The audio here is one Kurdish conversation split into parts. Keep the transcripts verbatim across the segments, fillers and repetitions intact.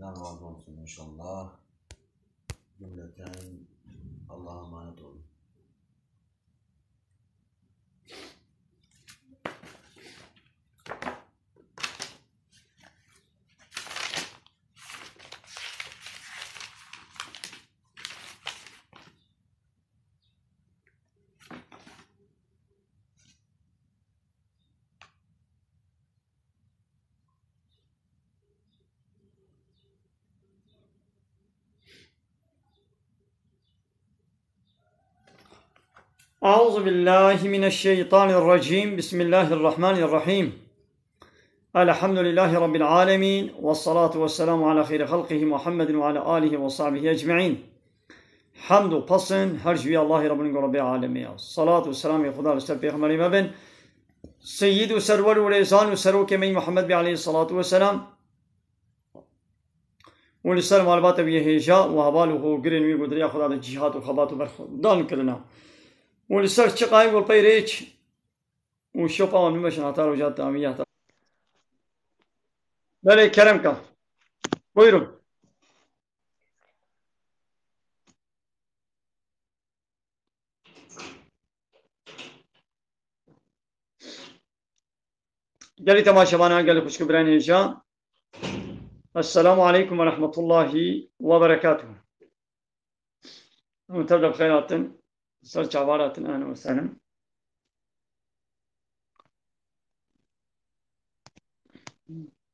Allah razı olsun inşallah. Cümleten Allah'a emanet olun. أعوذ بالله من الشيطان الرجيم. بسم الله الرحمن الرحيم. الحمد لله رب العالمين، والصلاة والسلام على خير خلقه محمد وعلى آله وصحبه أجمعين. Hemd û pesn her ji wî Allahê Rabbin ku Rabbê alemê ya. Salat û selamê Xuda li ser pêxemberê me bin. Seyyid û serwer û rêzan û serokê me yî Muhammed bê aleyhissalatu vesselam. Û li ser malbata wî hêja û heval û hogirên wî ku di rêya Xuda de cîhat û xebat û berxwedan kirina. Û li ser çiqayê ku pey rêç û şopa wan bimeşin heta roja dawî ya. Belê kerem ka. Buyurun. Gelî temaşevanan, gelî xwişk û birayên hêja. Esselamu aleykum ve rahmetullahi ve berekatuhu. Hûn tev de bi xeyr hatin. Ser çavar hatin, ehlen ve sehlen.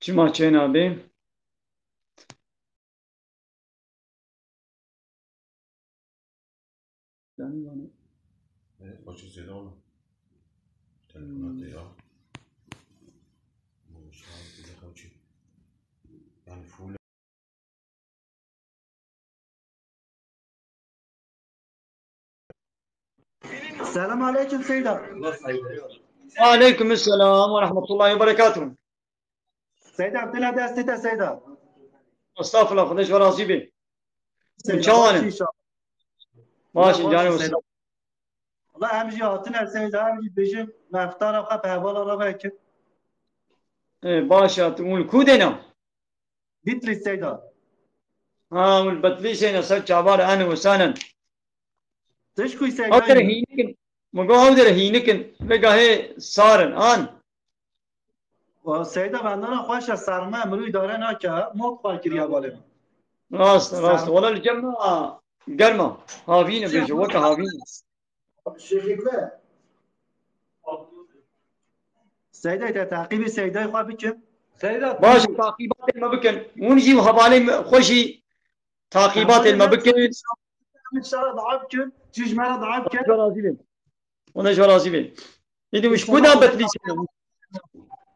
Çima çênabê? Yani, yani. Evet, açık söyle oğlum. Telefonat ya. Bu şarkı da kaçıyor. Yani full. Selam aleyküm Seyda. Aleyküm selam ve rahmetullahi ve berekatuhu. Seyda, em tine destê te Seyda. Estağfurullah, Xwedê ji we razî be. Seyda, çawan baş in? Înşallah. Baş in, baş canê in Seyda. Wela em jî hatine Seyda, em jî dibêjin, me iftara xwe bi hevala re vekin. Ê, baş e, tu hûn li ku de ne? Bitlîs Seyda. Ha, hûn li Bitlîsê ne, ser çavar, ehlen û sehlen. Tişkû Seyda. Ew dere hînik in. Min got ew dere hînik in. Vê gahê sar in, an. Wa Seyda, bendana xweş e, serme, mirov îdare nake, mot xwe kiriye balê min. Rast, rast. Serme. Wela li cem me germ e. Havîn e, bêje, weke havîn e. Şêxî ku? Seydayê te, teqîbê Seydayê xwe bikin. Seyda, baş, tu taqîbatê me bikin. Hûn jî û hevalê me xwe jî taqîbatê me bikin. Em şera dua bikin. Çi ji me re dua bikin. Xwedê ji we razî be. Xwedê ji we razî be. Îdî hûn ji ku de Betlîsê ne?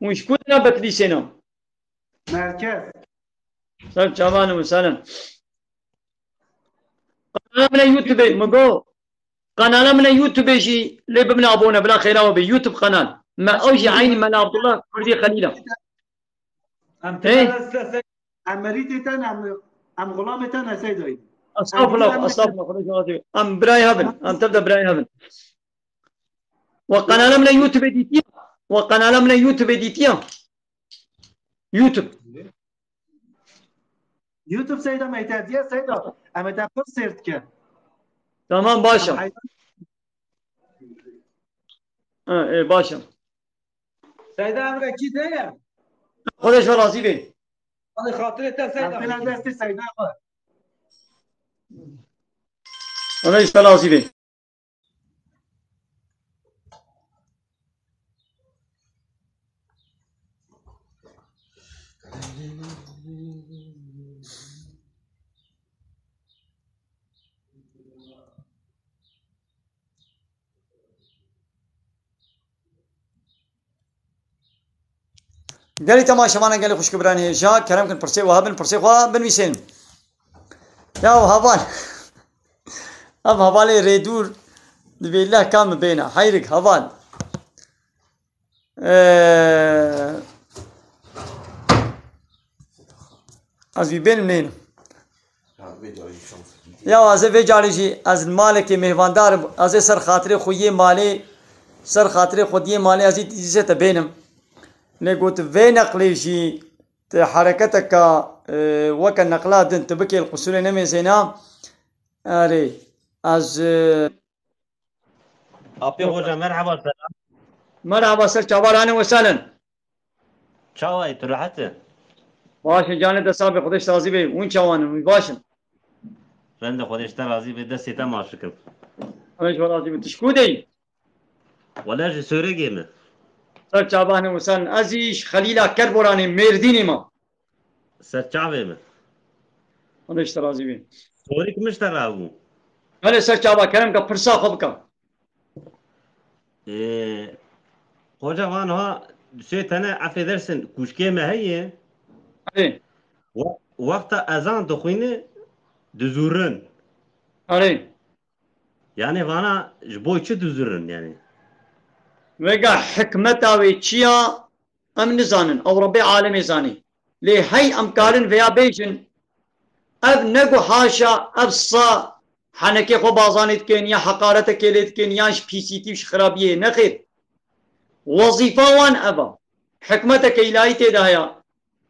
Hûn ji ku de Betlîsê ne? Merkez. Ser çavan û selen. Kanala min e YouTube, min got. Kanala min e YouTube jî lê bibine abone, bila xêra we bê. YouTube kanal. Me ew jî eynî Mela Abdullah Kurdî Xelîl e. Em Hey. Te em merîtê te ne, em, em xulamê te ne Seyda. Estağfurullah, estağfurullah, Xwedê ji we razî be. Em birayê hev in. Em tev de birayê hev in. We kanala min e YouTube dîtiye. We kanala min e YouTube dîtiye. YouTube. YouTube Seyda me te diye Seyda. Em te pir sêr dike. Tamam, baş e. Em heyran. Ha, e, baş e. Seyda, em re kî de ye? Xwedê ji we razî be. Hadi xatirê te Seyda. Em têne destê Seyda xwe. Xwedê ji we razî be. Gelî temaşevana, gelî xwişk û biranê hêja, kerem kin pirsê we hebin, pirsê xwe binivîsên. Ya heval. Ev hevalê rêdûr dibê leh ka min bêne. Heyrik heval. Ee, ez wî bênim neynim. Ya ez ê vê carê jî ez li malekê mêhvandar im. Ez ê ser xatirê xwe yê malê, ser xatirê xwe diyê malê ez ê dîsê te bênim. Lê got vê neqlê jî Ti hereketeka e, weke neqla din tu bikê li qusûrê nemêzêna. Erê, ez, e, Apê Hoca, merhaba, selam. Merhaba, ser çavan, ahlen we sehlen. Çawa yî, tu rehet î? Baş in, canê te sax be, Xwedê ji te razî be. Hûn çawan in, hûn baş in? Rende, Xwedê ji te razî be, destê te maç dikim. Xwedê ji we razî be. Tu ji ku de yî? Wele ji Soregê me. Ser çavan, ahlen we sehlen. Ez jî ji Xelîla Kerboranê, Mêrdînê me. Ser çavê me. Xwedê ji te razî be. Sorik min ji te rabû. Belê ser çava, kerem ke pirsa xwe bike. Ee, Hoca, van ha sê tene efê dersin kuşkê me heye. Erê. We-, wexta ezan dixwîne dizûrin. Erê. Yani vana ji bo çi dizûrin yani? Vega hikmeta wê çi ya? Em nizanin, ew Rebbê alemê zanî. Lê hey em karin vêya bêjin, ev ne ku haşa, ev sa henekê xwe bazanê dikin, ya heqaretekê lê dikin, yan ji pîsîtî û ji xirabiyê. Nexêr. Wezîfa wan ev e. Hikmeteke îlahî tê de heye.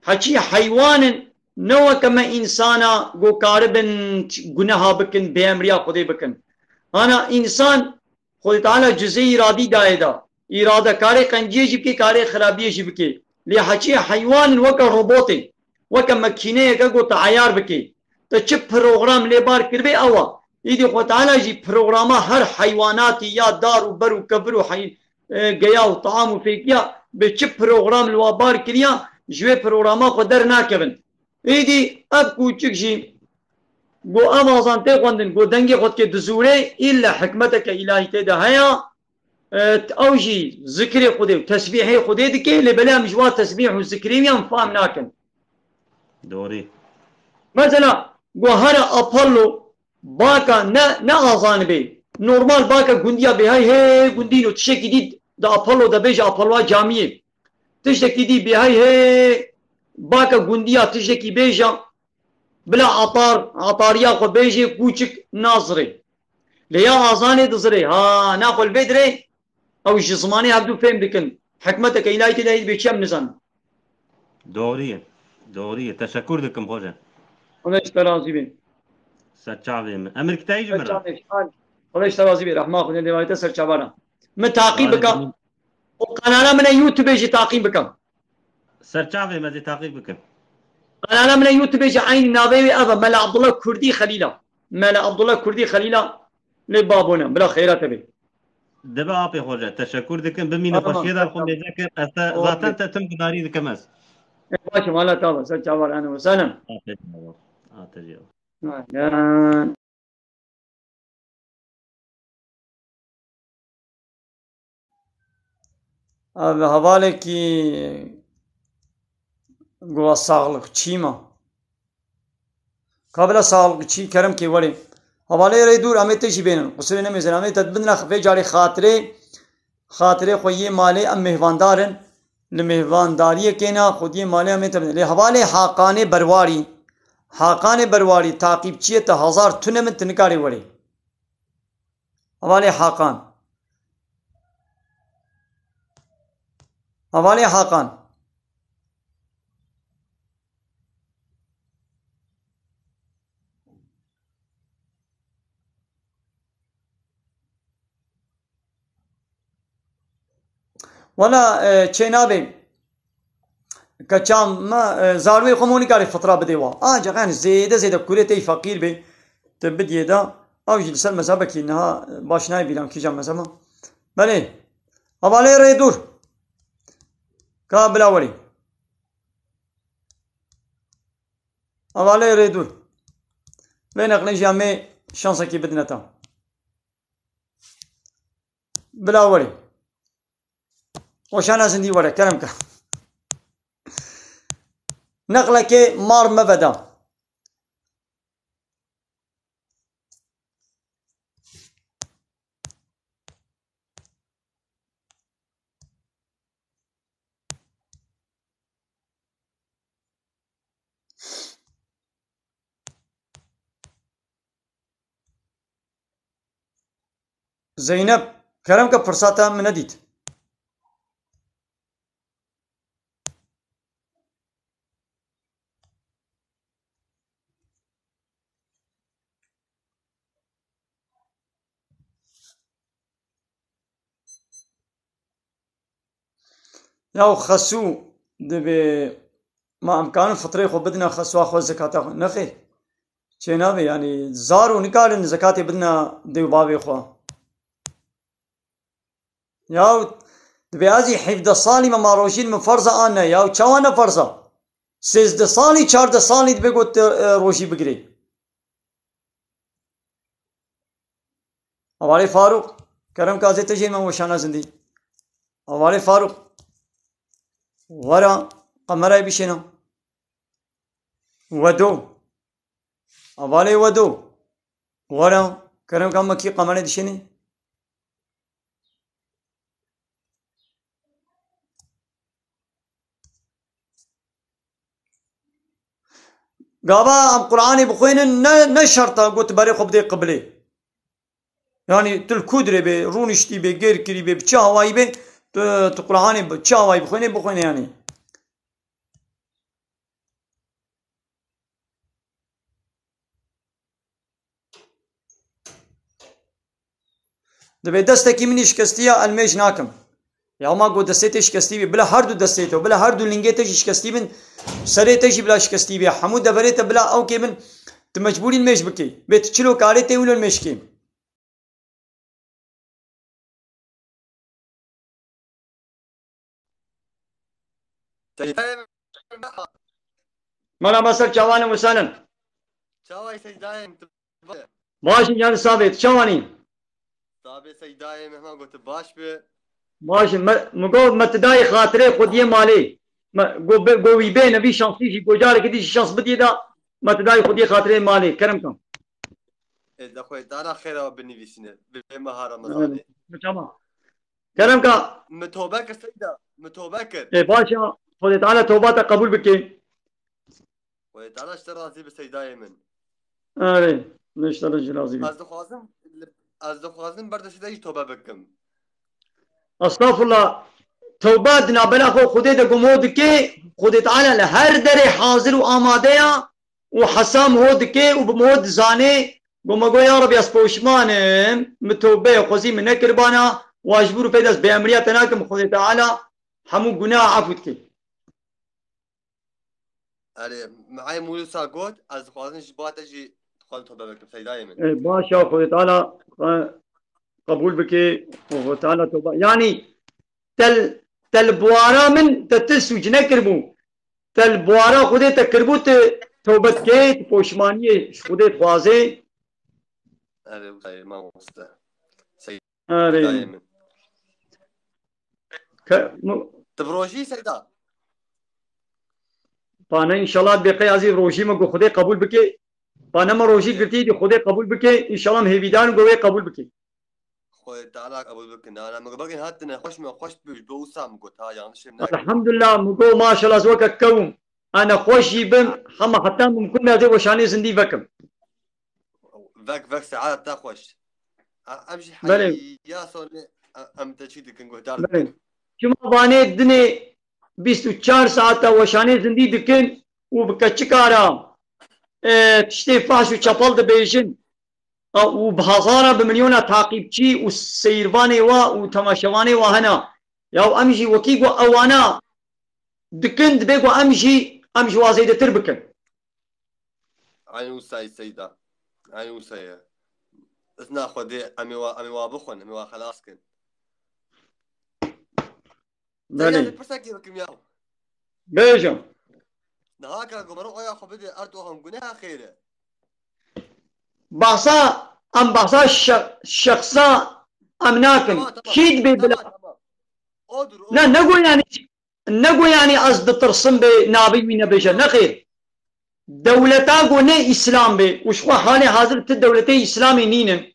Heçî heywan in, ne weke me însana ku karibin guneha bikin, bêemriya Xwedê bikin. Ana însan Xwedê Teala cizê îradî dayê da. Îrade karê qenciyê jî bike, karê xirabiyê jî bike. Lê heçiyê heywan in weke robotê, weke mekîneyeke ku te eyar bike. Te çi program lê bar kiribê ew e. Îdî Xwedê Teala jî programa her heywanatî ya dar û ber û kevir û hey-, e, geya û team û fêkiya bi çi program li wa bar kiriya, ji wê programa xwe dernakevin. Êdî ev kûçik jî ku ev azan tê xwendin, ku dengê xwe dike dizûrê, îlle hikmeteke îlahî tê de heye, e, ew jî zikrê Xwedê û tesbîhê Xwedê dike, lê belê em ji wa tesbîh û zikrê wî em fam nakin. Doğru. Mesela, ku here Apollo baka ne, ne azan bê. Normal baka gundiya bê, hey, hey, gundîno, tiştekî dî di Apollo de bêje, Apolloa camiyê. Tiştekî dî bê, hey, hey, baka gundiya tiştekî bêje, bila atar, atariya xwe bêjê, kûçik nazirê. Lê ya azanê dizirê, ha, naxwe li vê dirê, ew ji zimanê hevdû fêm dikin. Hikmeteke îlahî tê de heye bê çi em nizanin. Doğru ye. Doğru ye. Teşekkür dikim hoca. Xwedê ji te razî be. Ser çavê min. Emir kitayî ji min re. Xwedê ji te razî be. Rehma Xwedê lê te ser çavana. Min taqî bika. Û kanala min e YouTube jî taqî bika. Ser çavê me zî taqî bikin. Kanala min e YouTube jî eynî navê wê ev e, Mela Abdullah Kurdî Xelîla. Mela Abdullah Kurdî Xelîla lê babone. Bila xeyra te bê. Dibe apê xwe, teşekkür dikim. Bimîne. Tamam, xweşiyê dar xwe tamam. Mêze kir. Ez te zaten te tim gudarî dikim ez. E, baş e, mala tava, ser çavar, ene ve selam. Aferin baba. Aferin. Aynen. Abi, hevalekî guha sağlıkçî ma. Kabila sağlıkçî kerem kê werê. Hevalê rê dûr em ê te jî bênin. Qusirê nemêzin, em ê te bidin vê carê xatirê, xatirê xwe yê malê em mêhvandar in. Li mêhvandariyê kêna xwediyê malê em ê te bidin. Lê hevalê Haqanê Berwarî. Haqanê Berwarî taqîbçiyê te hezar tune min tu nikarê werê. Hevalê Hakan. Hevalê Hakan. Wela, e, çê nabê. Keça me, e, zarwê xwe mû nikarê fitra bidê wa. Ancaq yani zêde zêde kurê tey feqîr bê, te bidiyê da. Ew jî li ser mezhebekî niha, e, baş nayê bîran kîja mezheba. Belê. Hevalê rê dûr. Ka bila werî. Hevalê rê dûr. Vê neqlê jî em ê şansekî bidine ta. Bila werî. Weşana zindî were, kerem ke. Neqlekê mar me veda. Zeynep, kerem ke, firsata min nedît. Ya xesû dibê ma em karin fitrê xwe bidine xesûa xwe zekata xwe? Nexêr. Çênabe, yanî zaro nikarin zekatê bidine dê û bavê xwe. Ya dibê ez ê hevdeh salî me ma rojîn min ferz e an ne? Ya çawa ne ferz e? Sêzdeh salî, çardeh salî dibê got, e, rojî bigirê. Hevalê Farûq, kerem ka ez ê te jê me weşana zindî. Hevalê Farûq, were qemerayê bişêne. Wedo. Hevalê Wedo, were, kerem ka me kî qemerê dişênî? Gava em Qur'anê bixwînin ne, ne şert e got berê xwe bidê qiblê. Yanî tu li ku dirê bê, rûniştî bê, gêr kirî bê, bi çi hawayî bê, tu, tu Qur'anê bi çi hawayî bixwînê, bixwîne yanî. Dibê destekî min î şikestî ya, elmêj nakim. Ya ma got destê te şikestî bî, bila her du destê te, bila her du lingê te jî şikestî bin, serê te jî bila şikestî bî, hemû deverê te bila ewkê bin, tu mecbûrî mêj bikî. Bê tu çilo karê tê wilo mêj kî. Seydayê min. Merhaba ser çavanê Musalim. Çaway Seydayê min, tu baş î? Baş in yani sabê, tu çawanî? Sabê Seydayê min, hema got tu baş bi. Baş in, me, mi got me tu dayê xatirê xwediyê malê. Me, go be, go wî bê nevî şansî jî, go carekê dî jî şans bidiyê da, me tu dayê xwediyê xatirê malê. Kerem kan. Ê, de xwe dana xêra binivîsîne. Bê meha Remezanê. Evet, tamam. Kerem ka. Mi tobe kir Seyda. Mi tobe kir. E, baş e. Xwedê Teala toba te qebûl bike. Xwedê Teala ji te razî bi Seydayê min. Erê. Ne ji te re jî razî bi. Ez dixwazim, ez dixwazim ber destê te jî tobe bikim. Estağfurullah. Tewbe di navbera xwe Xwedê de gumo dike. Xwedê Teala li her derê hazir û amade ya û hesa min ho dike û bi min ho dizane. Go me go, ya Rebî, ez poşman im, min tewbeyê xwezî min nekiribana, wa ji bo pê de ez bêemriya te nakim, Xwedê Teala hemû gunaha efû dike. Erê, me ey Mûsa got, ez dixwazim ji ba te jî dixwazim tobe bikim, Seydayê min. E, baş e, Xwedê Teala, e, qebûl bike, Xwedê Teala tobe. Yanî, te, te li buwara min, te ti sûc nekiribû. Te li buwara Xwedê te kiribû, tu tewbe dikê, tu poşmaniyê ji Xwedê dixwazê. Erê, wisa ye, mamoste. Erê. Seydayê min. Ke, mu- Tu bi rojî Seyda? Pane înşallah bê qey ez ê rojî me ku Xwedê qebûl bike. Pane me rojî girtî dî Xwedê qebûl bike. Înşallah em hêvîdar in ku wê qebûl bike. Xwedê Teala qebûl bike. Na, na, min got belkî hat nexweş, min xweş dibû, ji bo wisa min got, ha, yanlış min nake. Elhamdulillah, min got maşallah ez weke kewim. Ez nexweş jî bim, hema heta mumkin be ez ê weşanê zindî vekim. Vek, vek, saeta te xweş. E, em jî Belê. Heya sonê, e, em te çî dikin, guhdar Belê. Dikin. Çima vanê dinê bîst û çar saeta weşanê zindî dikin û bi keçika re, e, tiştê faş û çepel dibêjin. A, û bi hezara, bi milyona taqîbçî û seyirvanê wa û temaşevanê wa hene. Ya em jî wekî ku ewana dikin, dibê ku em jî, em ji wa zêdetir bikin. Eyn wisa ye Seyda. Eyn wisa ye. Izna Xwedê, em ê wa, em ê wa bixwin, em ê wa xelas kin. Belê. Seyda, pirsek bikim ya. Bêje. Niha ka ku meriv oya xwe bide, Erdogan guneha xêr e. Bahsa, em bahsa şe-, şexsa em nakin. Tamam, tamam. Kî dibê bila. Tamam, tamam. Odur, odur. Ne, ne got yani, ne got yani ez ditirsim bê navê wî nebêje. Nexêr. Dewleta ku ne Îslam bê û ji xwe halê hazir ti dewletê Îslamê nînin.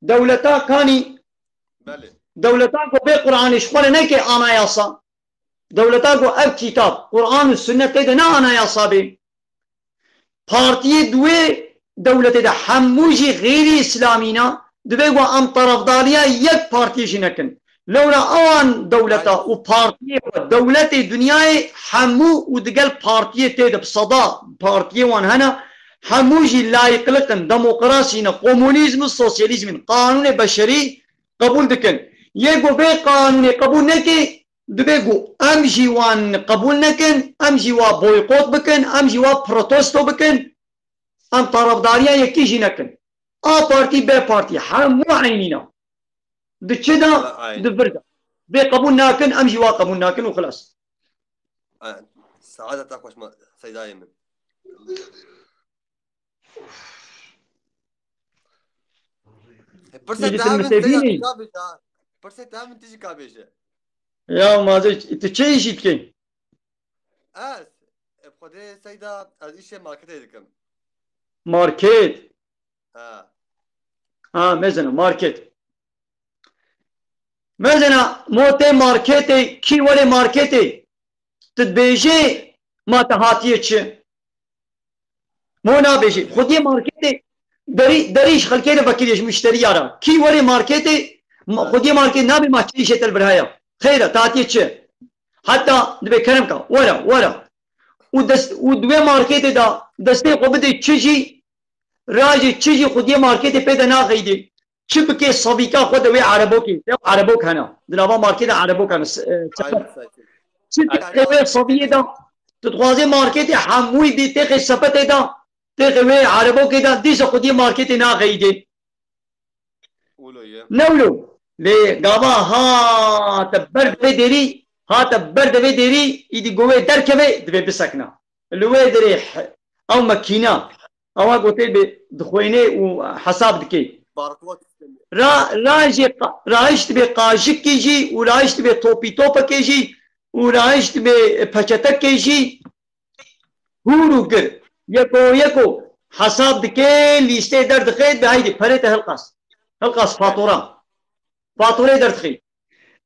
Dewleta kanî, Belê. Dewleta ku bê Qur'anê ji xwe re neke anayasa. Dewleta ku ev kîtab, Qur'an û Sunnet tê de ne anayasa bê. Partiyê di wê dewletê de hemû jî xêrî Îslamî ne, divê ku em terefdariya yek partiyê jî nekin. Lewra ewan dewleta Aynen. Û partiyê xwe, dewletê dinyayê hemû û digel partiyê tê de bi seda partiyê wan hene, hemû jî layîqlik in, demokrasî ne, komunîzm û sosyalîzm in, qanûnê beşerî qebûl dikin. Yê ku vê qanûnê qebûl neke, Dibe ku em jî wan qebûl nekin, em jî wa boykot bikin, em jî wa protesto bikin, em tarafdariya yekî jî nekin. A partî, B partî, hemû eynî ne. Di çi de? Aynen. Di vir de. Vê qebûl nakin, em jî wa qebûl nakin û xilas. Aynen. Saada te xweş ma Seydayê min. E, pirsê Yekî te tu hemin te jî Musevînî? Ka bêje. Pirsê te hemin tu jî ka bêje. Ya mazê, tu çi îşî dikî? Ez, e, Xwedê Seyda, ez îşê marketê dikim. Market? Ha. Ha, mezena, market. Mezena, mo tê marketê, kî were marketê? Tu dibêjê ma te hatiye çi? Mo nabêjî. Xwediyê marketê derî, derî ji xelkê re vekirî ji muşteriya re. Kî were marketê, ma-, xwediyê marketê nabê ma çi îşê te li vir heye. Xeyr e, te hatiye çi? Heta dibê kerem ka, were, were. Û dest, û di wê marketê de destê xwe bidê çi jî, rajê çi jî xwediyê marketê pê de naxeyidê. Çi bike savîka xwe de wê erebokê. Ew erebok hene. Di nava marketê erebok hene. S-, e, sepet. Aynen, sayın. Çi Aynen. Têxê wê saviyê de, tu dixwazê marketê hemûyî bî têxê sepetê de, têxê wê erebokê de, dîsa xwediyê marketê naxeyidê. Wilo ye. Ne wilo. Lê gava ha te ber divê dêrî, ha te ber divê dêrî, îdî go wê derkeve, divê bisekna. Li wê derê he-, ew mekîna, ewa gotê bi dixwênê û hesab dikê. Barkod sistemi. Ra, ra jê qa-, rayişt bê qaşikê jî û rayişt bê topî topekê jî û rayişt bê peçetekê jî hûr û gir. Yeko yeko hesab dikê, lîstê derdixe, bi heydî perê te hilqas. Hilqas fatura. Faturê derdixe.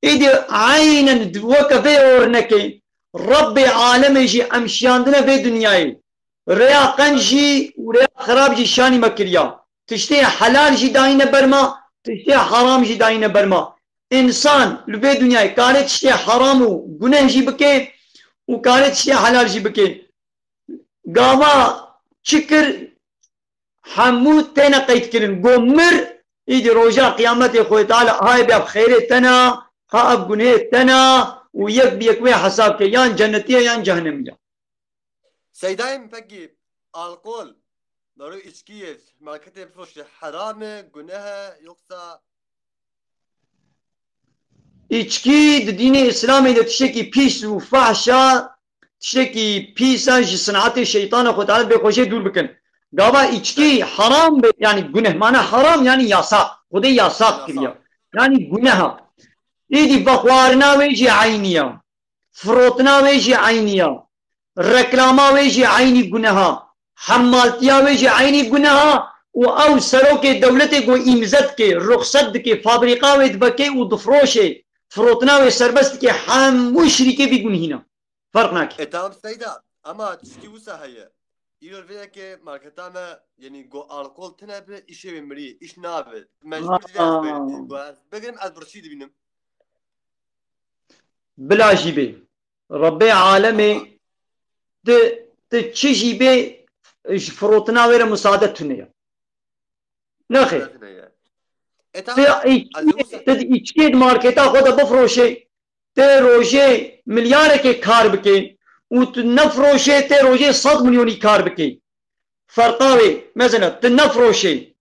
Îdî eynen weke vê ornekê Rebbê alemê jî em şiyandine vê dinyayê. Rêya qenc jî û rêya xirab jî şanî me kiriya. Tiştê helal jî dayîne ber me, tiştê heram jî dayîne ber me. Însan li vê dinyayê kare tiştê heram û guneh jî bike û kare tiştê helal jî bike. Gava çi kir, hemû têne qeydkirin. Go mir, îdî roja qiyametê Xwedê Teala, ha ev xeyrê te ne, ha ev gunehê te ne û yek bi yek wê hesab ke, yan cennetî ye yan cehennemî ye. Seydayê min, pekî alkol, darû, îçkiyê, marketê bifroşe, heram e, guneh e, yoksa Îçkî di dînê Îslamê de tiştekî pîs û fahş e, tiştekî pîs e, ji sinatê şeytan e, Xwedê Teala bê xwe jê dûr bikin. Gava îçkî heram be, yanî guneh, mana heram, yanî yasak. Xwedê yasak kiriye. Yanî guneh e. Îdî vexwarina wê jî eynî ye. Firotina wê jî eynî ye. Reklama wê jî eynî guneha. Hemmaltiya wê jî eynî guneha û ew serokê dewletê ku îmze dike, ruxset dike, fabrîqa wê dibekê û difroşê, firotina wê serbest dike, hemû şirîkê vî gunhî ne. Ferq nake. E, tamam Seyda, ama tişkî wisa heye. Îro vê yekê marketa me, yanî go alkol tine bi, îşê wê mirî, îş nabe. Mecbur Ha. divê ez bê-, go ez bigirim, ez birçî dibînim. Bila jî bê. Rebbê alemê, tu, tu çi jî bê, ji firotina wê re musade tune ye. Nexêr. Musade tune ye. E, Tu tamam. îçkiyê, Ez wisa tu di îçkiyê di marketa xwe de bifroşê, tê rojê milyarekê kar bikê û tu nefroşê, tê rojê sed milyonî kar bikê. Ferqa wê, mesela, tu nefroşê,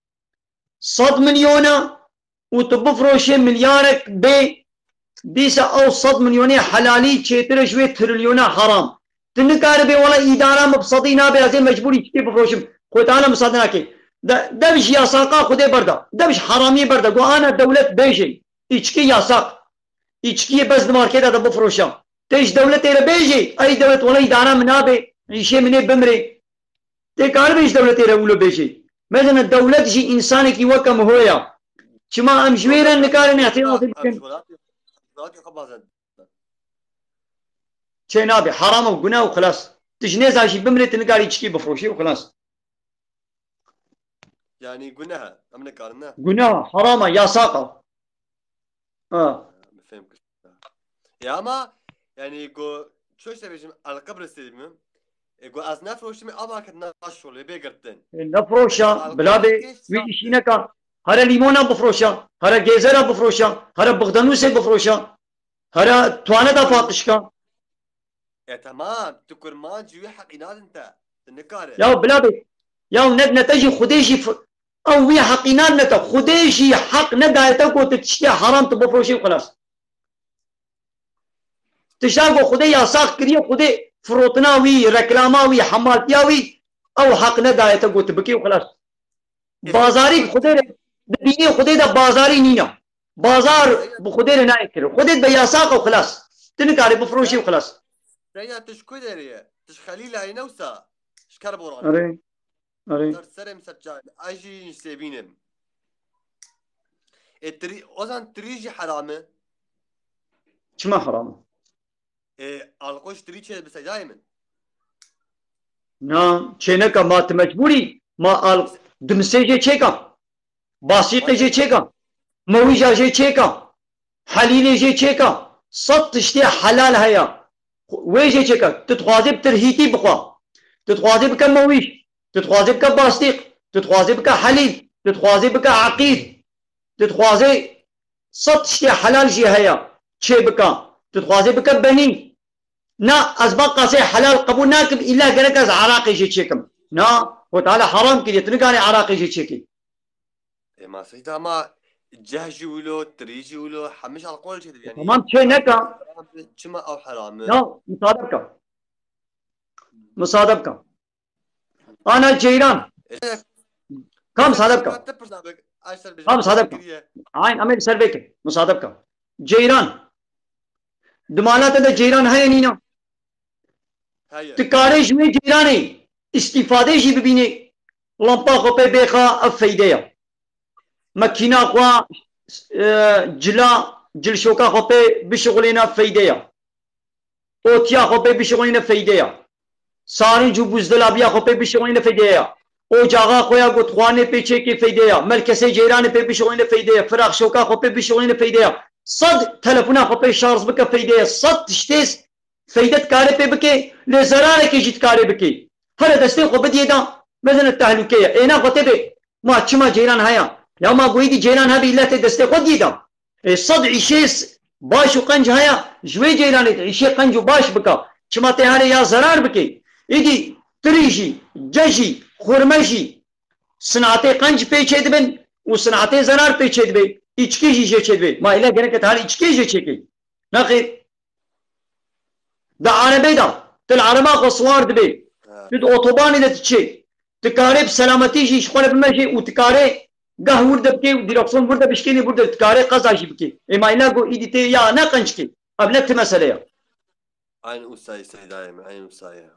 sed milyona û tu bifroşê milyarek bê, dîsa ew sed milyonê helalî çêtir e ji wê trilyona heram. Tu nikaribê wela îdara min bi sedî nabe, ez ê mecbûr îçkê bifroşim. Xwedê Teala misade nake. De, dev ji yasaqa Xwedê berda. Dev ji heramiyê berda. Go ana dewlet bêje. Îçkî yasak. Îçkiyê bes di marketa de bifroşa. Tê ji dewletê re bêje. Ey dewlet wela îdara min nabe. Îşê min ê bimrê. Tê karibê ji dewletê re wilo bêjê. Mezene dewlet jî însanekî weke min ho ya. Çima em ji wê re nikarin îhtiyatê bikin? Çê nabe. Heram û gune û xilas. Tu ji nêza jî bimrê, tu nikarî çikî bifroşî û xilas. Yani gune, em nikarin ne? Gune, herama, yasaka. Ha. Bi fêm kir. Ya ama, yani, go, ço işte bêjim, el qibr istediğimi, e, go, ez nefroşim, ama ket naşol, bê girtin. E, nefroşa, bila bê, wî işî neka. Here lîmona bifroşa, here gêzera bifroşa, here bixdenûsê bifroşa. Hera tuane da patişka. E, tamam, tu kurmancî wî heqî nadin te. Tu nikare. Ya bila be. Ya ne, ne te jî Xwedê jî f-, ew wî heqî nadine te. Xwedê jî heq nedaye te ku tu tiştê heram tu bifroşî û xilas. Tişta ku Xwedê yasax kiriye, Xwedê firotina wî, reklama wî, hemaltiya wî, ew heq nedaye te ku tu bikî û xilas. Bazarî bi Xwedê re, di dînê Xwedê de bazarî nîne. Bazar bi Xwedê re nayê kirin. Xwedê dibe yasax û xilas. Tu nikarî bifroşî û xilas. Seyda, tu ji ku derê ye? Tu ji Xelîlayê ne wisa? Ji Kerboran. Erê. Erê. Ser serê min, ser çavê min. Ez jî ji Sêbînim. Ê, tirî, o zaman tirî jî heram e. Çima heram e? Ê, alqoş tirî çê bi Seydayê min. Na, çêneka ma tu mecbûrî, ma al-, dimsê jê çêka. Basîqê jê çêka. Mewîja jê çêka. Helîlê jê çêka. Sed tiştê helal heye. Wê jê çêka. Tu dixwazê bi tirhîtî bixwe. Tu dixwazê bike mewîj. Tu dixwazê bike bastîq. Tu dixwazê bike helîl. Tu dixwazê bike eqîd. Tu dixwazê sed tiştê helal jî heye. Çê bike. Tu dixwazê bike benî. Na, ez va qasê helal qebûl nakim, îlla gerek ez eraqê jê çêkim. Na, Xwedê Teala heram kiriye, tu nikarî eraqê jê çêkî. Ê, ma Seyda, ma ceh jî wilo, tirî jî wilo, hemî ji alkol çê dibiyanî. Tamam, çê neka. Çima ew heram e? Ya, misade bike. Misade bike. Ana ceyran. Ê, Kam sade bike. Te pirsa bik, ay ser Kam bêjim, sade bike. Kiriye. Ayn, em ê li ser vê kin. Misade bike. Ceyran. Di mala te de ceyran heye nîna? Heye. Tu karê ji wê ceyranê îstîfadê jî bibînî. Lampa xwe pê bêxa, ev feyde ye. Mekîna xwe, e, cila, cilşoka xwe pê bişixulîne, feyde ye. Otiya xwe pê bişixulîne, feyde ye. Sarinc û buzdolabiya xwe pê bişixulîne, feyde ye. Ocaxa xwe ya ku dixwarinê pê çêkê, feyde ye. Melkesê ceyranê pê bişixulîne, feyde ye. Firaxşoka xwe pê bişixulîne, feyde ye. Sed telefona xwe pê şarj bike, feyde ye. Sed tiştê feyde dikare pê bike, lê zerarekê jî dikare bike. Here destê xwe bidiyê da, mezin tehlûke ye. Êna xwe tê bê, ma çima ceyran heye? Ya ma goyî dî ceyran hebe îlla tê destê xwe diyê da. Ê, sed îşê s-, baş û qenc heye, ji wê ceyranê de îşê qenc û baş bike. Çima tê herê ya zerar bike? Îdî tirî jî, ce jî, xurme jî, sinatê qenc pê çê dibin û sinatê zerar pê çê dibe. Îçkî jî jê çê dibe. Ma îlla gerek e te herê îçkê jê çêkê. Nexêr. Di erebê de, tu li ereba xwe siwar dibê. Ha. Tu di otobanê de diçê. Tu karê bi selametî jî ji xwe re bimejê û tu karê geh wir de bikê û dîreksiyon wir de bişkênê wir de, tu karê qeza jî bikê. Ê ma îna ku îdî tê ya ne qenckê. Ev ne ti mesele ye. Aynı usayı Seydayê min, aynı usayı.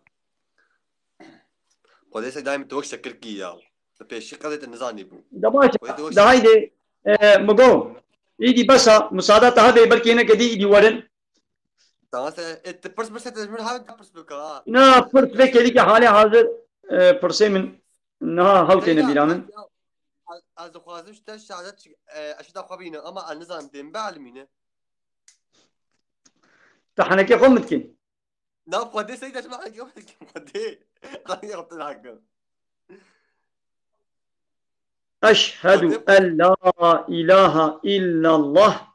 Xwedê Seydayê min tu wek şekir kî ya. Li pêşî qedê te nizanî bû. De baş, Xwedê tu wek de şekir haydi, e, Migo. Îdî besa, musada te hebe, belkî hineke dî îdî werin. Tamam, sen, e, tu pirs, pirs, te min hebe pirs bike ha. Na, pirs vê kedî ki halê hazir, e, pirsê min niha hew têne bîra min. Seyda, ez, ez, ez dixwazim ji te şadet, e, eşita xwe bînim, ama ez nizanim dê min bielmîne. Te henekê xwe min dikî. Na, Xwedê Seyda, ji min henekê xwe min dikî, Xwedê. Henekê xwe min dikî. Eşhedû en la ilahe illallah.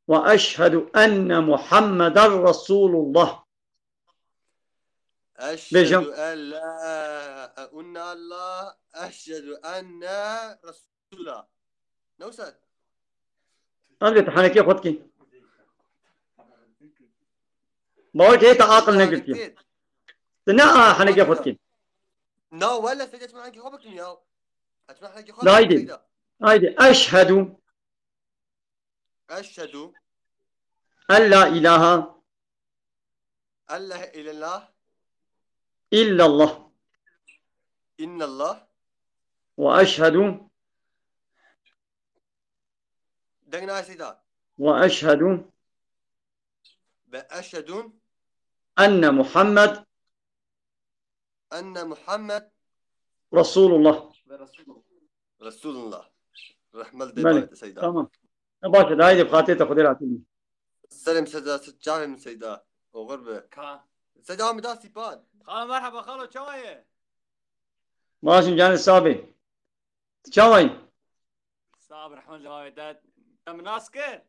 Ve eşhedü enne Muhammeden Resulullah. Bêje. Eşhedü en la ilahe illallah, eşhedü enne Resulullah. Ne wisa? Ev lê tu henekê xwe dikî. Bawer ke te aqil negirtiye. Tu ne a henekê xwe dikî. Na, wele Seyda, ez çima henekê xwe bikim ya? Ez çima henekê xwe bikim, Seyda? Haydi. Eşhedü. Eşhedü. En la ilahe. En la ilahe. İllallah. İllallah. Ve eşhedü. Deng nayê Seyda. Ve eşhedü. Ve eşhedü. Enne Muhammed. Enne Muhammed. Resulullah. Ve Resulullah. Resulullah. Rahmet de Belê, Seyda. Tamam. E, baş e, haydi, bi xatirê te, Xwedê razî be. Selam Seyda, çavê min Seyda. Oxir be. Ka. Seyda, min da sîpan. Xalo, merhaba, xalo, çawa ye? Baş im, canê sabê. Tu çawa yî? Sağ ol, Rahman, çawa ye? Te, te min nas kir?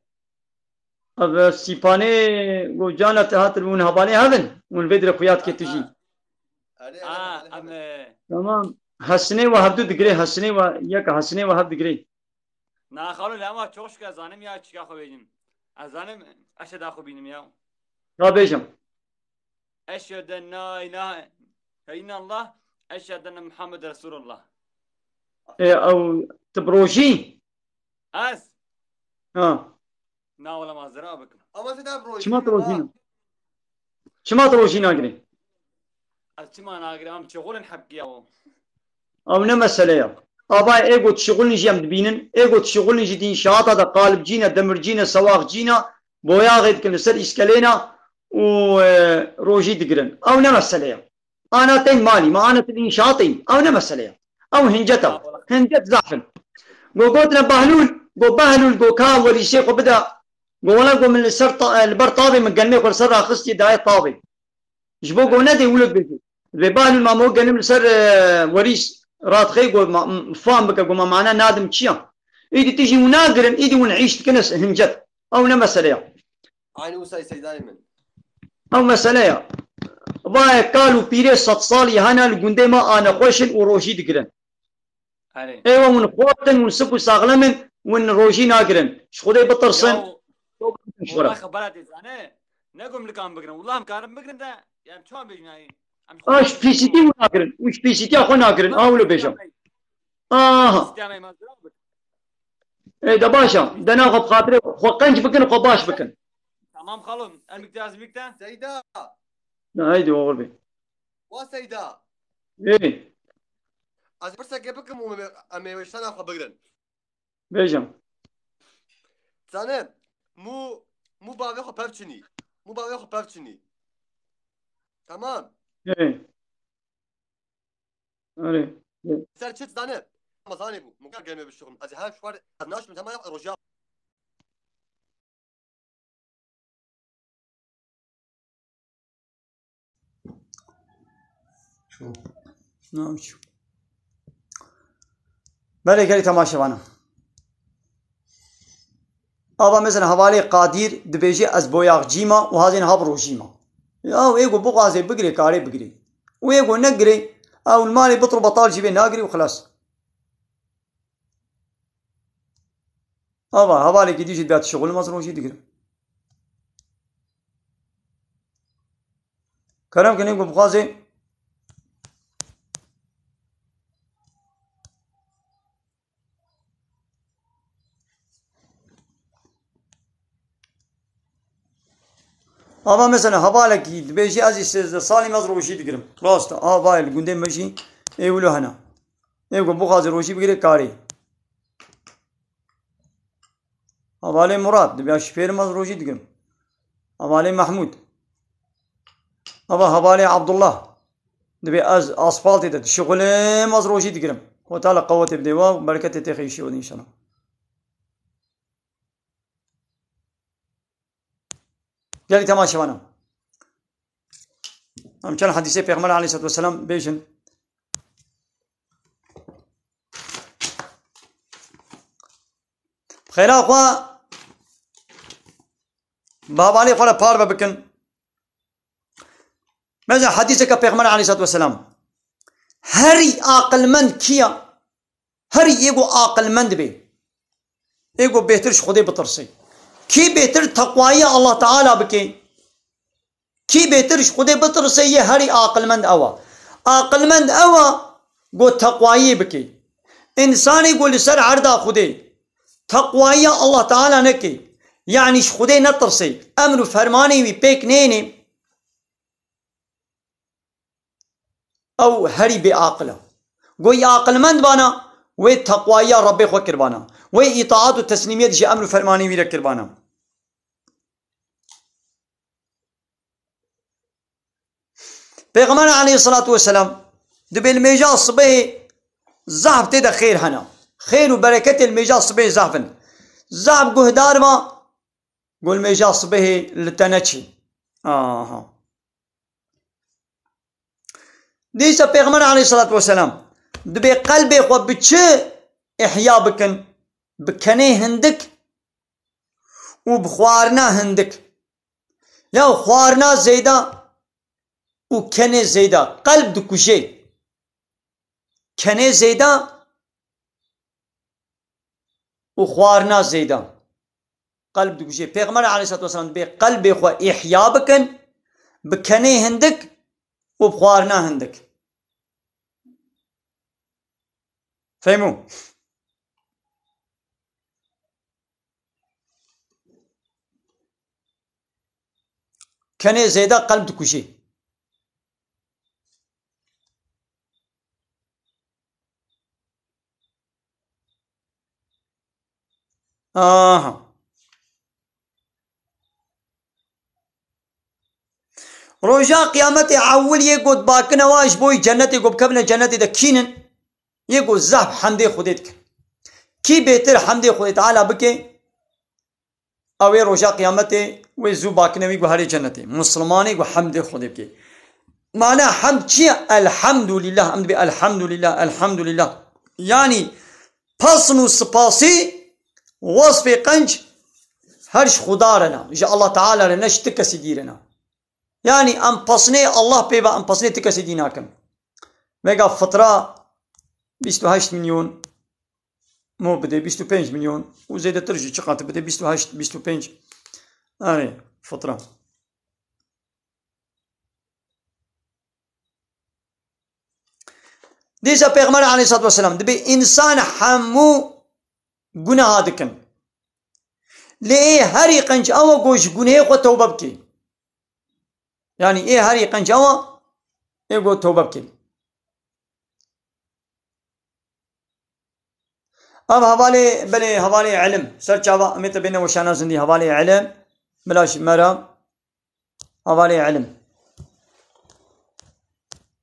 Ev Sîpanê got cana te hatin hûn hevalê hev in. Hûn vê dire xuya dike tu jî. Aha. Erê, erê, Ha, hevalê hev in. Em, e, Tamam. Hesinê we hevdu digirê, hesinê we yek, hesinê we hev digirê. Na xalo, lê ama çok şükür ez zanim ya çika xwe bêjim. Ez zanim, eşheda xwe bînim ya. Ka bêjim. Eşhedü en la ilahe illallah, eşhedü enne Muhammed Resulullah. E, ew, tu bi rojî? Ez? Ha. Na wala ma zira bikim. Ama sen de rojî Çima tu rojî ha. ne? Çima tu rojî nagirî? Ez çima nagirî? Em çixulin hepkiya o. Ew ne mesele ya. Ava ê got şixulin jî em dibînin. Ê got şixulin jî di înşaata de qalibcîne, demircîne, sewaxcîne, boyaxê dikin li ser îskelêna û, e, rojî digirin. Ew ne mesele ya. Ana tên malî, ma ana tên înşaatê. Ew ne mesele ya. Ew hincet e. Hincet zaf in. Go gotine Behlûl, go Behlûl, go ka werîsê xwe bide. Go wela go min li ser ta-, li ber tavê min gelmê xwe li ser raxistiye daye tavê. Ji bo go nedê wilo dibêje. Vê Behlûl ma mo genim li ser, e, werîs radixê go ma, m-, fam bike go ma mana nadim çi ya. Îdî tu jî wina girin, îdî win îş dikine hincet. Ew ne mesele ya. Aynı wisa Seydayê min. Ew mesele ya. Vayê kal û pîrê sed salî hene li gundê me anexweş in û rojî digirin. Erê. Êwa hûn xort in, hûn sik û saxlem in, hûn rojî nagirin. Ji Xwedê bitirsin. Ya, Toba bikin ji xwe re. Wala xebera tê zane. Ne gumlikan bigirin. Wala em karin bigirin de. Yani çawa bêjin yani? Em A, ji pîsîtî hûn nagirin. Û ji pîsîtiya xwe nagirin. A, wilo bêjim. Aha. Pîsîtiya me mazra bik. Ê, de baş e. De naxwe bi xatirê xwe qenc bikin, xwe baş bikin. Tamam xalom. Em bikte, ez bikte. Seyda. Na, haydi oğul bey. Wa Seyda. Ê. Ez pirsekê bikim û me-, em ê wêştana xwe bigirin. Bêjim. Zanim, mû, mû bavê xwe pev çinî. Mû bavê xwe pev çinî. Tamam. Ê. Erê. Ê. Ser çi zanim? Ama zanî bû. Mû kar gelmê bişixim. Ez her şwar, ez naşim, tamam, roja. Çû. Nam çû. Belê gelî temaşevana. Ava mesela hevalê Qadir dibêje ez boyaxcî ma û hazên hab rojî ma. Ya ê go bixwazê bigirê karê bigirê. Û ê go negirê, ew li malê bitr û betal jî vê nagirê û xilas. Ava, hevalekî dî jî dibe şixulim ez rojî digirim. Kerem kinê ku bixwazê. Ava mesela hevalekî dibêjî ez jî sêzdeh salî me ez rojî digirim. Rast e, ava li gundê me jî ê wilo hene. Ê ku bixwazê rojî bigirê karê. Hevalê Murat, dibe ez şifêrim ez rojî digirim. Hevalê Mehmûd. Ava hevalê Abdullah. Dibe ez aspaltê de dişixulim ez rojî digirim. Xwe Teala qewetê bidê we û bereketê têxê îşê we de înşallah. Gelî temaşevana. Em çend hedîsê Pêxember aleyhissalatu vesselam bêjin. Xêra xwe bi hevalê xwe re parve bikin. Mesela hedîseke Pêxember aleyhissalatu vesselam. Herî aqilmend kî ya? Herî ê ku aqilmend be. Ê ku bêhtir ji Xwedê bitirsê. Kî bêhtir teqwayî Allah Teala bike? Kî bêtir ji Xwedê bitirsê yê herî aqilmend ew e. Aqilmend ew e ku teqwayî bike. Însanê ku li ser erda Xwedê teqwayiya Allah Teala neke, yanî ji Xwedê netirsê, emr û fermanê wî pêk nênê, ew herî bêaqil e. Goyî aqilmend bana, wê teqwayiya Rebbê xwe kiribana. Wê îtaat û teslîmiyet ji emr û fermanê wî re kiribana. Pêxember aleyhissalatu vesselam, dibê li mêja sibehê zehf tê de xêr hene. Xêr û bereketê li mêja sibehê zehf in. Zehf guhdar ma, got li mêja sibehê li te neçî. Aha. Dîsa Pêxember aleyhissalatu vesselam, dibê qelbê xwe bi çi ihya bikin? Bi kenê hindik û bi xwarina hindik. Ya xwarina zêde û kenê zêde qelb dikuje. Kenê zêde û xwarina zêde qelb dikuje. Pêxember aleyhissalatu vesselam dibê qelbê xwe îhya bikin bi kenê hindik û bi xwarina hindik. Fehmû? Kenê zêde qelb dikuje. Aha. Roja qiyametê ewil yê got bakine wa ji bo cennetê got bikevine cennetê de kînin? Yê got zehf hemdê Xwedê dikin. Kî bêtir hemdê Xwedê Teala bike? Ew ê roja qiyametê wê zû bakine wî guherê cennetê. Muslimanê gu hemdê Xwedê bike. Mana hemd çi ye? Elhamdulillah. Em dibê elhamdulillah, elhamdulillah. Yanî pesn û sipasî, wasfê qenc her ji Xuda re ne, ji Allah Teala re ne, ji ti kesî dî re ne. Yanî em pesnê Allah pê ve, em pesnê ti kesî dî nakin. Vega fitra bîst û heşt milyon mo bidê, bîst û pênc milyon û zêdetir jî çiqat bidê, bîst û heşt, bîst û pênc. Erê, fitra. Dîsa Pêxember aleyhissalatu vesselam dibê însan hemû guneha dikin. Lê ê herî qenc ew e ku ji gunehê xwe tewbe bike. Yanî ê herî qenc ew e, ê ku tewbe bike. Ev hevalê, belê hevalê ilim. Ser çava em ê te bêne weşana zindî hevalê ilim. Bila ji me re hevalê ilim.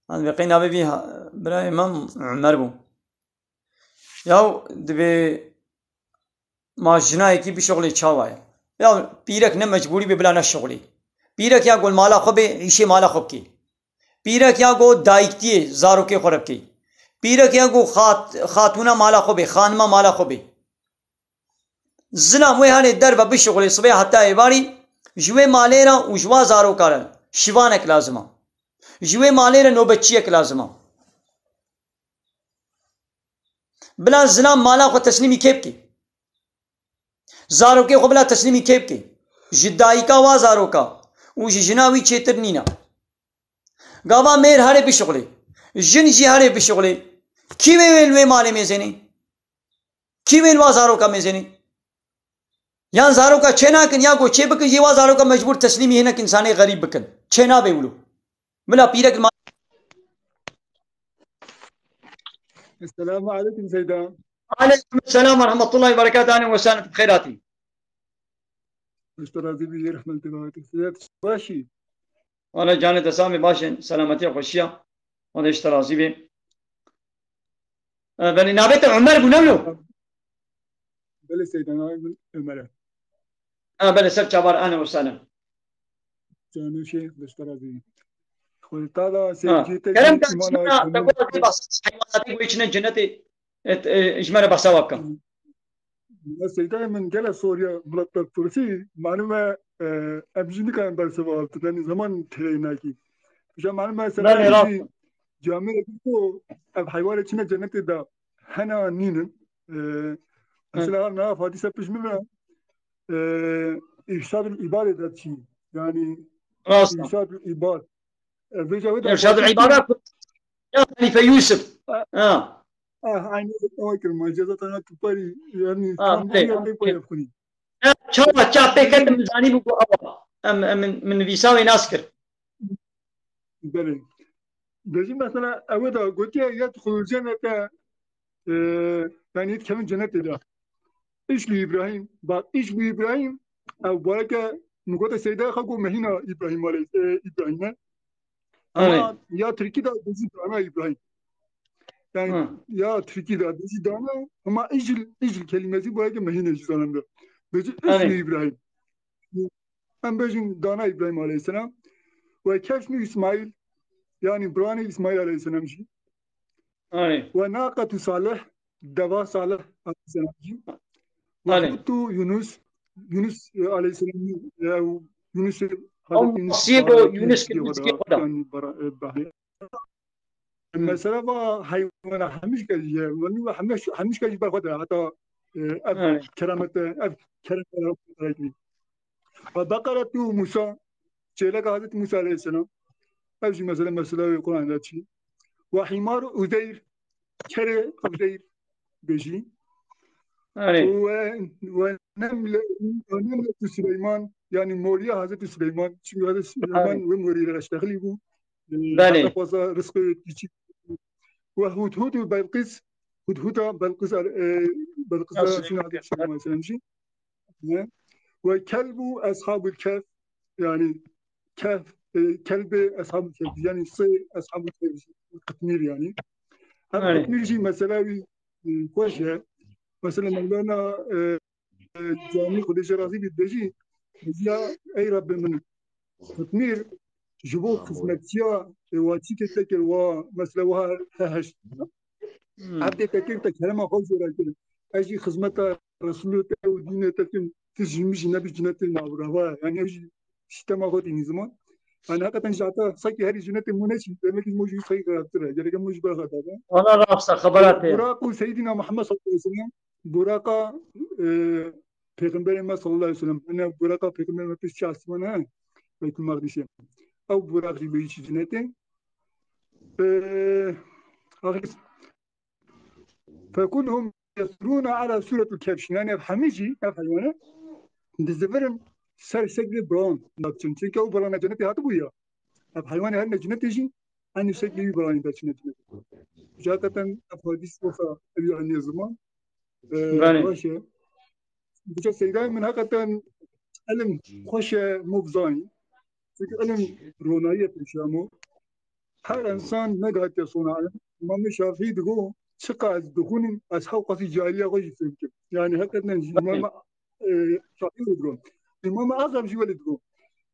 An ve qeyna ve vî ha-, birayê me Umer bû. Yaw dibê ma jinayekî bişuxulê çawa ye? Ya pîrek ne mecbûrî bê bila neşuxulê. Pîrek ya gol mala xwe bê, îşê mala xwe bikê. Pîrek ya go dayiktiyê zarokê xwe re bikê. Pîrek ya go xat-, xatûna mala xwe bê, xanima mala xwe bê. Zilam wê hanê derve bişuxulê sibê heta êvarî ji wê malê re û ji wa zaroka re şivanek lazim e. Ji wê malê re nobetçiyek lazim e. Bila zilam mala xwe teslîmî kê bikê? Zarokê xwe bila teslîmî kê bikê? Ji dayika wa zaroka û ji jina wî çêtir nîne. Gava mêr herê bişuxulê. Jin jî herê bişuxulê. Kî wê wê li wê malê mêzênê? Kî wê li wa zaroka mêzênê? Yan zaroka çê nakin ya ku çê bikin jî wa zaroka mecbûr teslîmî hinek însanê xerîb bikin. Çê nabe wilo. Bila pîrek li ma- Esselamu aleykum Seyda. Aleykum selam ve rahmetullahi ve berekatuhu. Ahlen ve sehlen, bi xêr hatî. Hoş razî bî, rehmetê Xwedê. Siz başî? Wala canê te samê baş in, selametiya xweşiya. Xwedê ji te razî bê. E, belê navê te Umer bû, ne wilo? Belê Seyda, navê min Umer e. Ha, belê ser çavar, ahlen ve sehlen. Canê şêx, Xwedê ji te razî bê. Xwedê te da Ha. Seyda, te Kerem jî kan, îmana çina, te Umer. Gola te bas, heywanatê goyê çine cennetê, et, e, ji me re behsa wa bike. Ya Seyda, min gele soriya Murat Bekpursî, malum e, e, em jî nikarin bersiva hevtin, yanî zeman têrê nakî. Pişa malum e, Belê, sera rast. Jî camê ku ev heywanê çine cennetê de hena nînin. E, Hı. Mesela, na hadîse piş min ve, e, Îrşadul Îbadê de çî. Yanî Rast. Îrşadul Îbad. E, vêca wê de Îrşadul Îbada ku-, ya Halife Yusuf. Ha. Ha. Ah, aynı o kir, maceza tana tu parî, yani, Ha, tam belê, ya pek belê. Pek xunî. Ya, çawa, ça pê ketim zanî bû ku ew e. Em, em, min, min nivîsa wê nas kir. Belê. Dejî mesela, ew da gotiye, ya tu xulûl cennete, e, yani, yet kevin cennete de. Îş li Îbrahîm, bak, îş li Îbrahîm, ew bareke min gote Seyda xwe got mehîna Îbrahîm aleyh-, e, Îbrahîm e. Ama Erê. Ya Tirkî de dizî dana Îbrahîm. Yani Hı. Ya Tirkî de dizî dana, ama îcil, îcil kelimesi bareke mehîne jî zanende. Dizî Erê. Îş li Îbrahîm. Em bêjin dana Îbrahîm aleyhisselam. Ve kevşnû Îsmaîl, yani biranê Îsmaîl aleyhisselam jî. Erê. Ve naqetu Salih, deva Salih aleyhisselam jî. Ve Erê. Hutu Yunus, Yunus, e, aleyhisselam, e, Yunus, Hazreti Yunus masiyê bara, Yunus kir, kir, kir, yanî bara, e, behrê. Hı. Mesela va heywana hemîşka jî ye. Ve nû hemîş-, hemîşka jî berxwe de. Heta, e, ev Evet. keramet, ev keramet. Ve Beqeretû Musa, çêleka Hazreti Musa aleyhisselam. Ev jî mesela, mesela wê Qur'an de çi. Ve himar Uzeyr, kerê Uzeyr bêjî. Erê. Ve, ve nemle, ve nemletu Süleyman, yani moriya Hazreti Süleyman. Çünkü Hazreti Süleyman Erê. ve morî re şexlî bû. E, Belê. Heta xweza rizqê wê çi. Ve hudhudu Belqis, hudhuda Belqis, e, Belqis Ya da Süleyman. Hazreti Süleyman aleyhisselam jî. Ne? Ve kelbu eshabul kehf, yani kehf, e, kelbê eshabul kehf, yani sê eshabul kehf, Qitmîr yani. Hem Evet. Qitmîr jî mesela wî, e, xweş e. Mesela Mevlana, e, e, Camî Xwedê jê razî bî, dibêjî, ya ey Rabbê min, Qitmîr ji bo xizmetiya, e, wa çi te kir, wa mesela wa he heşt. Hmm. Evdê te kir, te kerema xwe jê re kir. Ez jî xizmeta Resulê te û dînê te kim, tu ji min jî nebî cinetê navrawa. Yani ev jî sîstema xwe tînî ziman. Yani heqeten ji heta sekî herî cinetê mû neçî, demek ki mo jî sekî xerabtir e. Gerek mo jî berxwe dabe. Wala rast e, xebera te. Buraq û Seyyidina Muhammed sallallahu aleyhi ve sellem, Buraqa, e, Pêxemberê me sallallahu aleyhi ve sellem, hene Buraqa Pêxemberê me pişt çi asmana he, Beytül Maqdisê. Ew Buraq jî bêjî çi cinetê. E, axir, fekulhum yesirûne ala sûretil kebş. Yani ev hemî jî, ev heywane, dizivirin ser şeklê biran diçin. Çünkü ew birana cenetê hatibû ya. Ev heywane her ne cenetê jî, eynî şeklê wî biranî diçine cenetê. Ji haketen ev hadîs wisa ew anî ziman. E, Belê. Baş e. Biçe Seydayê min haketen ilim xweş e, mo bizanî. Çünkü ilim ronayî ye pêşiya mo. Her insan negatiye sona ilim. Îmamê Şafîî digo, çiqa ez dixwînim, ez hew qasî cahiliya xwe jî fêm kim. Yani hakikaten jî Belê. Îmam, e, Şafîî wele digo. Îmam Azam jî wele digo.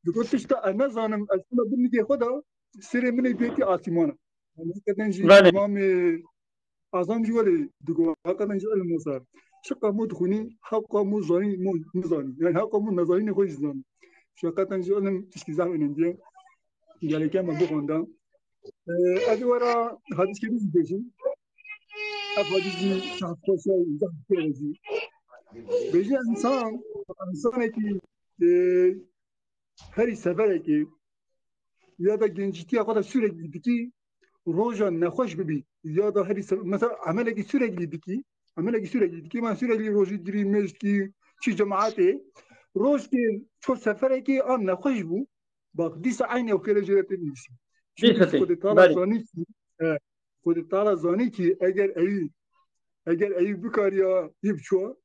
Digo, tişta ez nezanim, ez çima bin nigê xwe de, serê min ê bêtî asîmana. Yani hakikaten jî Belê. Îmamê Azam jî wele digo, hakikaten jî ilim wisa. Çiqa mo dixwînî, hewqa mo zanî, mo nizanî. Yani hewqa mo nezanînê xwe jî zanî. Hakikaten jî ilim tiştî zehf önemli ye. Gelekê me bixwenda. Ee, ez ê wera hadîskê jî bêjim. Ev hadîs jî zehf xweş e, zehf xweş e jî. Bêje insan, insanekî, e, herî severekê ya da gencîtiya xwe de sürekli dikî, roja nexweş bibî ya da herî se-, mesela emelekî sürekli dikî, emelekî sürekli dikî, ben sürekli rojî girî, mêj dikî, çi cemaetê, rojkê ço seferekê an nexweş bû, bak, dîsa eynî ew xêrê jê re tê nivîsî. Çünkü Dîsa tê, Xwedê Teala belê. zanî ki, e, Xwedê Teala zanî ki eger ewî, eger ewî bikariya yê biçû,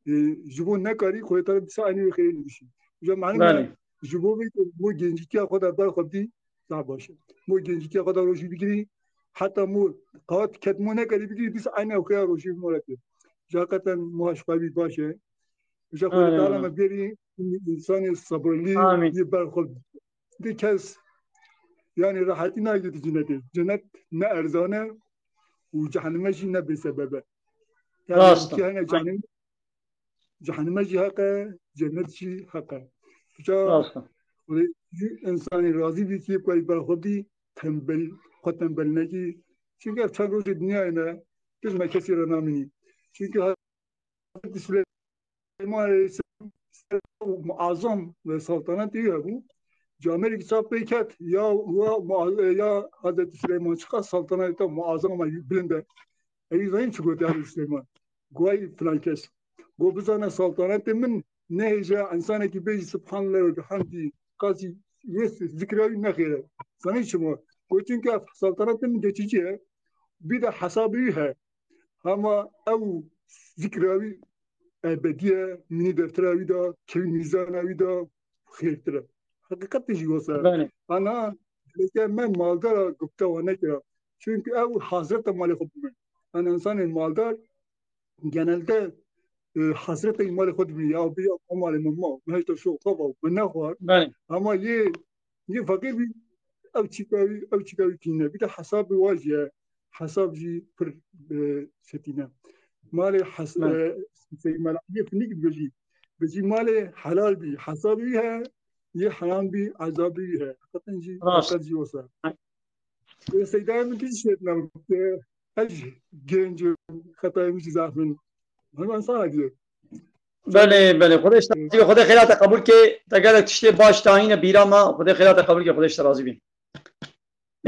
e, ji bo nekarî, Xwedê Teala dîsa eynî wê xêrê nivîsî. Ji malum Belê. e, ji bo vê bo gencîtiya xwe de ber xwe bidî, daha baş e. Bo gencîtiya xwe de rojî bigirî, heta mo qat ket mo nekarî bigirî, dîsa eynî ew xêra rojî mo re tê. Ji hakikaten mo ji xwe bî baş e. Ji Xwedê Belê, Teala belê. me bêrî, insanê sabirlî Amîn. yê ber xwe bidî. Di kes, yani rehetî nayê di cenetê. Cenet ne erzan e û cehenime jî ne bêsebeb e. Yani Rast e. ki hene cehenime, cehenime jî heq e, cennet jî heq e. Ca Rast e. Xwedê jî insanê razî bî ki ku ber xwe bî tembel, xwe tembel nekî. Çünkü ev çend rojê dinyayê ne, tu ji me kesî re namînî. Çünkü Hazreti Süleyman Aleyhisselam muazzam ve saltanatê wî hebû. Camerek çav pê ket, ya, ya, ya Hazreti Süleyman, çiqas saltanatê te muazzam e, bilind e. Ewî zanîn çi gotiye Hazreti Süleyman? Guay filan kes. Go bizane saltanatê min nehêje insanekî bêjî Subhanallah ve bihamdî, qasî wê zikra wî nexêre. Zanîn çima? Go çünkü saltanatê min geçici ye. Bir de hesabê wî he. Hema ew zikra wî ebedî ye, mînî deftera wî de, kevî mîzana wî de xêrtir e. Heqîqetê jî wisa ye. Belê. Ana, gelekê me maldara gupte wan nekira. Çünkü ew hazreta malê xwe bûne. Ana insanê maldar genelde, e, hazreta malê xwe dibîne. Ya bi ya malê min ma, me hêşta şo xwe va, me nexwar. Belê. Ama yê, yê feqîr bî, ew çîka wî, ew çîka wî tîne. Bir de hesabê wa jî ye. Hesab jî pir, e, çetîn e. Malê hes-, Belê. e, Seyyid Melahiyê Finik dibêjî, Bi jî malê helal bî, hesabî wî heye, yê heram bî, ezabî wî heye. Heqeten jî Rast. Heqet jî wisa. Ê Seydayê min tu jî şêt nebû. Ez genc im, xetayê min jî zaf in. Hemen sana diyor. Belê, belê. Xwedê ji te razî be. Xwedê xêra te qebûl ke. Te gelek tiştê baş dayîne bîra me. Xwedê xêra te qebûl ke. Xwedê ji te razî be.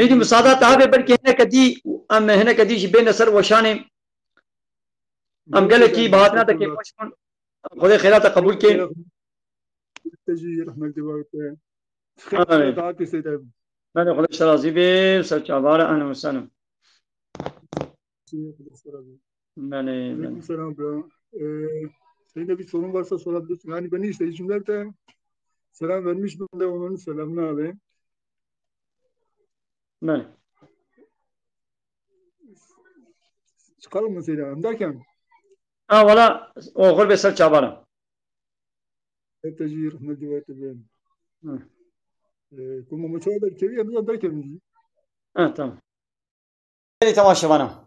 Êdî misada te hebe belkî hineke dî, em hineke dî jî bêne ser weşanê. Em gelekî bi hatina te kêfxweş bûn. Xwedê xêra te qebûl ke. Te jî rehmet dê bavê te. Amîn. Xêr te hatî Seydayê min. Belê, Xwedê ji te razî be. Ser çavare, ehlen we sehlen. Belê, belê. Aleyküm selam bro. Ee, senin de bir sorun varsa sorabilirsin. Yani beni işte izin ver de selam vermiş, ben de onun selamını alayım. Belê. Çıkalım mı Seydayê? Derken? Ha, wala, oxir be ser çavare. Hep te jî rehmet dê bavê te. Hı. Ee, kuma maça derkevî, em de derkevin jî. Ha, tamam. Gelî temaşevana.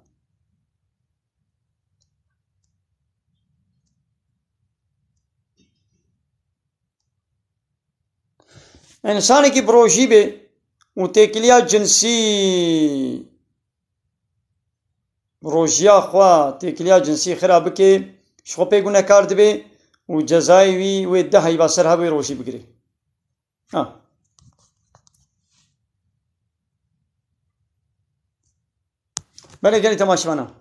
Însanekî bi rojî be û têkiliya cinsî, rojiya xwe têkiliya cinsî xira bike, ji xwe pê gunekar dibe û cezayê wî wê deh eyba ser hevê rojî bigire. Ha. Belê gelî temaşevana.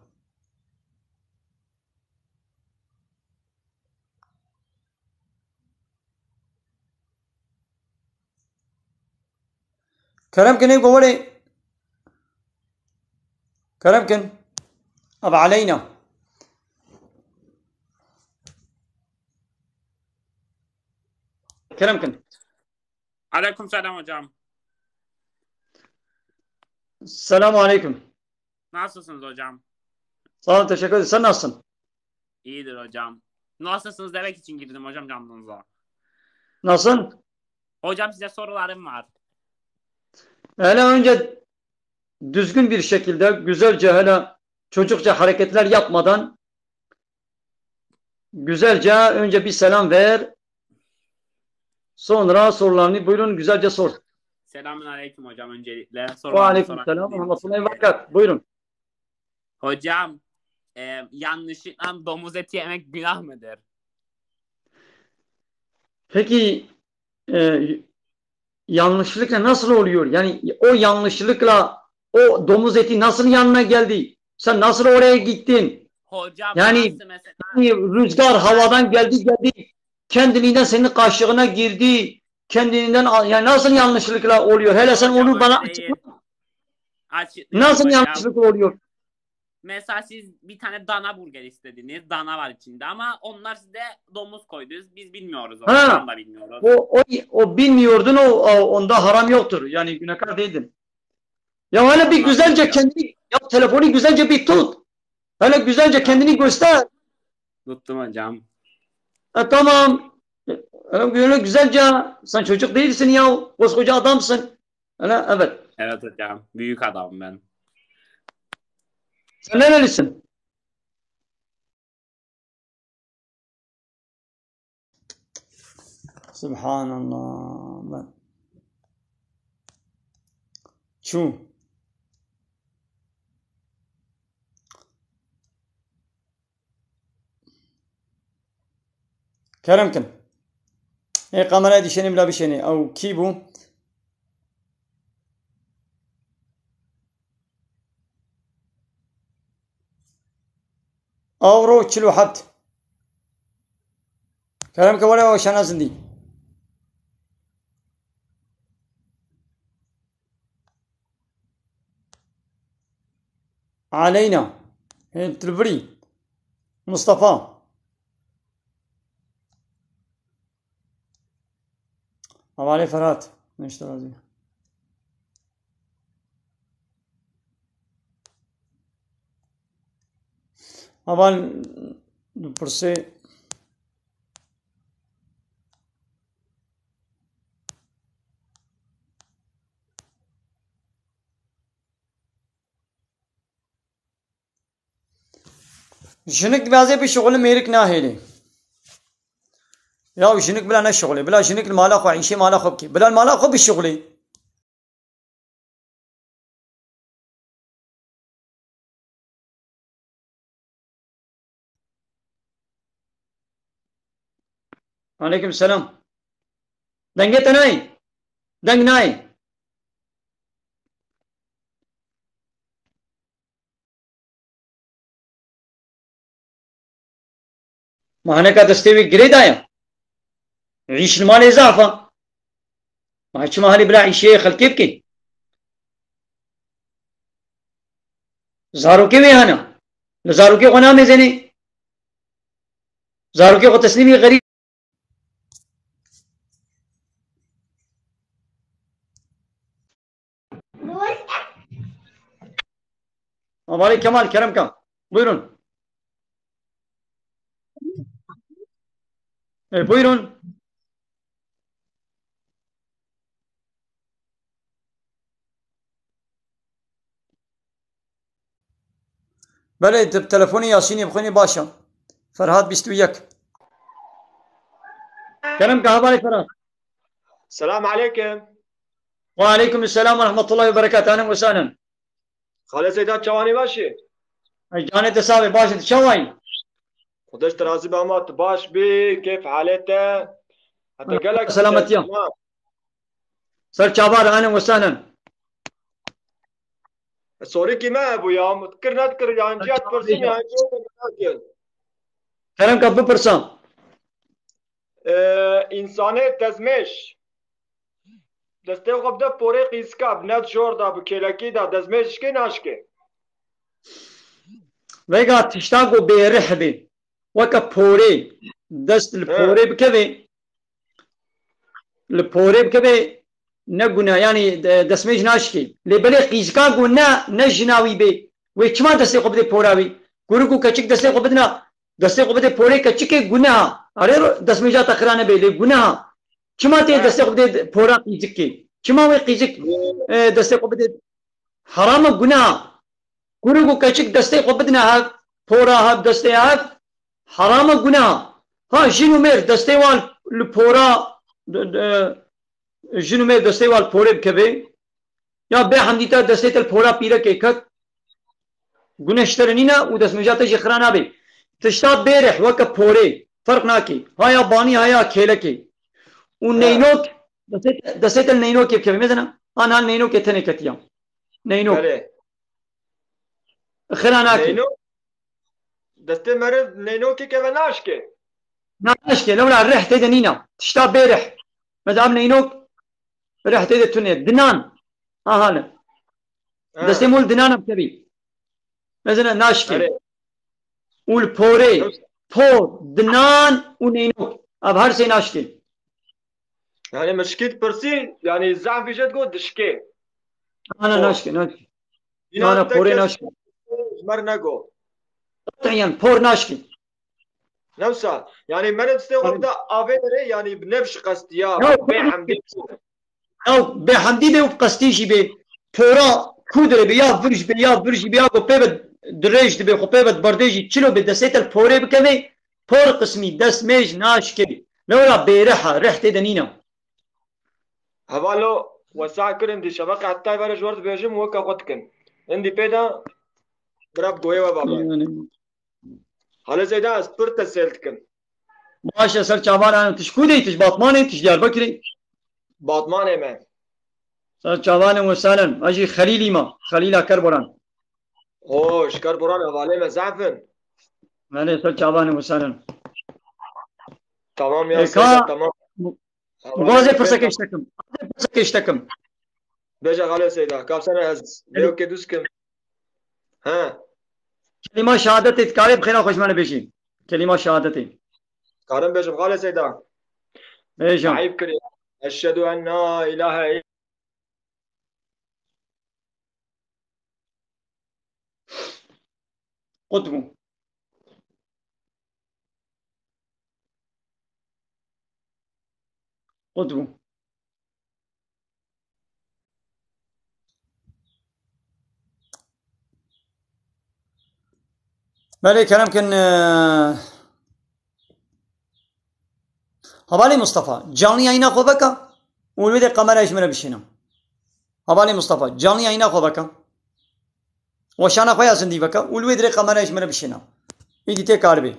Kerem kin ê gowerê. Kerem kin. Ev aleyna. Kerem kin. Aleyküm selam hocam. Selamun aleyküm. Nasılsınız hocam? Sağ olun, teşekkür ederim. Sen nasılsın? İyidir hocam. Nasılsınız demek için girdim hocam canınıza. Nasıl? Hocam size sorularım var. Hele önce düzgün bir şekilde, güzelce, hele çocukça hareketler yapmadan güzelce önce bir selam ver. Sonra sorularını buyurun güzelce sor. Selamun aleyküm hocam öncelikle. Ve aleyküm selam ve rahmetullahi ve berekatuhu. Buyurun. Hocam, e, yanlışlıkla domuz eti yemek günah mıdır? Peki, e, yanlışlıkla nasıl oluyor? Yani o yanlışlıkla o domuz eti nasıl yanına geldi? Sen nasıl oraya gittin? Hocam, yani nasıl mesela? Rüzgar havadan geldi geldi. Kendiliğinden senin kaşığına girdi. Kendiliğinden al-, yani nasıl yanlışlıkla oluyor? Hele sen onu bana açıkla. Açıklayayım hocam. Nasıl yanlışlıkla oluyor? Mesela siz bir tane dana burger istediniz. Dana var içinde ama onlar size domuz koydu. Biz bilmiyoruz onu. Ha. Tam da bilmiyoruz. O, o, o bilmiyordun, o, o, onda haram yoktur. Yani günahkar değildin. Ya hele bir güzelce kendini, ya telefonu güzelce bir tut. Hele güzelce kendini göster. Tuttum hocam. E, tamam. E, öyle güzelce, sen çocuk değilsin ya. Koskoca adamsın. Öyle, evet. Evet hocam. Büyük adamım ben. Sen nerelisin? Subhanallah. Ben... Çû. Kerem kin. Ê kamerayê dişênê bila bişênê. Ew kî bû? Avro çil û heft. Kerem ke were o şana zindî. Aleyna. Hê, tu li virî. Mustafa. Hevalê Ferhat. Neşte razî. Heval dipirsê. Jinik dibêje bişuxulin mêrik nahêlê. Ya jinik bila neşixulê. Bila jinik li mala xwe, îşê mala xwe bike. Bila li mala xwe bişixulê. Aleykum selam. Dengê te nayê. Deng nayê. Ma hineka destê wî girê daye. Îş li malê zaf e. Ma çima halê bila îşê xelkê bike? Zarokê wê hene. Li zarokê xwe namêzenê. Zarokê xwe teslîmî xerîb. Avalê Kemal, kerem ka. Buyurun. E, buyurun. Belê, di telefonê Yasînê bixwînî baş e. Ferhat bîst û yek. Kerem ke hevalê Ferhat. Selam aleykum. Ve aleykum selam ve rahmetullahi ve berekatuhu. Ahlen ve sahlen. Xalê Seyda, çawanî, baş î? Ay, canê te sağ be, baş e, tu çawayî? Xudaş te razî be, ama tu baş bî, keyf halê te. Heta Allah gelek selametiya. Selam. Ser çavar, ahlen ve sahlen. Sorîkî me hebû ya, kir nedikir, yan ciya dipirsîn, yan ciya dipirsîn. Kerem ka bipirsa. Ee, însanê dezmêj destê xwe bide porê qîzika, bi net jor da, bi kêlekî da, dezmêj dişkê naşkê? Vêga tişta ku bêrih bê, weke porê, dest li He. porê bikevê, li porê bikevê, ne guna, yanî, e, destmêj naşkê. Lê belê qîzika ku ne, ne jina wî bê, wê çima destê xwe bidê pora wî? Kuru ku keçik destê xwe bidina, destê xwe bidê porê keçikê, guneha. Arê ro-, destmêja te xira nebe, lê guneha. Çima tê He. destê xwe bidê pora qîzikê? Çima wê qîzik, e, destê xwe bidê? Heram e, guneha. Kuru ku keçik destê xwe bidine hev, pora hev, destê hev, heram e, guneha. Ha, jin û mêr destê wan li pora, d-, d-, jin û mêr destê wan li porê bikevê, ya bê hemdî te destê te li pora pîrekê ket, gune ji te re nîne û destmêja te jî xira nabê. Tişta bêrih weke porê, ferq nake. Ha ya banî, ha ya kêlekê. Û Ha. neynok, destê te, destê te li neynokê bikevê. Mesela, ha niha li neynokê tenê ketiya. Neynok. Belê. Xira nake. Neynok, destê meriv neynokê keve naşke. Naşke, lewra rih tê de nîna. Tişta bê rih. Mesela ev neynok rih tê de tune. Dinan. Aha ne. Ha. Destê mol dinan em kevî. Mesela naşke. Erê. Û li porê. Por, dinan û neynok. Ev her sê naşke. Yani mişkî dipirsî, yani zehfî jê digot dişkê. Ana Por. naşke, naşke. Înan Ana te porê kes naşke. ji me re nego. Qet'iyen por naşke. Newsa, yani meriv destê xwe Tabii. bide avê re, yani bi nefş qestiya, Ya, bê hemdî. Ya bê hemdî bê û bi qestî jî bê. Pora ku dire bê, ya vir jî bê, ya vir jî bê, ya ku pê ve dirêj dibe, xwe pê ve diberdê jî çilo bê destê te li porê bikevê, por qismî destmêj naşke. Lewra bêrih e, rih tê de nîne. Hevalo, we sah kirin dî şeveqe heta vere ji we re dibêjim, weke xwe dikin. Hindî pê de bira bi goyê we babe. Yani. Halê Zeyda, ez pir te sêl dikim. Baş e, ser çavan, tu ji ku de yî, tu ji Batmanê, tu ji Diyarbekirê? Batmanê me. Ser çavanê we sahlen. Ez jî Xelîlî me. Xelîla Kerboran. O, ji Kerboran hevalê me zehf in. Belê, ser çavanê we sahlen. Tamam ya, Ê, Seyda, ka, tamam. Hevalê Gazê me pirseke pê- ji te kim. Gazê pirseke ji te kim. Bêje Xalê Seyda, ka sene ez Belê. lêwkê dûz kim. He. Kelîma şehadetê dikarê bi xêra xwe ji me re bêjî. Kelîma şehadetê. Karim bêjim Xalê Seyda. Bêje. Eyb kirî. Eşhedû en la îlahe Qut bû. Qut bû. Belê, kerem kin, e, Hevalê Mustafa, canlı yayına xwe veke û li wê de kamerayê ji min re bişêne. Hevalê Mustafa, canlı yayına xwe veke. Weşana xwe ya zindî veke û li wê dirê kamerayê ji min re bişêne. Îdî tê karibê.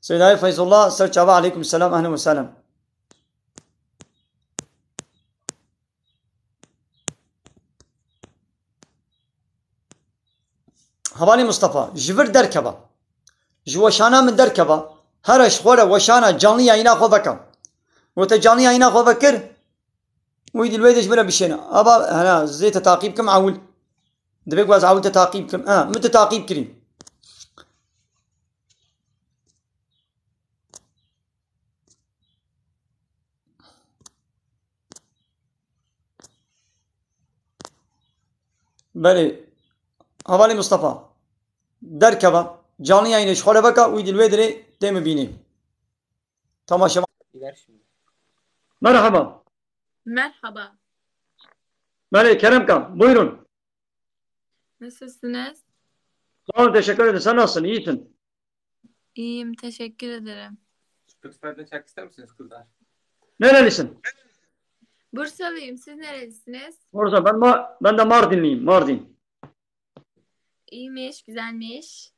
Seydayê Feyzullah, ser çava, aleykum selam, ehlen ve selam. Hevalê Mustafa, ji vir derkeva. Ji weşana min derkeva. Here ji xwe re weşana canlı yayına xwe veke. Û te canlı yayına xwe vekir. Wî di li wê de ji min re bişêne. Aba, hena, zê te taqîb kim ewil. Divê ku ez ewil te taqîb kim. Ha, min te taqîb kirî. Belê. Hevalê Mustafa. Derkeva. Canlı yayını ji xwe re veka û di li wê dirê tê min bînî. Temaşe. Gider şimdi. Merhaba. Merhaba. Belê, Kerem Kan. Buyurun. Nasılsınız? Sağ olun, teşekkür ederim. Sen nasılsın? İyisin? İyiyim, teşekkür ederim. Kürtlerden şarkı ister misiniz kızlar? Nerelisin? Bursalıyım, siz nerelisiniz? Bursa, ben Ma-, ben de Mardinliyim, Mardin. İyiymiş, güzelmiş.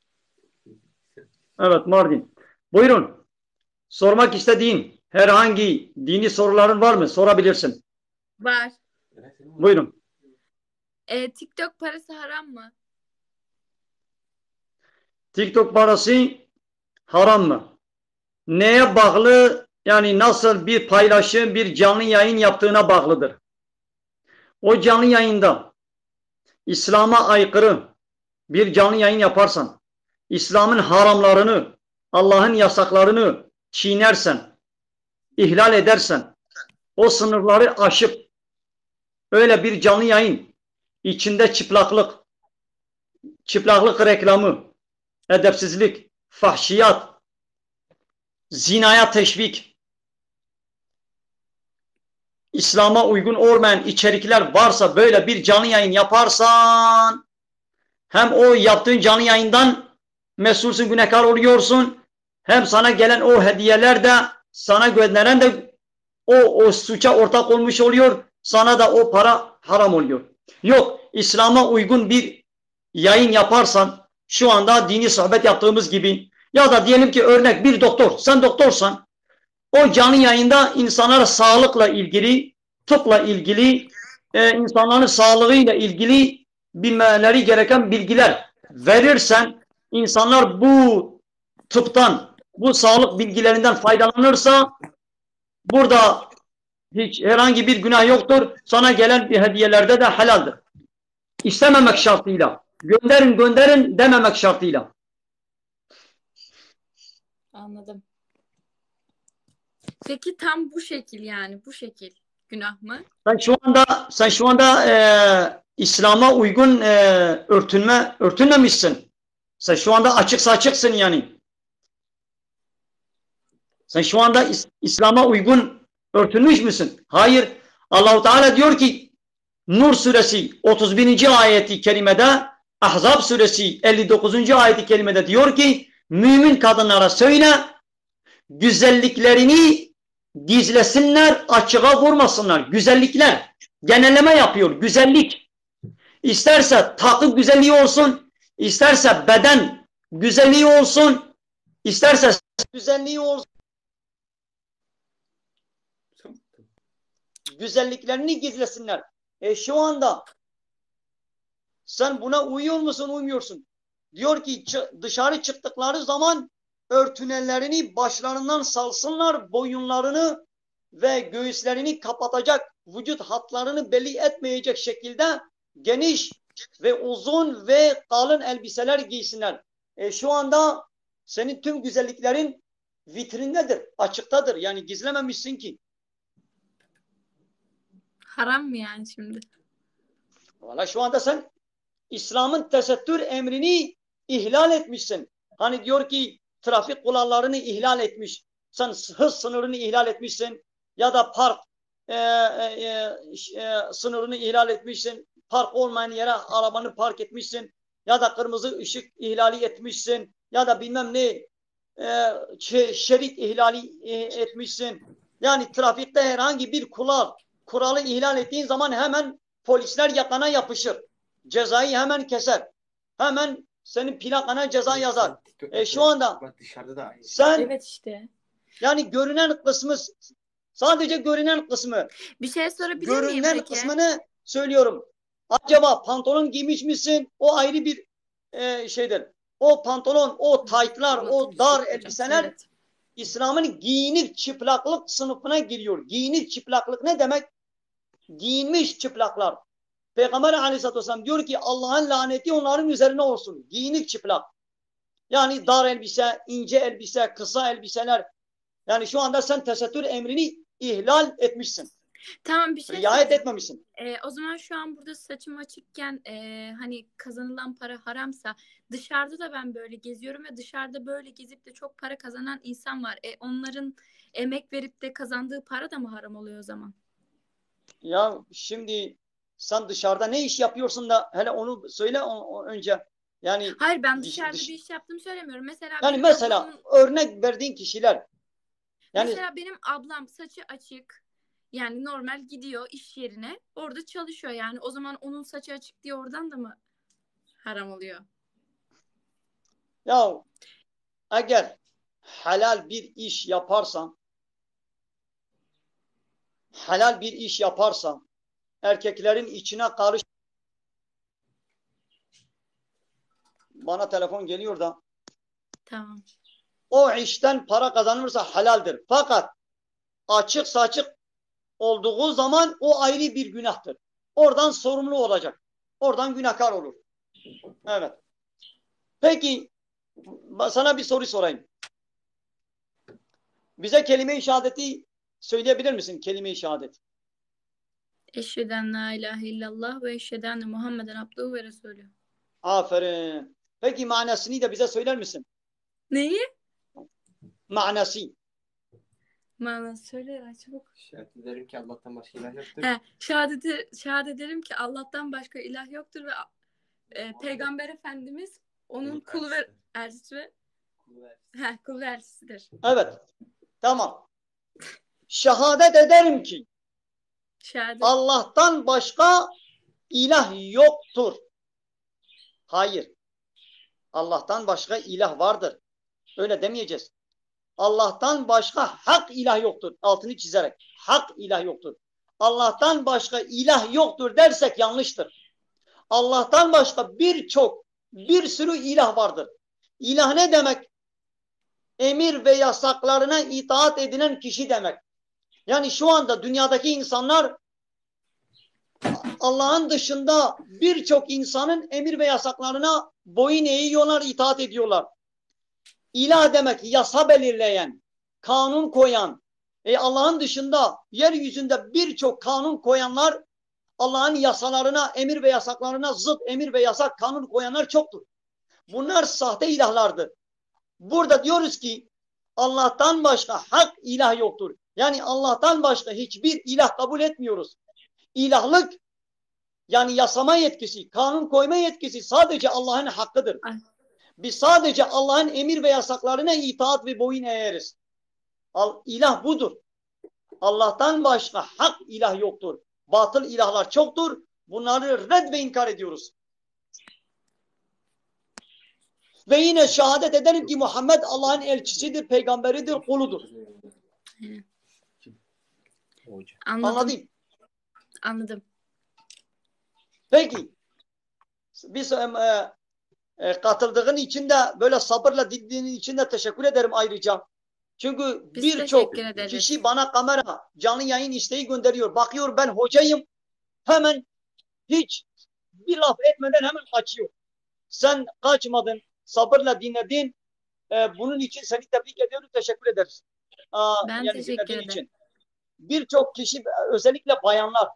Evet, Mardin. Buyurun. Sormak istediğin herhangi dini soruların var mı? Sorabilirsin. Var. Buyurun. E, TikTok parası haram mı? TikTok parası haram mı? Neye bağlı? Yani nasıl bir paylaşım, bir canlı yayın yaptığına bağlıdır. O canlı yayında İslam'a aykırı bir canlı yayın yaparsan, İslam'ın haramlarını, Allah'ın yasaklarını çiğnersen, ihlal edersen, o sınırları aşıp öyle bir canlı yayın içinde çıplaklık, çıplaklık reklamı, edepsizlik, fahşiyat, zinaya teşvik, İslam'a uygun olmayan içerikler varsa böyle bir canlı yayın yaparsan hem o yaptığın canlı yayından mesulsün, günahkar oluyorsun. Hem sana gelen o hediyeler de sana gönderen de o, o suça ortak olmuş oluyor. Sana da o para haram oluyor. Yok, İslam'a uygun bir yayın yaparsan, şu anda dini sohbet yaptığımız gibi, ya da diyelim ki örnek bir doktor, sen doktorsan, o canlı yayında insanlara sağlıkla ilgili, tıpla ilgili, e, insanların sağlığıyla ilgili bilmeleri gereken bilgiler verirsen, insanlar bu tıptan, bu sağlık bilgilerinden faydalanırsa, burada hiç herhangi bir günah yoktur. Sana gelen bir hediyelerde de helaldir. İstememek şartıyla. Gönderin, gönderin dememek şartıyla. Anladım. Peki tam bu şekil, yani bu şekil günah mı? Sen şu anda, sen şu anda e, İslam'a uygun e, örtünme örtünmemişsin. Sen şu anda açıksa açıksın yani. Sen şu anda İs- İslam'a uygun örtünmüş müsün? Hayır. Allahu Teala diyor ki Nur suresi otuz birinci ayeti kerimede, Ahzab suresi elli dokuzuncu ayeti kerimede diyor ki mümin kadınlara söyle, güzelliklerini gizlesinler, açığa vurmasınlar. Güzellikler, genelleme yapıyor. Güzellik. İsterse takı güzelliği olsun, isterse beden güzelliği olsun, isterse güzelliği olsun. Güzelliklerini gizlesinler. E, şu anda sen buna uyuyor musun, uymuyorsun? Diyor ki çı- dışarı çıktıkları zaman örtünenlerini başlarından salsınlar, boyunlarını ve göğüslerini kapatacak, vücut hatlarını belli etmeyecek şekilde geniş ve uzun ve kalın elbiseler giysinler. E, şu anda senin tüm güzelliklerin vitrindedir, açıktadır. Yani gizlememişsin ki. Haram mı yani şimdi? Valla şu anda sen İslam'ın tesettür emrini ihlal etmişsin. Hani diyor ki trafik kurallarını ihlal etmiş. Sen hız sınırını ihlal etmişsin. Ya da park e, e, e, ş- e, sınırını ihlal etmişsin. Park olmayan yere arabanı park etmişsin. Ya da kırmızı ışık ihlali etmişsin. Ya da bilmem ne e, şe- şerit ihlali e, etmişsin. Yani trafikte herhangi bir kural, kuralı ihlal ettiğin zaman hemen polisler yakana yapışır. Cezayı hemen keser. Hemen senin plakana ceza yazar. E, şu anda Bak dışarıda da aynı. Sen Evet işte. yani görünen kısmı, sadece görünen kısmı, Bir şey sorabilir miyim görünen peki? Kısmını söylüyorum. Acaba pantolon giymiş misin? O ayrı bir e, şeydir. O pantolon, o taytlar, o dar elbiseler Evet. İslam'ın giyinik çıplaklık sınıfına giriyor. Giyinik çıplaklık ne demek? Giyinmiş çıplaklar. Peygamber aleyhissalatü vesselam diyor ki Allah'ın laneti onların üzerine olsun. Giyinik çıplak. Yani dar elbise, ince elbise, kısa elbiseler. Yani şu anda sen tesettür emrini ihlal etmişsin. Tamam, bir şey Riayet soracağım. Etmemişsin. Ee, o zaman şu an burada saçım açıkken e, hani kazanılan para haramsa, dışarıda da ben böyle geziyorum ve dışarıda böyle gezip de çok para kazanan insan var. E, onların emek verip de kazandığı para da mı haram oluyor o zaman? Ya şimdi sen dışarıda ne iş yapıyorsun da hele onu söyle o- o önce. Yani Hayır, ben dış- dışarıda dış- bir iş yaptığımı söylemiyorum. Mesela yani benim mesela ablamın örnek verdiğin kişiler yani Mesela benim ablam saçı açık. Yani normal gidiyor iş yerine. Orada çalışıyor yani. O zaman onun saçı açık diye oradan da mı haram oluyor? Ya eğer helal bir iş yaparsan, helal bir iş yaparsan, erkeklerin içine karış bana telefon geliyor da Tamam. O işten para kazanırsa helaldir. Fakat açık saçık olduğu zaman o ayrı bir günahtır. Oradan sorumlu olacak. Oradan günahkar olur. Evet. Peki ba- sana bir soru sorayım. Bize kelime-i şehadeti söyleyebilir misin? Kelime-i şehadet. Eşhedü en la ilahe illallah ve eşhedü enne Muhammeden abduhu ve resulü. Aferin. Peki manasını da bize söyler misin? Neyi? Manası. Mana söyle ya, çabuk. Şehadet ederim ki Allah'tan başka ilah yoktur. He, şehadeti, şehadet ederim ki Allah'tan başka ilah yoktur ve e, Peygamber Efendimiz onun Onun kulu ve elçisi. Elçisi ve Kulu ve elçisi. he, kulu ve elçisidir. Evet. Tamam. Şehadet ederim ki Şehadet. Allah'tan başka ilah yoktur. Hayır. Allah'tan başka ilah vardır. Öyle demeyeceğiz. Allah'tan başka hak ilah yoktur. Altını çizerek. Hak ilah yoktur. Allah'tan başka ilah yoktur dersek yanlıştır. Allah'tan başka birçok, bir sürü ilah vardır. İlah ne demek? Emir ve yasaklarına itaat edinen kişi demek. Yani şu anda dünyadaki insanlar Allah'ın dışında birçok insanın emir ve yasaklarına boyun eğiyorlar, itaat ediyorlar. İlah demek yasa belirleyen, kanun koyan. E, Allah'ın dışında yeryüzünde birçok kanun koyanlar, Allah'ın yasalarına, emir ve yasaklarına zıt emir ve yasak, kanun koyanlar çoktur. Bunlar sahte ilahlardır. Burada diyoruz ki Allah'tan başka hak ilah yoktur. Yani Allah'tan başka hiçbir ilah kabul etmiyoruz. İlahlık, yani yasama yetkisi, kanun koyma yetkisi sadece Allah'ın hakkıdır. Ay. Biz sadece Allah'ın emir ve yasaklarına itaat ve boyun eğeriz. Al, ilah budur. Allah'tan başka hak ilah yoktur. Batıl ilahlar çoktur. Bunları red ve inkar ediyoruz. Ve yine şehadet ederim ki Muhammed Allah'ın elçisidir, peygamberidir, kuludur. Hoca. Anladım. Anladın? Anladım. Peki. Biz e, e, katıldığın için de, böyle sabırla dinlediğin için de teşekkür ederim ayrıca. Çünkü Biz birçok teşekkür ederiz. Kişi bana kamera, canlı yayın isteği gönderiyor. Bakıyor ben hocayım. Hemen hiç bir laf etmeden hemen kaçıyor. Sen kaçmadın, sabırla dinledin. E, bunun için seni tebrik ediyorum, teşekkür ederiz. Aa, Ben yani teşekkür dinlediğin ederim. için. Birçok kişi, özellikle bayanlar,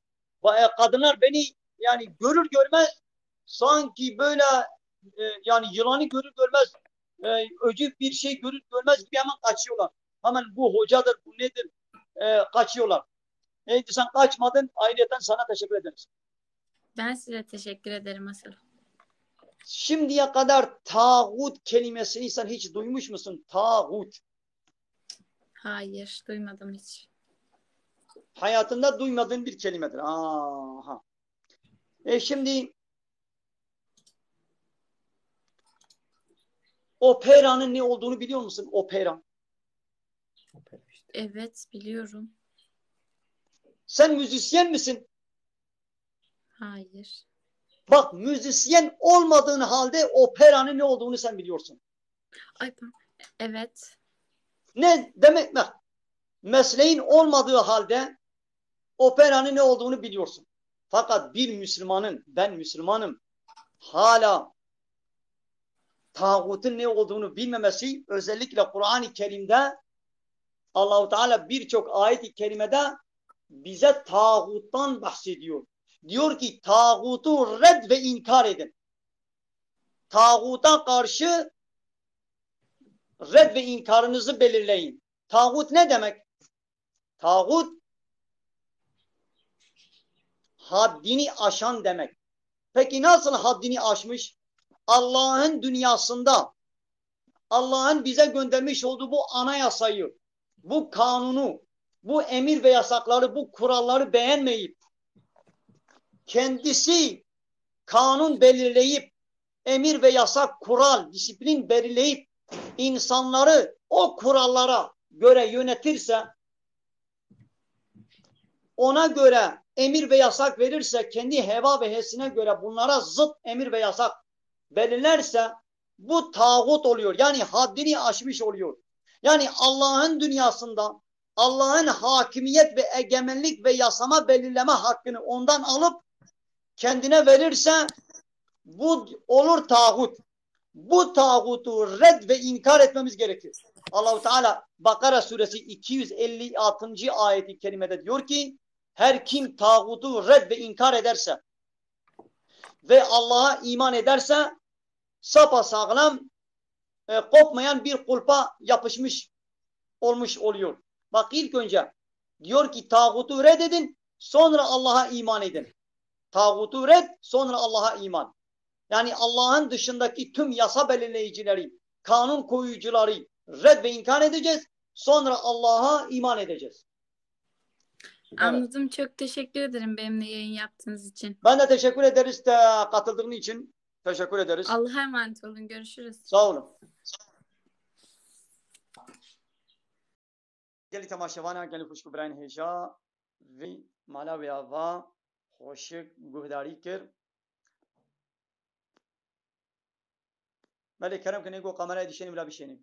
ba- e, kadınlar beni yani görür görmez sanki böyle e, yani yılanı görür görmez e, öcü bir şey görür görmez gibi hemen kaçıyorlar. Hemen bu hocadır, bu nedir? E, kaçıyorlar. Neydi sen kaçmadın, ayrıca sana teşekkür ederiz. Ben size teşekkür ederim asıl. Şimdiye kadar tağut kelimesini sen hiç duymuş musun? Tağut. Hayır, duymadım hiç. Hayatında duymadığın bir kelimedir. Aha. E şimdi operanın ne olduğunu biliyor musun? Opera. Evet, biliyorum. Sen müzisyen misin? Hayır. Bak, müzisyen olmadığın halde operanın ne olduğunu sen biliyorsun. Ay, pardon. Evet. Ne demek? Bak, mesleğin olmadığı halde operanın ne olduğunu biliyorsun. Fakat bir Müslümanın, ben Müslümanım, hala tağutun ne olduğunu bilmemesi, özellikle Kur'an-ı Kerim'de Allahu Teala birçok ayet-i kerimede bize tağuttan bahsediyor. Diyor ki, tağutu red ve inkar edin. Tağuta karşı red ve inkarınızı belirleyin. Tağut ne demek? Tağut, haddini aşan demek. Peki nasıl haddini aşmış? Allah'ın dünyasında, Allah'ın bize göndermiş olduğu bu anayasayı, bu kanunu, bu emir ve yasakları, bu kuralları beğenmeyip, kendisi kanun belirleyip, emir ve yasak, kural, disiplin belirleyip, insanları o kurallara göre yönetirse, ona göre emir ve yasak verirse, kendi heva ve hevesine göre bunlara zıt emir ve yasak belirlerse, bu tağut oluyor. Yani haddini aşmış oluyor. Yani Allah'ın dünyasında Allah'ın hakimiyet ve egemenlik ve yasama belirleme hakkını ondan alıp kendine verirse, bu olur tağut. Bu tağutu red ve inkar etmemiz gerekir. Allahu Teala Bakara suresi iki yüz elli altıncı ayeti kerimede diyor ki, her kim tağutu red ve inkar ederse ve Allah'a iman ederse, sapasağlam, e, kopmayan bir kulpa yapışmış olmuş oluyor. Bak, ilk önce diyor ki tağutu reddedin, sonra Allah'a iman edin. Tağutu red, sonra Allah'a iman. Yani Allah'ın dışındaki tüm yasa belirleyicileri, kanun koyucuları red ve inkar edeceğiz. Sonra Allah'a iman edeceğiz. Evet. Anladım. Çok teşekkür ederim benimle yayın yaptığınız için. Ben de teşekkür ederiz de katıldığın için. Teşekkür ederiz. Allah'a emanet olun. Görüşürüz. Sağ olun. Gelî temaşevana, gelî xwişk û birayên hêja, vî mala wê ava xweşik guhdarî kir. Belê kerem kin, ê ku kamerayê dişênî bila bişênî.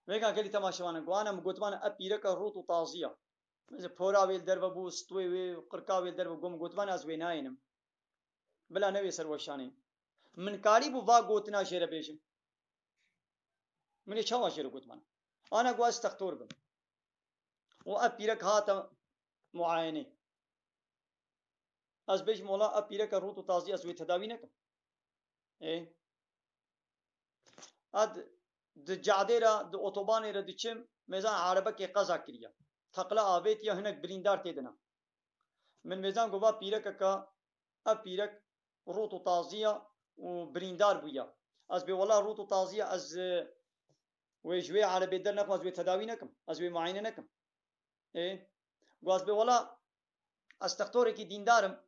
Vêga gelî temaşevanan, guhana min gotiman, ev pîreka rût û tazî ya. Mesela pora wê li derve bû, stûyê wê, qirka wê li derve bû, min gotiman ez wê nayênim. Bila newê ser weşanê. Min karîbû va gotina jê re bêjim. Min ê çawa jê re gotiman? Ana got ez textor bim. Û ev pîrek hate muayenê. Ez bêjim wela ev pîreke rût û tazî ez wê tedawî nekim. Ê? Ez di cadê re, di otobanê re diçim, mêzan erebekê qeza kiriye. Teqle avêtiye, hinek birîndar tê de ne. Min mêzan got va pîrekeke, ev pîrek rût û tazî ye û birîndar bûye. Ez bê wela rût û tazî ye, ez, e, wê ji wê erebê dernexim, ez wê tedawî nekim, ez wê muayene nekim. Ê? Got ez bê wela ez textorekî dîndar im,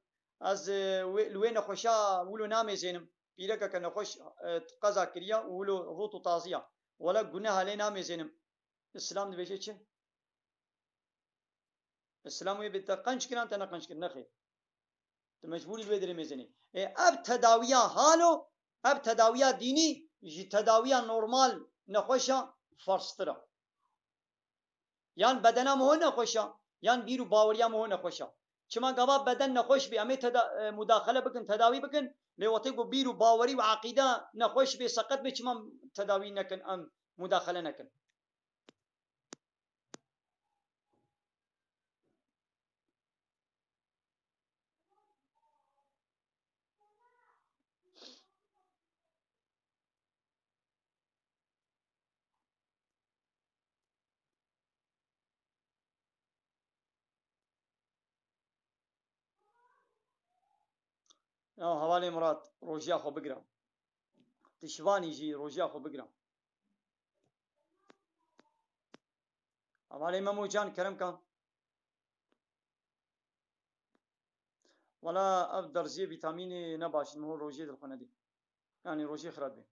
ez, e, wê, li wê nexweşa wilo namêzênim. Pîrekeke nexweş, e, qeza kiriye û wilo rût û tazî ye. Wela guneha lê namêzênim. Îslam dibêje çi? Îslam wê bê te qenc kiran, te ne qenc kir, nexêr. Tu mecbûrî li wê dirê mêzênê. Ê, ev tedawiya halo, ev tedawiya dînî ji tedawiya normal nexweşa ferztir e. Yan bedena min ho nexweş e, yan bîr û baweriya min ho nexweş e. Çima gava beden nexweş bê, em ê teda-, e, mudaxele bikin, tedawî bikin, lê wextê ku bîr û bawerî û eqîde nexweş bê, seqet bê, çima tedawî nekin, em mudaxele nekin? Ya hevalê Murat, rojiya xwe bigire. Tişvanî jî rojiya xwe bigire. Hevalê Memo Can, kerem ka. Wela ev derziyê vîtamînê ne baş in, min rojiyê dilxwe nedî. Yanî rojiyê xirab bê.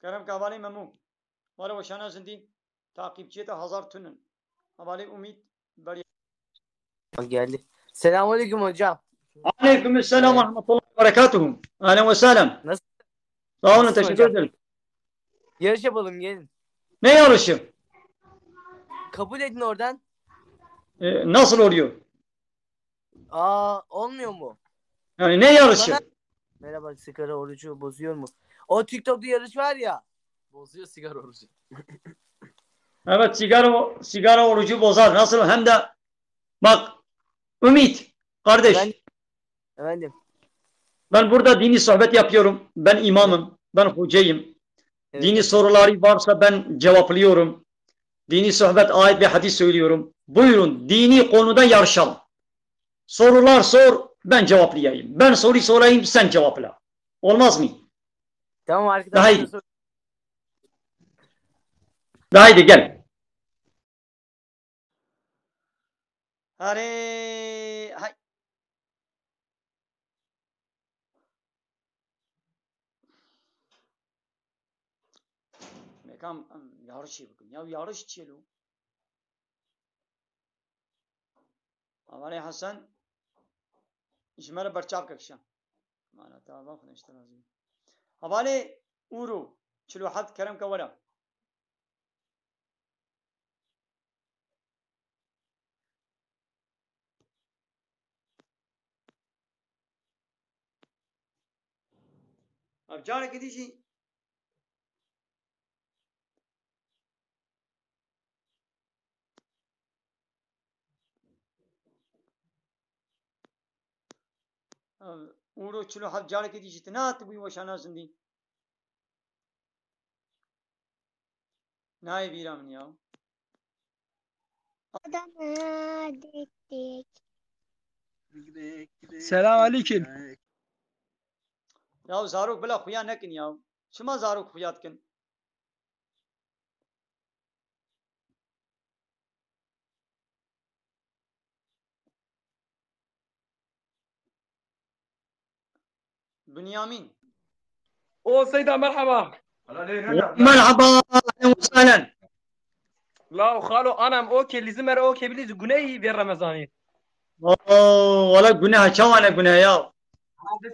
Kerem ka hevalê Memû. Were weşana zindî. Takipçiyê te hazar tunin. Hevalê Umît beriya. Geldi. Selamünaleyküm hocam. Aleyküm selam ve rahmetullahi ve berekatuhu. Ahlen ve sahlen. Nasıl? Sağ olun, nasıl teşekkür hocam? Ederim. Yarış yapalım, gelin. Ne yarışı? Kabul edin oradan. E, nasıl oluyor? Aa, olmuyor mu? Yani ne yarışı? Bana... Merhaba, sigara orucu bozuyor mu? O TikTok'ta yarış var ya. Bozuyor sigara orucu. Evet, sigara, sigara orucu bozar. Nasıl? Hem de bak, Ümit, kardeş. Efendim? Efendim? Ben burada dini sohbet yapıyorum. Ben imamım, ben hocayım. Evet. Dini soruları varsa ben cevaplıyorum. Dini sohbet, ayet ve hadis söylüyorum. Buyurun, dini konuda yarışalım. Sorular sor, ben cevaplayayım. Ben soru sorayım, sen cevapla. Olmaz mı? Tamam arkadaşlar. Daha iyi. Sor- Daha iyi, gel. Hare, hay. Mekam, em, yarışê bikin. Ya yarış çi ye lo? Hevalê Hesen, ji me re berçavkek şe. Mana te ava xwe neşte razî. Hevalê Ûro, çil û heft, kerem ke were. Ev carekê dî jî Ev, Ûro çil û heft carekê dî jî tune hatibûyî weşana zindî. Nayê bîra min ya. Adana dik dik. Selam aleyküm. Ya zarok bila xuya nekin ya. Çima zarok xuya dikin? Bünyamin. O Seyda, merhaba. Merhaba, ahlen ve sahlen. La xalo, anam, o ke lîzim er o ke bilîz gunehî vê Remezanî. Oo, wala guneh, çawa ne guneh ya?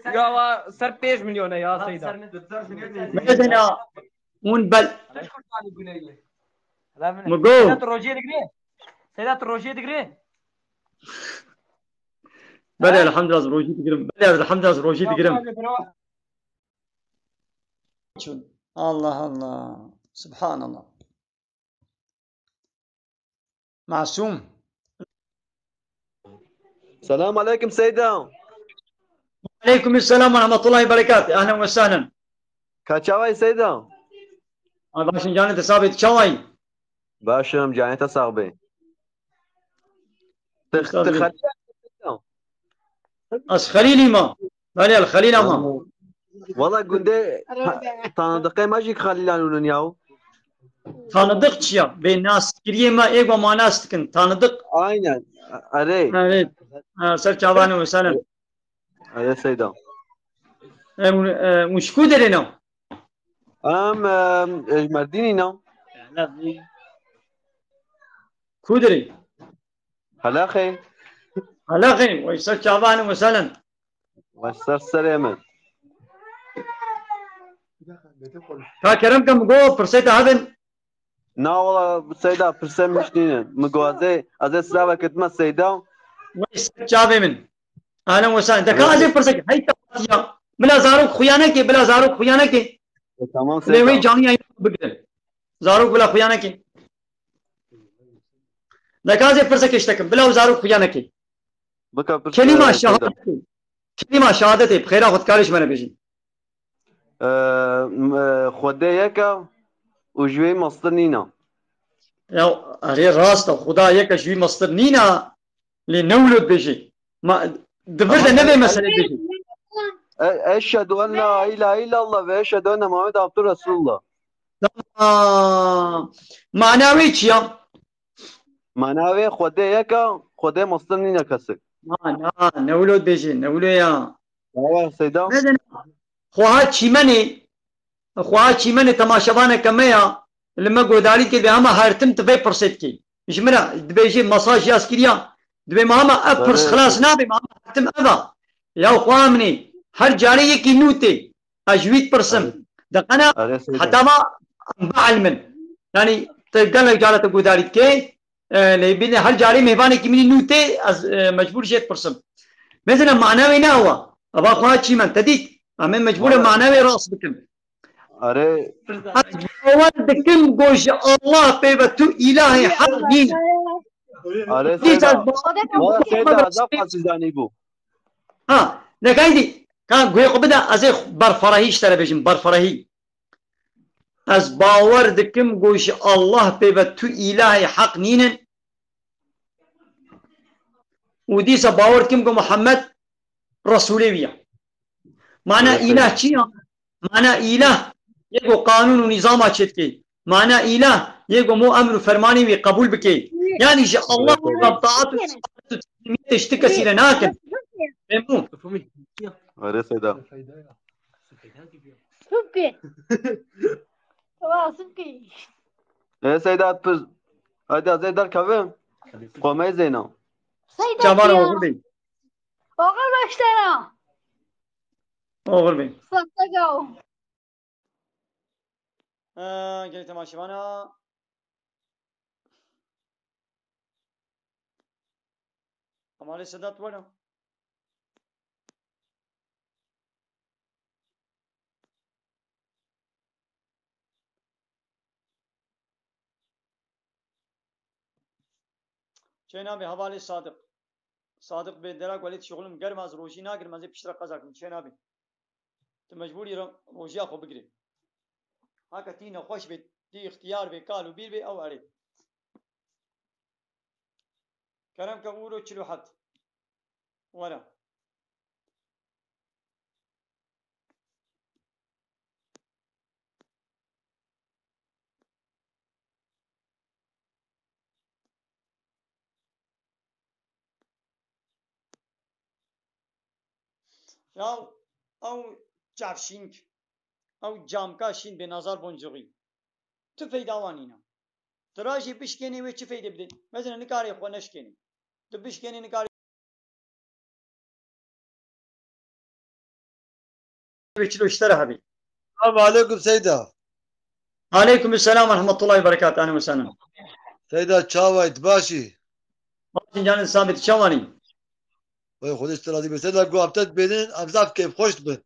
Ya wa ser pênc milyon e ya Seyda. Mezena, un bel. Mugo. Seyda, tu rojiyê digirê? Seyda, tu rojiyê digirê? Belê, elhamdülillah, ez rojî digirim. Belê, ez elhamdülillah, ez rojî digirim. Allah Allah. Subhanallah. Masum. Selam aleyküm Seyda. Aleyküm selam ve rahmetullahi ve berekatuhu. Ahlen ve sahlen. Ka çawayî Seyda? Ay, başın canı te sabit çawayî? Başım, canê te sax be. Te, te Xelîl? Ez Xelîlî ma. Belê, el Xelîl ama. Wala gundê tanıdıqê me jî Xelîlan ûnin yaw. Tanıdık çi ya? Bê naskiriyê me êgo ma nas dikin. Tanıdık. Aynen. Erê. Evet. Ha, ser çavanê we selen. Erê Seyda. E, hûn, e, hûn ji ku derê ne? Em, em, ji Merdînî ne? Ku derê? Helaxê. Helaxê, wey ser çavanê we selen. Wey ser serê min. Ka kerem ke min got, pirsê te hebin. Na wala Seyda, pirsê min ji nîne. Min got, ez ê, ez ê silavek dime Seyda. Wey ser çavê min. Ahlen we sahlen. Deka ez ê pirsek, hey te hatiya. Bila zarok xuya neke, bila zarok xuya neke. E, tamam Seyda. Lê wê canî yayın bigire. Zarok bila xuya neke. Deka ez ê pirsek işte kim. Bila zarok xuya neke. Bike pirs, Kelîma e, Seyda. Şehadetê. Kelîma şehadetê, bi xêra xwe dikarî ji me re bêjî. E, m-, e, Xwedê yek e û ji wê mastir nîne. Ya, erê rast e, Xuda yek e, ji wî mastir nîne, lê ne wilo dibêjî. Ma, di vir de ne vê meselê dibêjî. E, eşhedü en la ilahe illallah ve eşhedü enne Muhammed abdü Resulullah. Tamam. Mana wê çi ya? Mana wê Xwedê yek e, Xwedê mastir nîne kesik. Na, na, ne wilo dibêjî, ne wilo ya. Ewa Seyda. Mezin, xweha çîmenê, xweha çîmenê temaşevaneke me ya, li me guhdarî dike, dibê hema her tim tu vê pirsê dikî. Ji min re dibêjê mesaj yaz kiriya, dibê me hema ev pirs xilas nabe, me hema her tim ev a. Ya xweha min ê, her carê yekî nû tê. Ez ji wî dipirsim. Erê. Deqena Erê Seyda. Heta va em bielmin. Yanî, te gelek cara te guhdarî dikê, e, lê bîne her carê mêvanekî min î nû tê, ez, e, mecbûr jê dipirsim. Mezina mana wê ne ew a. Eva xweha çîmen, te dît. Em ê mecbûr e Valla. Mana wê rast bikin. Erê. Ez bawer dikim ku ji Allah pê ve tu îlahê heq nîn. Erê Dîsa Seyda. ez bawer dikim Valla ku Seyda, Muhammed ez ev qasî zanîbû. Ha, nekayî dî. Ka guhê xwe bide, ez ê berferahî ji te re bêjim, berferahî. Ez bawer dikim ku ji Allah pê ve tu îlahê heq nînin. Û dîsa bawer dikim ku Muhammed Resûlê wî ye. Mana Resûlê. Îlah çi ya? Mana îlah yê ku qanûn û nîzama çêdikê. Mana îlah yê ku mo emr û fermanê wî qebûl bikê. Yanî ji Allah Resûlê. Taat û teslimiyetê ji ti kesî re nakin. Fehmû? Erê Seyda. Suki. Wa suki. Ê Seyda pir. Haydi ez ê derkevim. Xwe me zêna. Seyda Çavan diya. Oğul Bey. Oğul başlana. Oğul Bey. Sahtega o. Ee, gelin temaşevana. Ama Sedat were. Çênabê hevalê Sadiq. Sadiq bê dera ku ez lê dişuxulim germ ez rojî nagirim, ez ê piştre qeza kim. Çênabê. Tu mecbûrî re rojiya xwe bigirê. Heke tî nexweş bê, tî ixtiyar bê, kal û bîr bê, ew erê. Kerem ke ûro çil û heft. Were. Ya ew çavşînk, ew camka şîn bê nazar boncuğî. Tu feyda wan nîne. Tu rajê bişkênê wê çi feyde bidê? Mezine nikarê xwe neşkênê. Tu bişkênê nikarê. Wê çilo ji te re hebî. Selamu aleykum Seyda. Aleykum selam ve rahmetullahi ve berekatuhu. Ahlen ve sehlen. Seyda çawa yî, tu baş î? Başin canê sabit çawanî? Wey Xwedê ji te razî be. Seyda, ku hafte dibênin, em zaf kêfxweş dibin.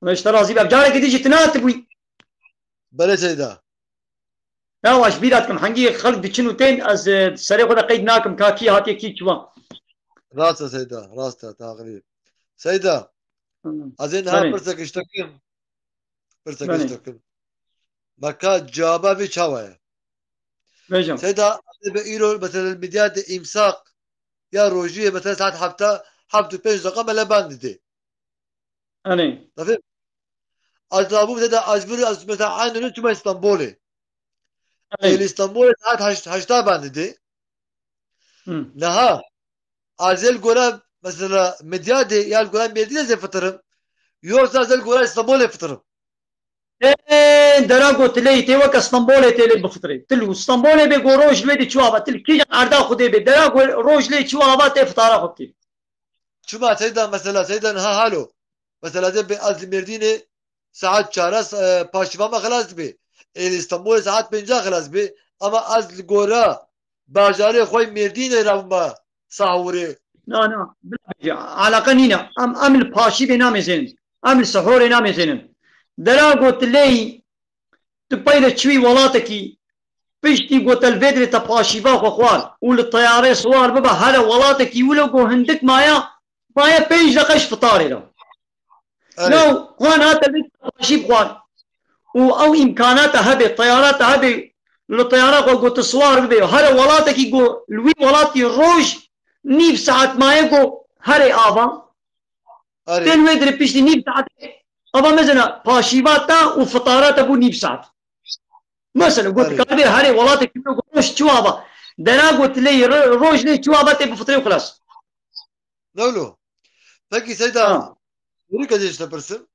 Xwedê ji te razî be. Careke dî jî tu nehatibûyî. Belê Seyda. Ya, ez bîra dikim, hengî xelk diçin û tên, ez, e, serê xwe de qeyd nakim, ka kî hatiye, kî çiwa. Rast e Seyda, rast e, taqibî. Seyda, Hı. ez ê niha Belê. Pirsek ji te kim. Pirsek Belê. Ji te kim. Me ka cewaba vê çawa ye? Vêjim. Seyda, ez ê be îro, mesela, medya de îmsak ya rojiyê, mesela, saet hefta, heft û pênc deqa me le ban didê. Anê. Dafê, ez labû te de, ez bir, ez mesela, aynı gün çûme Stenbolê. Anê. Êlî Stenbolê saet heşt, heşta ban didê. Hı. Niha, ez ê li gora, mesela, medya de, ya li gora Mêrdînê zê fitirim. Yoksa ez ê li gora Stenbolê fitirim. Ê, dera ku tu lê tê weke Stenbolê tê lê bifitirê. Tu li Stenbolê bê ku roj lê de çi ava, tu li kîjan erda Xwedê bê, dera ku roj lê çi ava tê fitara xwe bikî. Çima Seyda mesela, Seyda niha halo. Mesela ez ê bê ez li Mêrdînê saet çar e, paşiva me xilas dibê. Ê li Stenbolê saet pênca xilas dibê. Ama ez li gora bajarê xwe Mêrdînê rabûme sahurê. Na, na, bila bêje. Eleqe nîne. Em, em li paşîvê namêzênin. Em li sihorê namêzênin. Dera got lê tu peyde çûyî welatekî, piştî ku te li vê dirê te paşîva xwe xwar û li teyarê siwar bibe here welatekî wilo ku hindik maya, maye pênc deqe ji fitarê de. Erê. Law xwan hate vê paşî bixwar û ew îmkanata hebe, teyarata hebe, li teyara xwe ku tu siwar bibe, here welatekî ku li wî welatî roj nîv saet maye ku herê ava. Erê. Tên wê dirê piştî nîv saetê ava mezena paşîva te û fitara te bû nîv saet. Mesela, got, erê, karibê herê welatekî ku roj çi ava. Dera got lê ro-, roj lê çi ava tê bi fitrê û xilas. Newlo. Pekî Seyda, ha, soru ke dê ji te pirsim.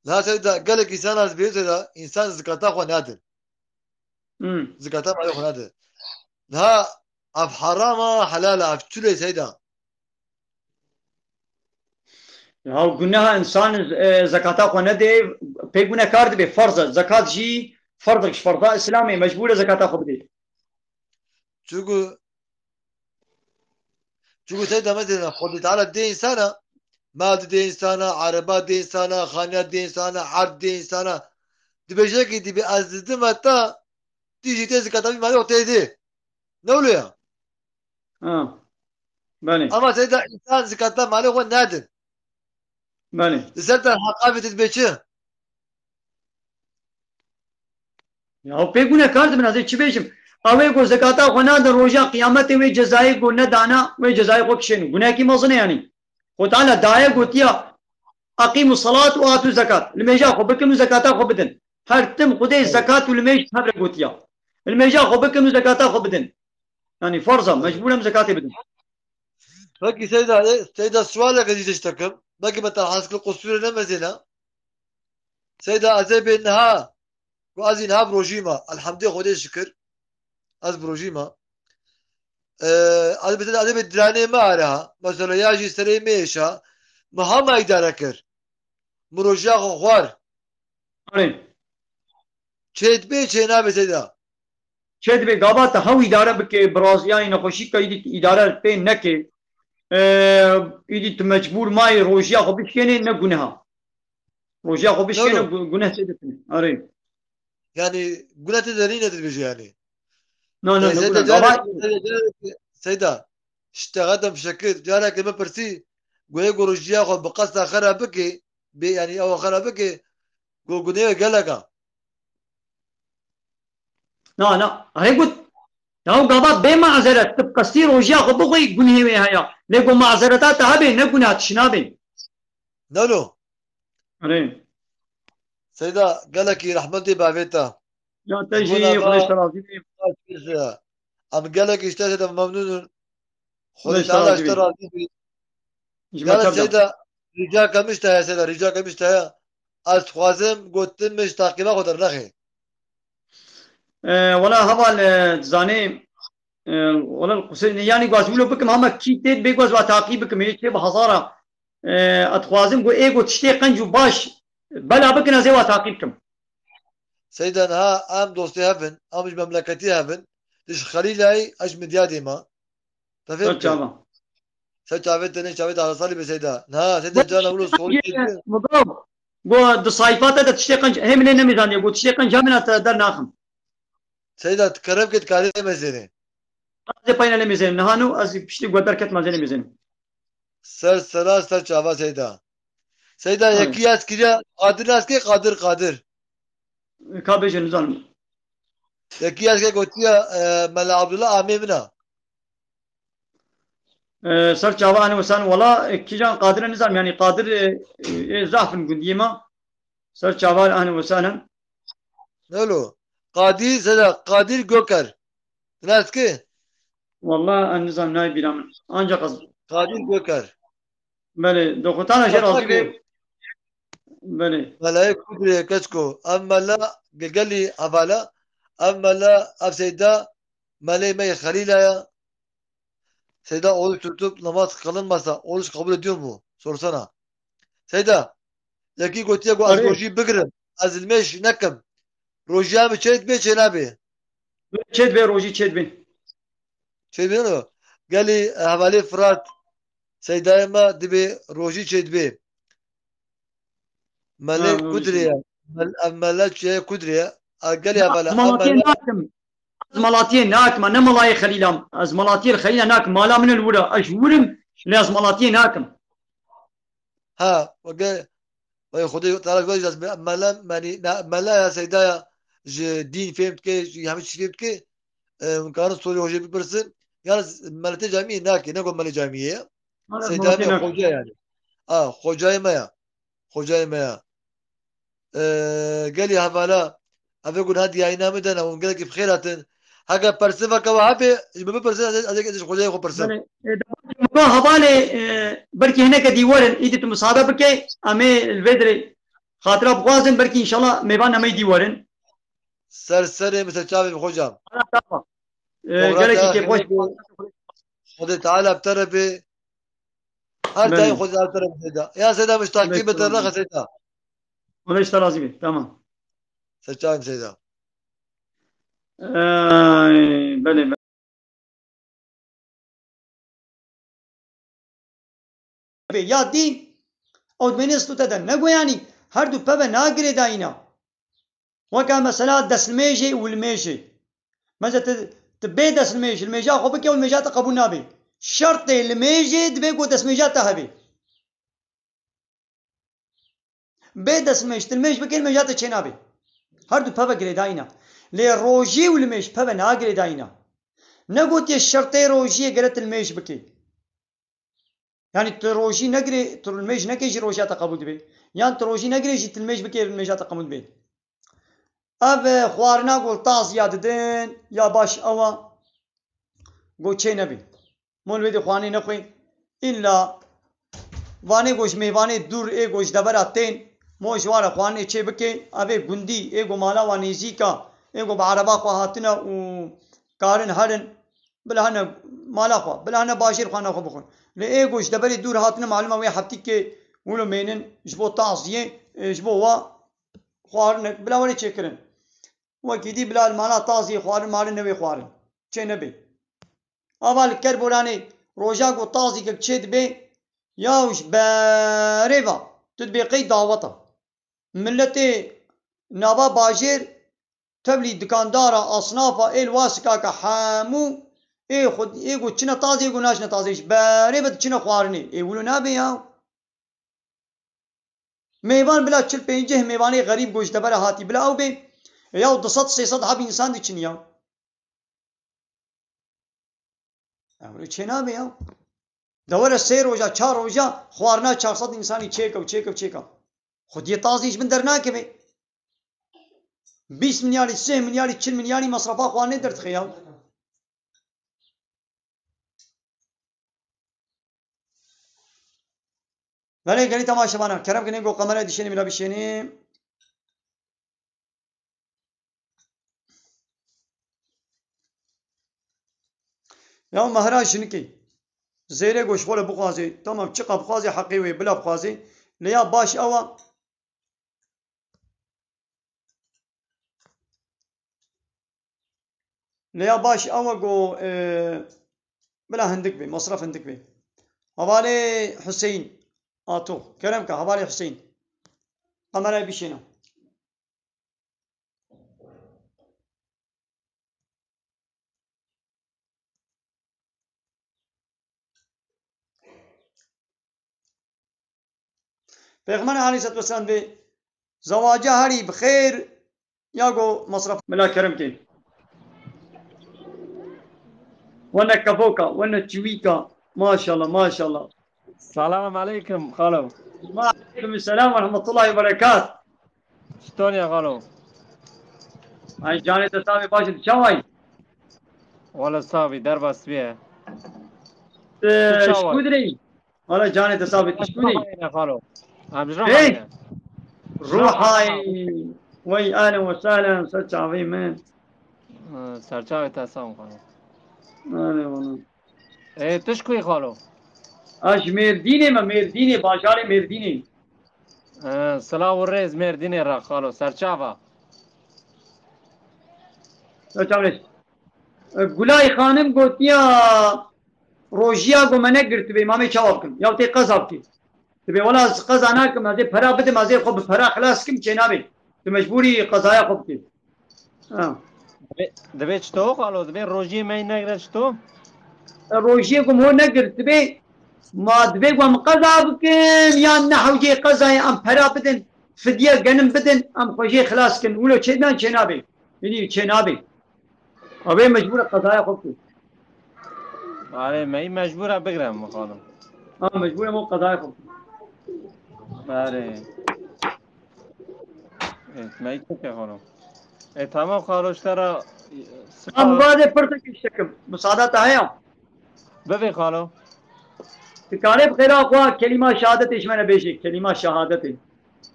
Niha Seyda, gelek însan ez bê Seyda, însan zikata xwe nadin. Hmm. Zikata malê xwe nadin. Niha ev herama, helala, ev çi lê Seyda? Ya guneha însan, e, zekata xwe nede, pê gunekar dibe, ferz e. Zekat jî ferz e, ji ferza Îslamê, mecbûr e zekata xwe bide. Çunku, çunku Seyda, mesela, Xwedê Teala dê însana, mal didê însana, ereba dê însana, xaniya dê însana, erd dê însana. Dibêje ki, dibê ez didime te, tu jî tê zikata vî malê xwe tê dê. Ne wilo ya? Ha. Belê. Ama Seyda, însan zikata malê xwe nadin. Belê. Li ser te heqa vê dibê çi? Ya, ew pê gunekar dibin, ez ê çi bêjim? Ew ê ku zekata xwe nadin, roja qiyametê wê cezayê ku nedana, wê cezayê xwe kişênin. Gunehekî mezin e yanî. Xwe Teala daye gotiya, "Eqîmu salat û atu zekat." Limêja xwe bikin û zekata xwe bidin. Her tim Xwedê zekat û limêj hev re gotiya. Limêja xwe bikin û zekata xwe bidin. Yanî ferz e, mecbûr em zekatê bidin. Pekî Seyda, e, Seyda, sualeke dî te ji te kim. Belkî me te hez kir, qusûrê ne mezêne. Seyda, ez ê bê niha, ku ez ê niha bi rojî me. Elhamdê Xwedê şikir. Ez bi rojî me. E, ez bê Seyda, ez ê bê diranê me are ha. Mesela ya jî serê me êşa. Me hema îdare kir. Mi rojiya xwe xwar. Erê. Çê dibê, çê nabê Seyda? Çê dibê, gava te hew îdare bike, bi raziyayî nexweşî ke îdî îdare pê neke. Ee, îdî tu mecbûr mayê rojiya xwe bişkênê, ne guneha. Rojiya xwe bişkêne, gu-, guneh tê de tune. Erê. Yani, guneh tê de nîne dibêje yani. Na, na, e, ne Seyda, guna, carek, gava Seyda, carek, Seyda, ji te xetem şekir, careke min pirsî, goyê ku rojiya xwe bi qesta xera bike, bê, yani, ew xera bike, ku gunê wê gelek a. Na, na, erê got, ya gava bê mazeret, tu bi qestî rojiya xwe bixwî, gunhê wê heye. Lê ku mazereta te hebe, ne guneh tişt nabe. Nano. Erê. Seyda, gelekî rehmetê bavê te. Ya te jî, Xwedê ji te razî be. Em gelekî ji te Seyda memnûn in. Xwedê Teala ji te razî be. Ji me çav da. Seyda, rîcake min ji te heye, Seyda, rîcake min ji te heye. Ez dixwazim gotin min ji taqîba xwe dernexê. E, wela heval, e, dizanê, e, wela li qusê, yanî gwaz wilo bikim, hema kî tê bê gwaz wa taqî bikim, ê çê bi hezara. E, ez dixwazim ku ê ku tiştê qenc û baş bela bikin, ez ê wa taqî bikim. Seyda, niha em dostê hev in, em ji memleketî hev in. Tu ji Xelîlayê, ez ji Midyadê me. Te fêm kir? Ser çava. Ser çavê te ne, çavê te salî be Seyda. Niha Seyda cana wilo sorî kir. Migo, go di sayfa te de tiştê qenc, hê min ê nemîzaniye, go tiştê qenc hemin te der naxim. Seyda, tu kerem ke dikarê mezênê. Ez ê payne nemêzênim. Niha no, ez piştî guhedar ketim, ez ê nemêzênim. Ser sera, ser çava Seyda. Seyda, aynen. Yekî ez kiriya Qadir, ez kê Qadir, Qadir. Ka bêje, nizanim. Yekî ez kê gotiya, e, Mela Abdullah amê min a. E, ser çava, ehlen we sehlen. Wela, e, kîjan Qadir e, nizanim. Yanî Qadir, e, e, zaf in gundiyê me. Ser çava, ehlen we sehlen. Nelo. Qadir, Seyda, Qadir Göker. Nas kê? Wela, ez nizanim, nayê bîra min. Ancak ez Qadir Göker. Belê, doxutana jê razî be. Belê. Melayê Kudrê keçko. Ev mela ge-, gelî hevala. Ev mela, ev Seyda, melê me yê Xelîla ya. Seyda, oruç tutup namaz kılınmasa oruç kabul ediyor mu? Sorsana. Seyda, yekî gotiye ku ez rojî bigirim, ez limêj nekim. Rojiya min çê dibe, çê nabe? Çê dibe, rojî çê dibe. Çê dibe ne? Gelî, e, hevalê Firat, Seydayê me dibe rojî çê dibe. Melê Kudrê ye. Mel-, ev mele çê Kudrê ye. A, gelî hevala, ev mele. Nakim. malatiyê nakim, ne malayê Xelîl a. Ez malatiyê li Xelîl a nakim. Mala min li wir e. Ez ji wir im, lê ez malatiyê nakim. Ha, weke, weke Xwedê Teala ji we jî ez me-, mela, menî, ne, mela ya Seyda ya ji dîn fêm dike, ji hemî tiştî fêm dike. E, hûn karin sorê xwe jê bipirsin. Yalnız meletê camiyê nake, ne ku melê camiyê ye. Mala Seyda malatiyê ne nake. Xoca yani. A, xocayê me ya. Xocayê me ya. Ee, gelî hevala, evê ku niha diyayîna min de ne, hûn gelekî bi xêr hatin. Heke persiveke we hebe, ji min bipirsin, ez, ez, ez ji xwedayê xwe pirsim. Belê, e, dema hevalê, e, belkî hineke dî werin, îdî tu misade bike, em ê li vê dirê xatira bixwazin, belkî înşallah mêvan em ê dî werin. Ser serê min, ser çavê min xocam. Ala tamam. E, Xora gelekî te kêfxweş. Xwedê Teala bi te re be. Her Belê. Tayê xwe ziyarete re Seyda. Ya Seyda, min ji takî Belê, min te tamam. Nexe Seyda. Belê, işte lazim. Tamam. Seçayim Seyda. Ay, belê, belê. Ya dî, ew dimêne stû te de negoyanî, her du peve nagirê dayîna. Weke mesela destlimêjê û limêjê. Mesela tu, tu bê destlimêj, limêja xwe bike û limêja te qebûl nabe. Şertê limêjê divê ku destmêja te hebe. Bê destmêj, tu limêj bike, limêja te çênabe. Her du peve girêdayî ne. Lê rojî û limêj peve nagirêdayî ne. Negotiye şertê rojiyê gere tu limêj bike. Yani tu rojî negirê, tu limêj neke jî roja te qebûl dibe. Yan tu rojî negirê jî tu limêj bike, limêja te qebûl dibe. Ev, e, xwarina ku li taziya didin, ya baş ew e, ku çê nebî. Mo li wê dê xwarinê nexwê. Îlla vanê ku ji mêvanê dûr ê ku ji debera tên, mo ji wan re xwarinê çê bike, ev ê gundî, ê ku mala wan nêzîk e, ê ku bi ereba xwe hatine û karin herin, bila hene mala xwe, bila hene bajêr xwarina xwe bixwin. Lê ê ku ji deberê dûr hatine, malum e wê heftîkê wilo mênin ji bo taziyê, e, ji bo wa xwarinek, bila were çêkirin. Wekî dî bila li mala taziyê xwarin marin newê xwarin. Çê nebê. Ava li Kerbolanê roja ku tazîkek çê dibe, yaw ji berê ve tu dibê qey daweta. Miletê nava bajêr tevlî dikandara, asnafa, ê li wasikake hemû ê xwe, ê ku çine tazê, ê ku naçine tazê, ji berê ve diçine xwarinê. Ê wilo nabe ya. Mêvan bila çil pêncî mêvanê xerîb ku ji debera hatî bila ew bê. Ya du sed sê sed heb însan diçin ya. Ew çê nabe ya. De were sê roja, çar roja xwarina çar sed însanî çêke û çêke û çêke. Xwediyê tazî ji bin dernakeve. Bîst milyarî, sih milyarî, çil milyarî mesrefa xwarinê derdixe ya. Belê gelî temaşevanan, kerem kinê ku kamerayê dişênî bila bişênî. Ya mehra jinikê. Zêrê ku ji xwe re bixwazê. Tamam, çiqa bixwazê heqê wê, bila bixwazê. Lê ya baş ew e. Lê ya baş ew e ku, e, bila hindik bê, masraf hindik bê. Hevalê Huseyîn Atox. Kerem ke, hevalê Huseyîn. Kamerayê bişêne. Pêxember aleyhisselatu vesselam vê zewaca herî bi xêr ya go masraf. Mela kerem kê. Wene kevoka, wene çiwîka. Maşallah, maşallah. Selam aleyküm, xalo. Ve aleyküm selam ve rahmetullahi ve berekat. Çiton ya xalo? Ay canê te sax bê, baş e, çawa yî? Wala sax bî, derbas bîye. Tu çawa yî? Ji ku dirê yî? Wala canê te sax bê, tu ji ku dirê yî? Em ji Rihayê ne xalo. Em ji Rihayê ne. Hey! Ruhayê. Wey, ahlen ve sahlen, ser çavê min. Hı, ser çavê te sax xalo. Ahlen wala. Ê, tu ji ku yî xalo? Ez ji Mêrdînê me, Mêrdînê, bajarê Mêrdînê. Ee, silav û rêz Mêrdînê re xalo, serçava. Serçava rêz. E, Gulay Xanim gotiya rojiya ku me negirtibê, ma me çawa bikim? Ya tê qeza bikê. Dibê wela ez qeza nakim, ez ê pera bidim, ez ê xwe bi pera xilas kim, çênabê. Tu mecbûrî qezaya xwe bikê. Ha. Divê, divê çito xalo, divê rojiyê me negre çito? Rojiyê ku ho negir, divê ma divê ku em qeza bikin, yan ne hewcê qezayê em pera bidin, fidye genim bidin, em xwe jê xilas kin. Wilo çê dan çê nabê. Bînî çê nabê. Avê mecbûr e qezaya xwe bike. Arê, me yî mecbûr e bigre min xalo. Ha, mecbûr e min qezaya xwe bike. Arê. Evet, me yî çike xalo. E, tamam xalo, ji te re, e, spas. Em vadê pirtek îştekim. Musada te heye? Bivê xalo. Dikarê bi xêra xwe kelîma şehadetê ji me re bêjê. Kelîma şehadetê.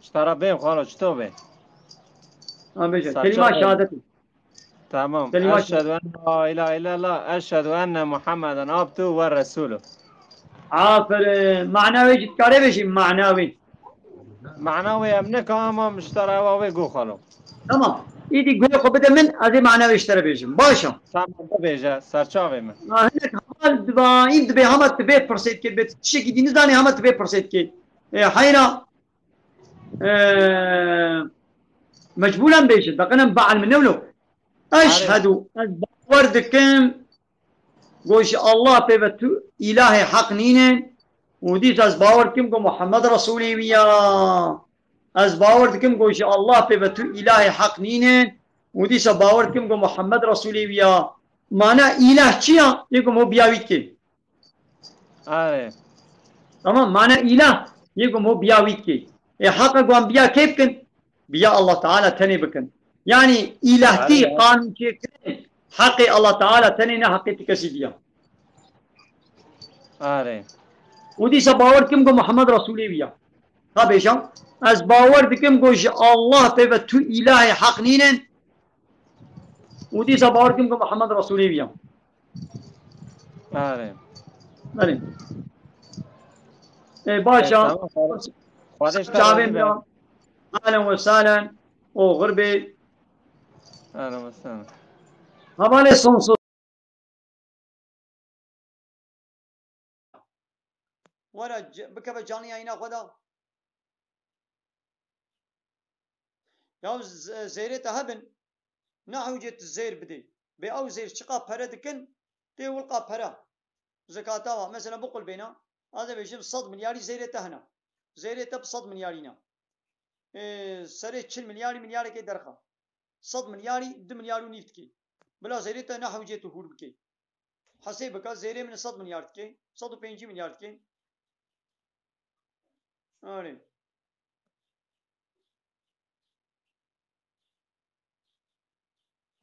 Ji te re bêm xalo, çito bê? Ha, bêje. Serçe Kelîma bê. Şehadetê. Tamam. Kelîma Eşhedü en la ilahe illallah, eşhedü enne Muhammeden abdu ve resulu. Aferin. Mana wê jî dikarê bêjî, mana wê. Mana wê em ne ka ama miştara ewa wê go xalo. Tamam. Îdî guhê xwe bide min, ez ê mana wê ji te re bêjim. Baş e. Tamam, bibêje, serçavê min. Ma hinek heval diba, îm dibê hema tu vê pirsê dikê, bê tu tiştekî dî nizanê hema tu vê pirsê dikê. Ê, heyra. Ee, mecbûren bêje. Deqenem ba elmi newlo. Eşhedû, ez bawer dikim, go ji Allah pê ve tu îlahê heq nîne, û dîsa ez bawer dikim go Muhammed Resûlê wî ya. Ez bawer dikim go ji Allah pê ve tu îlahê heq nîne, û dîsa bawer dikim go Muhammed Resûlê wî ya. Mana îlah çi ya? Yê ku mo biya wî dikê. Arê. Tamam, mana îlah, yê ku mo biya wî dikê. Ê heqa ku em biya kê bikin? Biya Allah Teala tenê bikin. Yanî îlahtî, Arê. Qanûn çêkirin, heqê Allah Teala tenê ne heqê ti kesî diya. Arê. Û dîsa bawer dikim ku Muhammed Resûlê wî ya. Ha bêjam, ez bawer dikim ku ji Allah pê ve tu îlahê heq nînin. Û dîsa bawer dikim ku Muhammed Resûlê wî ya. Arê. Belê. Ê, baş e. Tamam, xalo. Xwedê ji te razî be. Ahlen ve sahlen. Oxir bê. Ahlen ve sahlen. Hevalê Sonsoz. Were, c-, bikeve canlı yayına xwe de. Ya z-, zêrê te hebin, ne hewcê tu zêr bidê. Bê ew zêr çiqa pere dikin, tê wilqa pere. Zekata wa, mesela biqul bêna, ez ê bêjim sed milyarî zêrê te hene. Zêrê te bi sed milyarî ne. Ê, serê çil milyarî milyarekê derxa. Sed milyarî du milyar û nîv dikê. Bila zêrê te ne hewcê tu hûr bikê. Hesê bike, zêrê min sed milyar dikê, sed û pêncî milyar dikê. Arê.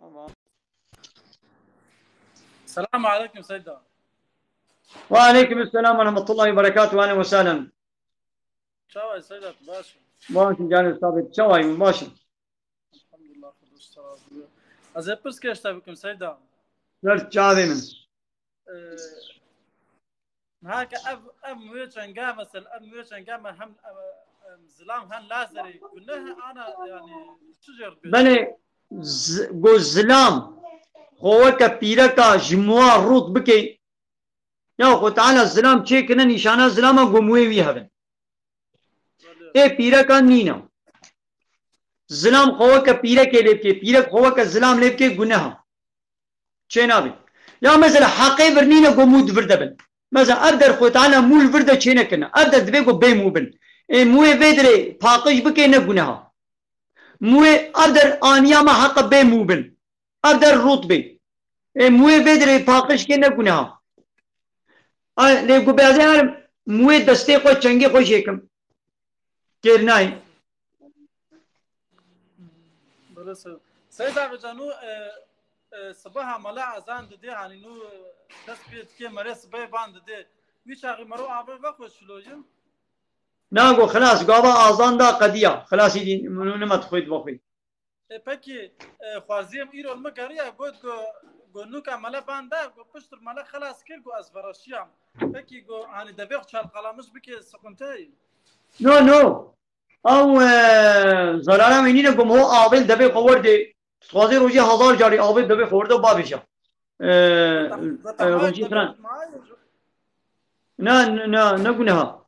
Tamam. Selamun aleyküm Seyda. Ve aleyküm selam ve rahmetullahi ve berekatuhu. Ahlen ve sahlen. Çawa ye Seyda, tu baş î? Baş im canê sabit. Çawa ye, baş im. Elhamdulillah, Xwedê ji te razî be. Ez ê pirs ke ji te bikim Seyda. Ser çavê min. Ee, niha ke ev, ev muê çenge, mesela ev muê çenge me hem, em, em, zilam hem lazerê guneh ana, yani çi jêr bê? Belê, z-, go zilam xwe weke pîreka ji muwa rût bike. Ya Xwe Teala zilam çêkirine nîşana zilama go muê wî hebin. Ê pîreka nîne. Zilam xwe weke pîrekê lê bike, pîrek xwe weke zilam lê bike, guneha. Çênabê. Ya mesela heqê vir nîne ku mû di vir de bin. Mesela ev der Xwedê Teala mû li vir de çênekirine. Ev der divê ku bê mû bin. Ê mûyê vê dirê paqij bike ne guneha. Mûyê ev der aniya me heqe bê mû bin. Ev der rût bê. Ê mûyê vê dirê paqij ke ne guneha. Ay, lê ku bê ez ê herim mûyê destê xwe çengê xwe jêkim. Kêr nayê. Seyda Xeca, nû, e, e, sibeha mala ezan didê, hanî nû, e, dest pê dikê merê sibehê ban didê. Wî çaxî mero ava vexwe şilo jin? Na go xilas, gava azan da qediya. Xilasî dî, nû nima dixwît vexwî. E, pekî, e, xwarziyê min îro li min geriya, got ku, ku nûka mele ban da, ku piştir mele xelas kir, ku ez vereşiyam. Pekî, ku, hanî devê xwe çalqalamiş bikê, siqunte ye? No, no. Ew, e, zarara wê nîne, ku ho avêl devê xwe werdê. Dixwazê rojê hezar carî avêl devê xwe werde û bavêje. E, e, rojê filan. Ne, ne, ne, ne guneha.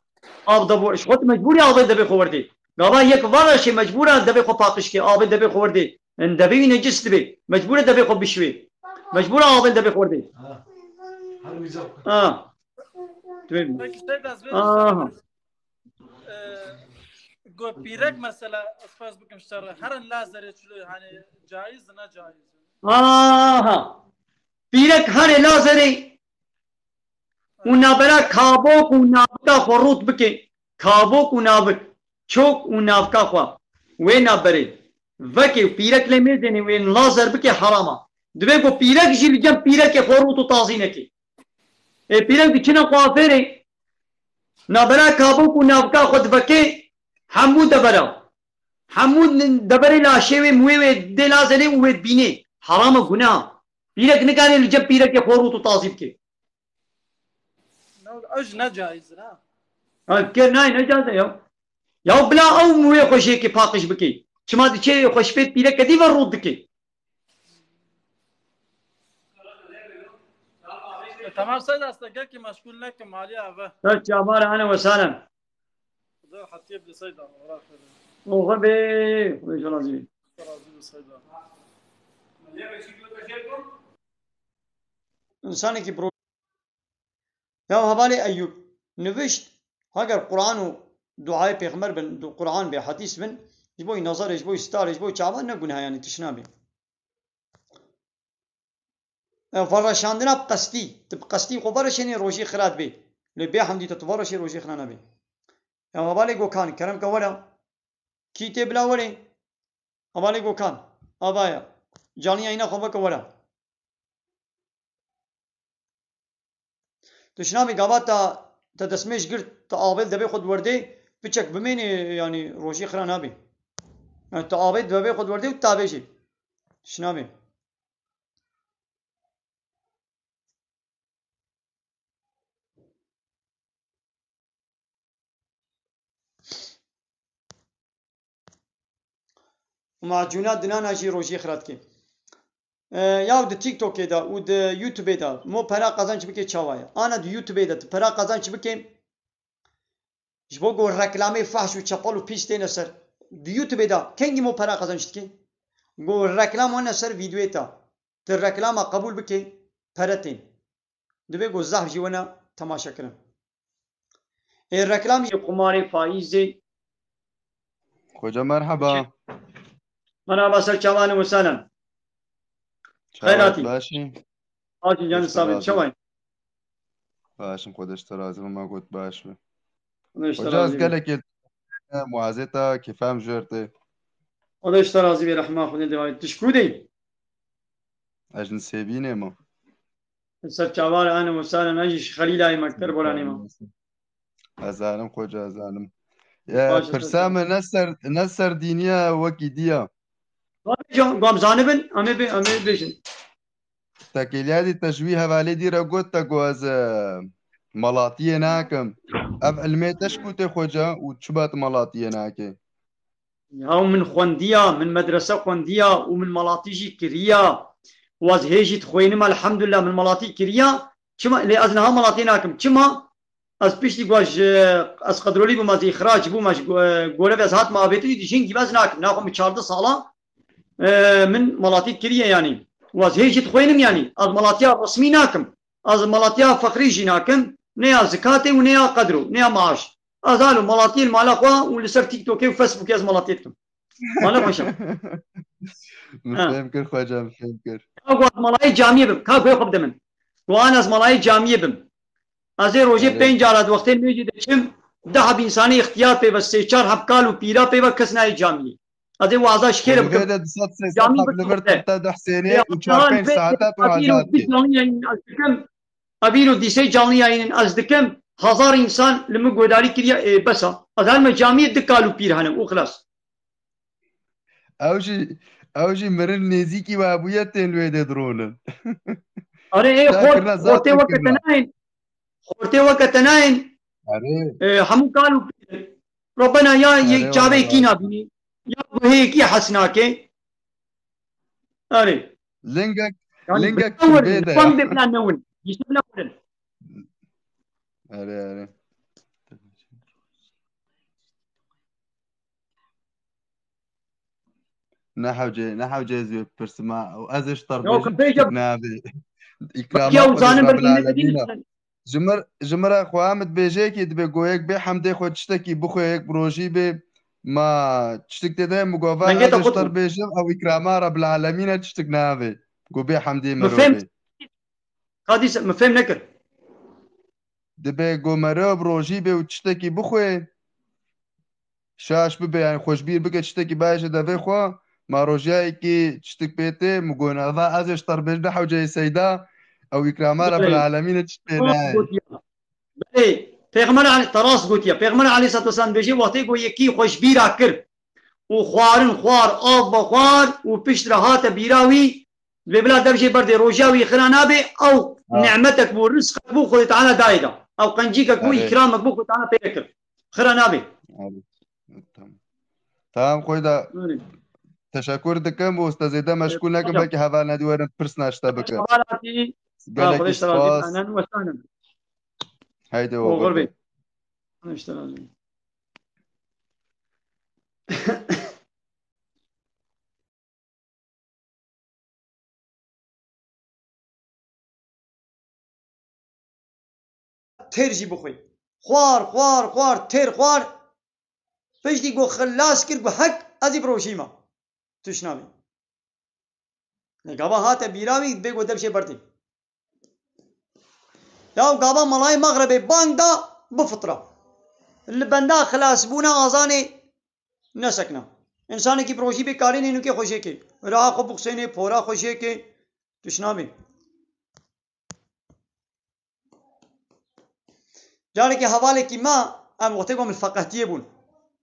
Av de bo, ji xwe tu mecbûr î avê devê xwe werdê. Gava yek vereşê mecbûr e devê xwe paqij ke, avê devê xwe werdê. Hin devê wî necis dibe. Mecbûr e devê xwe bişwê. Mecbûr e avêl devê xwe erdê. Ha. Her wî zaf. Ha. Divê. Peki, Seyda, ez vê Aha. Ee, go pîrek mesela, ez xwest bikim ji te re. Herin lazerê çilo, hani caiz, ne caiz? Aha. Pîrek herê lazerê û nabera kabok û navika xwe rût bike. Kabok û navik, çok û navika xwe wê naberê veke û pîrek lê mêzênê wê lazer bike herama. Divê ku pîrek jî li cem pîrekê xwe rût û tazî neke. Ê pîrek diçine kuafêrê, nabera kabok û navika xwe diveke hemû devera. Hemû deverê laşê wê, muwê wê dê lazerê û wê dibînê. Heram e, gunah. Pîrek nikane li cem pîrekê xwe rût û tazî bike. No, ew jî ne caiz in, ha? Ha, kir nayê, ne caiz e ya. Ya bila ew muwê xwe jêkê paqij bike. Çima diçê xweşpêt pîreke dî ve rût dike. E, tamam, Seyda, ez te gelkî meşgûl nekim, alî eve. Ser çavara, ene we salem. Xuda hetiye bi Seyda, ora xêr. Oxe be, Xuda ji razî be. Razî be Seyda. Însanekî pro-, Ya hevalê Eyûb nivişt, heger Quran û duayê pêxember bin, du-, Quran bê, hedîs bin, ji bo nazarê, ji bo starê, ji bo çavan ne guneh e, yanî tişt nabê. E, vereşandina bi qestî, tu bi qestî xwe vereşênî rojî xira dibê. Lê bê hemdî te tu vereşê rojî xira nabê. Ya hevalê Gokan, kerem ke were. Kî tê bila were? Hevalê Gokan, ava ye. Canliya yîna xwe veke were. Tu şinavê gava ta te destmêj girt, tu avêl devê xwe di werdê, piçek bimênê, yanî rojî xira nabê. Yani tu avê devê xwe di werdê û tu tavêjê. Tu şinavê. Macûna dinana jî rojî xira dike. E, ya di TikTokê de û di YouTubeê de mo pera qazanç bike çawa ye? Ana di YouTubeê de tu pera qazanç bike, ji bo ku reklamê fahş û çepel û pîs têne ser. Di YouTubeê de kengî mo pera qazanç dike? Ku reklam wene ser vîdyoyê te. Tu reklama qebûl bike, pere tên. Divê ku zehf jî wene temaşe kirin. Ê reklamî qumarê faîzê. Xoca merheba. Merhaba ser çavan û salem. Çawa Xeyratî. Başî? Hacî can Hoş sabit razî. Çawa? Başim, Xwedê ji te razî be, ma got baş be. Xwedê ji te Xoca, ez razî be. Gelekê muazê te, kêfem jûr tê. Xwedê ji te razî be, rehma Xwedê dewayê. Tu ji ku de yî? Ez ji Nisêbînê me. Ser çavar ane û saren, ez jî ji Xelîlayê me, Kerbolanê me. Ez zanim, Xoca, ez zanim. Ya, Baş e, pirsa ser min ne ser, ne serdîniya wekî diya. Can, gam zanibin, em ê bê-, em ê bêjin. Tekêliya dî te ji wî hevalê dî re got te ku ez, e, melatiyê nakim. Ev ilmê te ji ku tê, Xoca, û çima tu melatiyê nakê? Ya min xwendiya, min medrese xwendiya û min melatî jî kiriya. Û ez hê jî dixwînim, elhamdulillah, min melatî kiriya. Çima? Lê ez niha melatî nakim. Çima? Ez piştî ku ez ji, ez qedrolî bûm, ez îxrac bûm, ez ji go-, gorevê ez hatim avêtinî, dî jingî ez nakim. Naxwe min çardeh sala, e, min melatî kiriye yanî. Û ez hê jî dixwînim yanî. Ez melatiya resmî nakim. Ez melatiya feqrî jî nakim. Ne ya zikatê û ne ya qedro, ne ya maaş. Ez halo melatiyê li mala xwe û li ser TikTokê û Facebookê ez melatiyê dikim. Mala xwe şem. Min Ha. Fêm kir, Xoca, min fêm kir. Ka ku ez malayê camiyê bim, ka guhê xwe bide min. Ku an ez malayê camiyê bim. Ez ê rojê Erê. Pênc cara di wextê nûjî diçim, deh heb însanê îxtiyar pê ve, sê çar heb kal û pîra pê ve kes nayê camiyê. Ez ê waza ji kê re Û bikim? Vê de du sed sê sed Camî heb li vir bikute. Te deh sênê Ya, û çar pênc saete tu Ebîr û azad dî kê. Canlı yayın ez dikim. Ebîr û dîsê canlı yayının ez dikim. Hazar insan li min guhdarî kiriye, ê, besa. Ez her me camiyê di kal û pîr hene û xilas. Ew jî, ew jî mirin nêzîkî we hebûye tên wê dê dironin. Are ê Te xort, kirina zaf xortê te weke kirina. Te nayên. Xortê weke te nayên. Erê. E, hemû kal û pîr. Rebena ya Erê, yek çavê wala. Kî nabînî. Ya guhê yekî hes nake. Erê. Lingek, Yani lingek bila wir, bê de ya. Fan bê bila newin. Gişte bila wirin. Erê, erê. Ne hewce, ne hewce ez wê pirsim ha. Û ez ê ji te re Ya, bêjim, ka bêje- tiştek nabê. Îkrama Ya, xwe zanim Rabbil bir Alemîn e. Ji mir, ji mir re xwe em dibêje ki dibê go yek bê hemdê xwe tiştekî bixwe, yek bi rojî bê. Ma tiştek tê de min gova Dengê ez te ê ji qut te re bû. bêjim, ew îkrama Rabbil Alemîn e, tiştek nabê. Go bê hemdê Min fêm, mirovê. Kadîs, min fêm nekir. Dibe go meriv rojî bê û tiştekî bixwe, şaş bibe, yani xwe ji bîr bike, tiştekî biaje devê xwe, ma rojiyayekî tiştek pê tê, min got, "Eva ez ê ji te re bêjim, ne hewceyê Seyda, ew îkrama Belê. Rebbil Alemîn e, tişt pê Rast nayê." gotiye. Belê, Pêxember Ali, te rast gotiye. Pêxember Aleyhisselatu Vesselam dibêje, wextê ku yekî xwe ji bîra kir û xwarin xwar, av vexwar û pişt re hate bîra wî, dibê bila dev jê berdê, rojiya wî xira nabe, ew Ha. nimetek bû, rizqek bû, Xwedê Teala dayê da. Ew qencîkek bû, Erê. îkramek bû, Xwedê Teala pê kir. Xira nabe. Erê. Tamam. Tamam, Xwedê da Erê. teşekkür dikim û te zêde meşgûl nekim, Hocam. belkî heval nedî werin pirs naşte bikin. Heval hatî. Ha, Gelekî Xwedê Teala spas. Anan we sanan. Haydi Oğur oğur Bey. Bey. Xwedê Teala razî. Têr jî bixwî. Xwar, xwar, xwar, têr xwar. Piştî ku xilas kir, ku hek ez ê birojîma. Tişt nabî. Gava hate bîra wî, bê ku dev jê berdî. Ya gava malayê mexrebê bang da, bifitra. Li benda xilasbûna azanê nesekna. Însanekî bi rojî bê karê nê nûkê xwe jê kê. Reha xwe bixusênê, pora xwe jê kê. Tişt nabê. Carekê hevalekî me, em wextê ku em li feqetiyê bûn.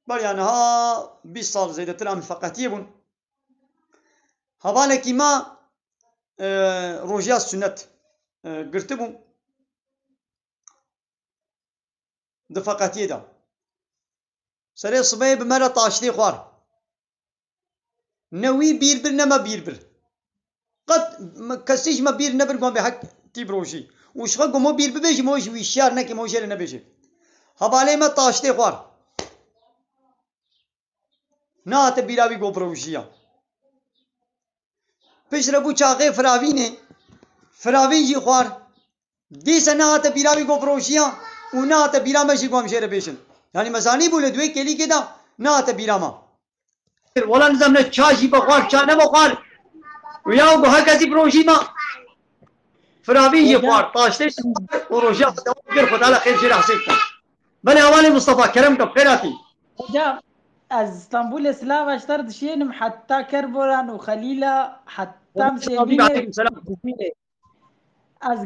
Beriya niha bîst sal zêdetir em li feqetiyê bûn. Hevalekî me, e, rojiya sunet, e, girtibû. Di feqetiyê de. Serê sibehê bi me re taştê xwar. Ne wî bîr bir, ne me bîr bir. Qet me, kesî ji me bîr nebir, got bê hek tî birojî. Û ji xwe ku mo bîr bibêjî, mo ji wî şiyar neke, mo jê re nebêje. Hevalê me taştê xwar. Nehate bîra wî ku birewjiya. Piştre bû çaxê firavînê. Firavîn jî xwar. Dîse nehate bîra wî ku birewjiya û nehate bîra me jî ku em jê re bêjin. Yanî me zanîbû li di wê kêlîkê de nehate bîra me. Wela nizam ne ça jî vexwar, ça nevexwar. Û ya ku heke zî birojî me. Firavîn jî Hocam. xwar, taştê jî xwar û roja xwe dewam kir, Xwedê Teala xêr jê re hesêb ke. Belê hevalê Mustafa, kerem ke, bi xêr hatî. Hocam, ez Stenbolê silav ji te re dişênim, heta Kerboran û Xelîla, heta Hocam, Misêmînê. Aleyküm selam. Ez,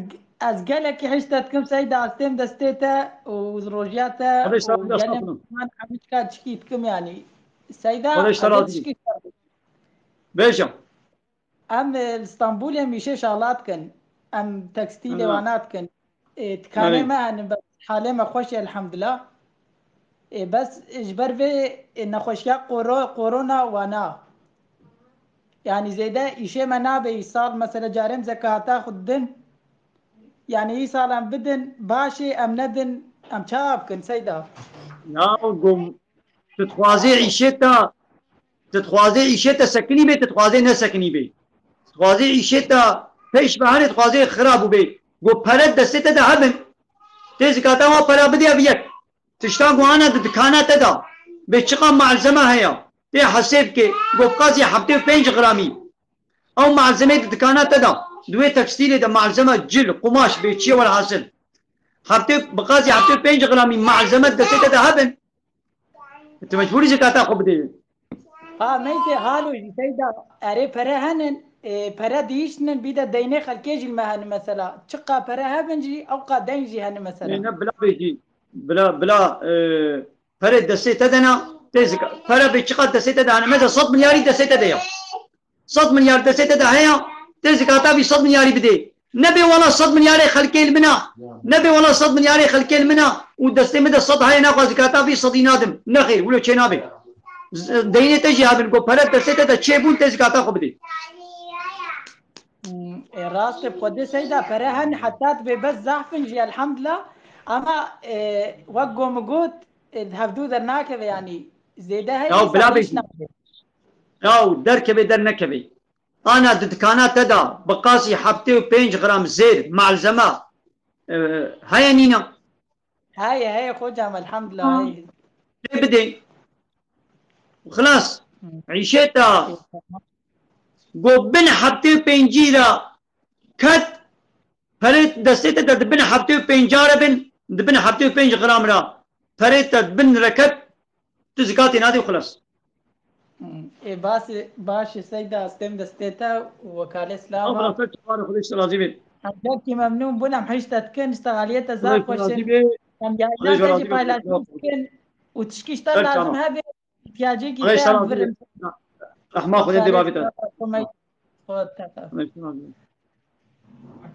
ez gelekî hişt te dikim Seyda, ez têm destê te û rojiya te Xwedê ji te û razî, gelê estağfurullah. Min hemî çika çikî dikim yanî. Seyda, Xwedê ji te ez ê razî. tişkî Bêjim. Em, e, li Stenbolê em îşê şala dikin. Em tekstîlê Aha. wana dikin. E, tikanê Erê. me hene, bes halê me xweş e, elhamdulillah. E, bes ji ber vê, e, nexweşiya koro-, korona wana. Yanî zêde îşê me nabe îsal, mesela carê em zekata xwe didin. Yanî îsal em bidin, baş e, em nedin, em çawa bikin, Seyda? Ya gom, tu dixwazê îşê te, tu dixwazê îşê te sekinî bê, tu dixwazê nesekinî bê. Tu dixwazê îşê te pêş ve hene, tu dixwazê xira bû bê. Go pere destê te de hebin. Tê zikata wa pera bidê ev yek. Tiştan ku ana di dikana te de bê çiqa malzeme heye, tê hesêb ke, go bi qasî heftê û pênc gramî. Ew malzemeyê di dikana te de, di wê tekstîlê de malzeme, cil, qumaş, bê çi ye welhasil. Heftê, bi qasî heftê û pênc gramî malzeme di destê te de hebin, tu mecbûrî zekata xwe bidê. Ha, neyse, halo jî Seyda, erê pere henin, e, pere dihiştinin, bî de deynê xelkê jî li me henin mesela. Çiqa pere hebin jî, ewqa deyn jî henin mesela. Ê, ne, bila bê jî, bila, bila, e, perê destê te de ne, tê zika-, pere bê çiqa destê te de hene, mesela sed milyarî destê te de ye. Sed milyar destê te de heye, tê zikata vî sed milyarî bidê. Nebê wela sed milyarê xelkê li min a. Nebê wela sed milyarê xelkê li min a û destê min de sed heye, naxwe zikata vî sedî nadim. Nexêr, wilo çê nabe. Z-, deynê te jî hebin, ku pere destê te de çêbûn, tê zikata xwe bidê. Hmm, e, rast e, bi Xwedê Seyda pere hen, heta dibê bes zehf in jî, elhamdulillah. Ama, e, wek ku min got, e, hevdû dernakeve, yanî zêde heye, Ya, îsa bila pêş bêjî. nabe. Ya derkeve der nekeve. Ana di dikana te de bi qasî heftê û pênc gram zêr, malzeme, e, heye nîne? Heye, heye, hocam, elhamdülillah, heye. Lê bidê. Xilas. Hı. Îşê te go bin heftê û pêncî re ket, perê destê te de di bin heftê û pênca re bin, di bin heftê û pênc gram re perê te di bin re ket, tu zikatê nadî û xilas. Ê, basê, baş e, Seyda, ez têm destê te û wekalê Îslam a. Estağfurullah, sen çawa Xwedê ji te razî be. Em gelkî memnûn bûn, em hişt te dikin, îşte xaliyê te zaf xweş in. Xwedê ji te razî be. Em yayîna te jî paylaşî dikin û tişkî ji te lazim hebe, îhtiyacekî te em virin. Rehma Xwedê dê bavê te. Xwedê te. Xwedê ji te razî be.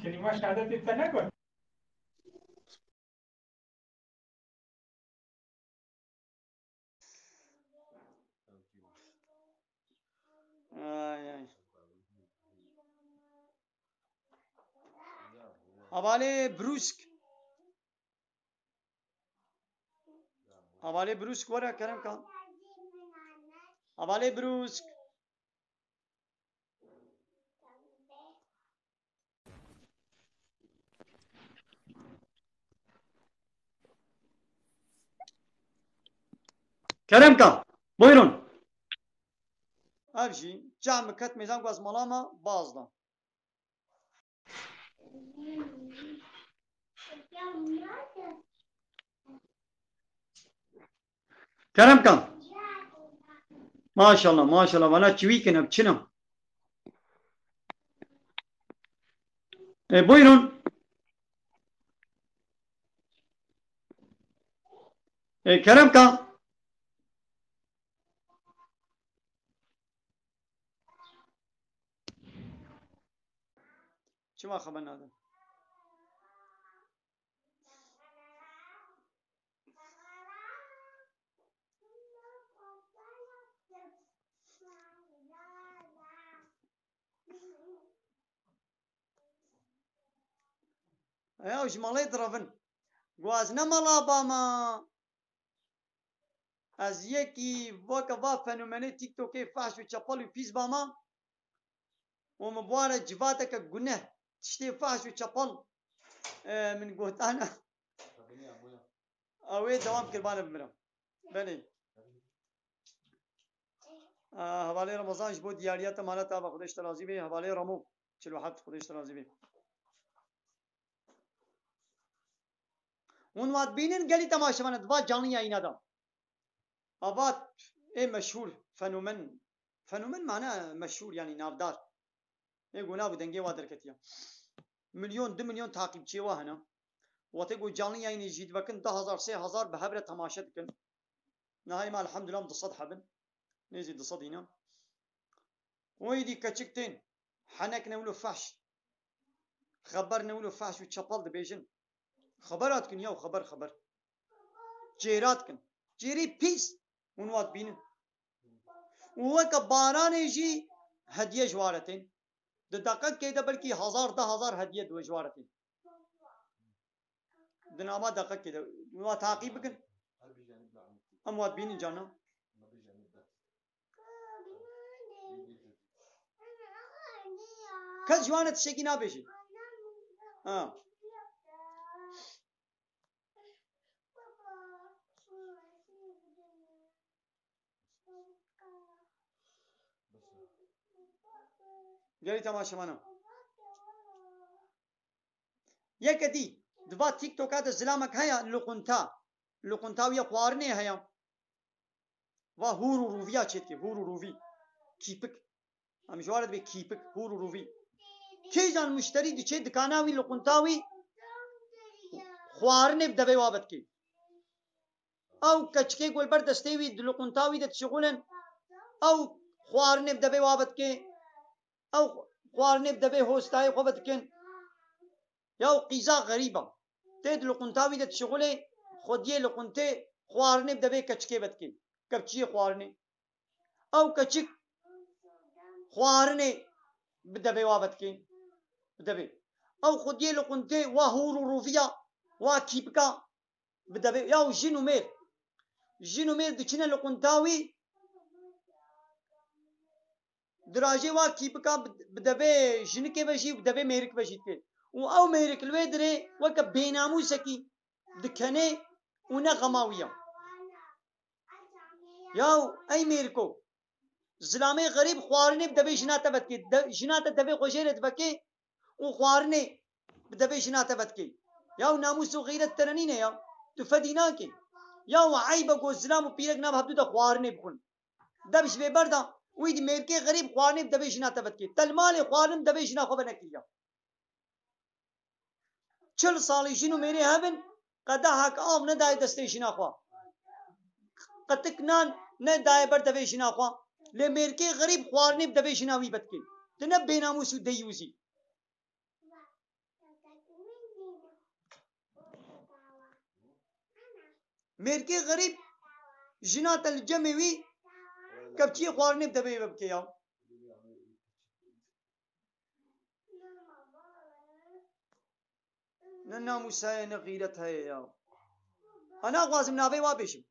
Kelîma şehadetê te negot. Ay, ay. Hevalê Brûsk. Hevalê Brûsk were kerem ka. Hevalê Brûsk. Kerem ka, buyurun. Ev jî cem ket mêzan ku ez mala me baz da. Kerem ka. Maşallah, maşallah. Vana çiwî kin, ev çin e. E, buyurun. E, Kerem ka. Çima xeber nadin? Ew ji malê direvin. Got, ez ne mala bama. Ez yekî weke va fenomenê TikTokê fehş û çepel û pîs bama. û min bi wan re civateke guneh, tiştê fahş û çepal, e, min gotane. Ew ê dewam kir, bane bimirim. Belê. E, hevalê Ramazan ji bo diyariya te mala te ava, Xwedê ji te razî bê. Hevalê Ramo, çil û heft, Xwedê ji te razî bê. Hûn vat bînin gelî temaşevan di va canlı yayına da. Avat ê meşhûr, fenomen, fenomen mane meşhûr, yanî navdar. Ê ku nav û dengê wa derketiye. Milyon, du milyon takipçiyê wa hene. Wextê ku canlı yayınê jî divekin du hezar, sê hezar bi hev re temaşe dikin. Niha êma elhamdulillah em du sed hebin. Nêzî du sed îne. Û êdî keçik tên. Henek ne wilo fehş. Xeber ne wilo fehş û çepal dibêjin. Xebera dikin ya, xeber, xeber. Çêra dikin. Çêrê pîs. Hûn wa dibînin. Û weke baranê jî hediye ji wa re tên. Di deqekê de belkî hezar, deh hezar hediye di ji wa re tên. Di nava deqekê de. Hûn wa taqîb bikin. Em wa dibînin cana. Kes ji wan re tiştekî nabêje. Ha. Gelî temaşevana. Yeke dî, di va TikToka de zilamek heye, luqunta. Luqunta wî ya xwarinê heye. Va hûr û rûviya çêdike, hûr û rûvî. Kîpik. Em ji wa re dibê kîpik, hûr û rûvî. Kêjan muşterî diçe dikana wî, luqunta wî xwarinê bi devê wa vedike. Ew keçikê ku li ber destê wî di luqunta wî de dişixulin, ew xwarinê bi devê wa vedike. Ew xwarinê bi devê hostayê xwe vedikin. Ya qîza xerîba. Tê di luqunta wî de dişixulê, xwediyê luquntê xwarinê bi devê keçikê vedikê. Kevçiyê xwarinê. Ew keçik xwarinê bi devê wa vedikê. Bi devê. Ew xwediyê luquntê wa hûr û rûviya, wa kîpika. Bi devê, ya û jin û mêr. Jin û mêr diçine li qunta wî. dirajê wa kîpika bi, bi devê jinikê ve jî, bi devê mêrik ve jî dike. Û ew mêrik li wê dirê weke bênamûsekî dikenê û ne xema wî ya. Yaw ey mêriko, zilamê xerîb xwarinê bi devê jina te vedikê. De, jina te devê xwe jê re divekê û xwarinê bi devê jina te vedikê. Yaw namûs û xîret te re nîne ya. Tu fedî nakê. Yaw eyb e ku zilam û pîrek nav hevdû de xwarinê bixwin. Dev ji vê berda, wî dî mêrkê xerîb xwarinê bi devê jina te vedikê. Te li malê xwarin bi devê jina xwe venekiriya. Çil salî jin û mêrê hev in, qedehek av nedayê destê jina xwe. Qetik nan nedayê ber devê jina xwe. Lê mêrkê xerîb xwarinê bi devê jina wî vedikê. Tu ne bênamûs û deyûz î. Mêrkê xerîb jina te li cemê wî kevçiyê xwarinê bi devê ve bike ya. Ne namûs heye, ne xîret heye ya. Ha, naxwazim navê wa bêjim.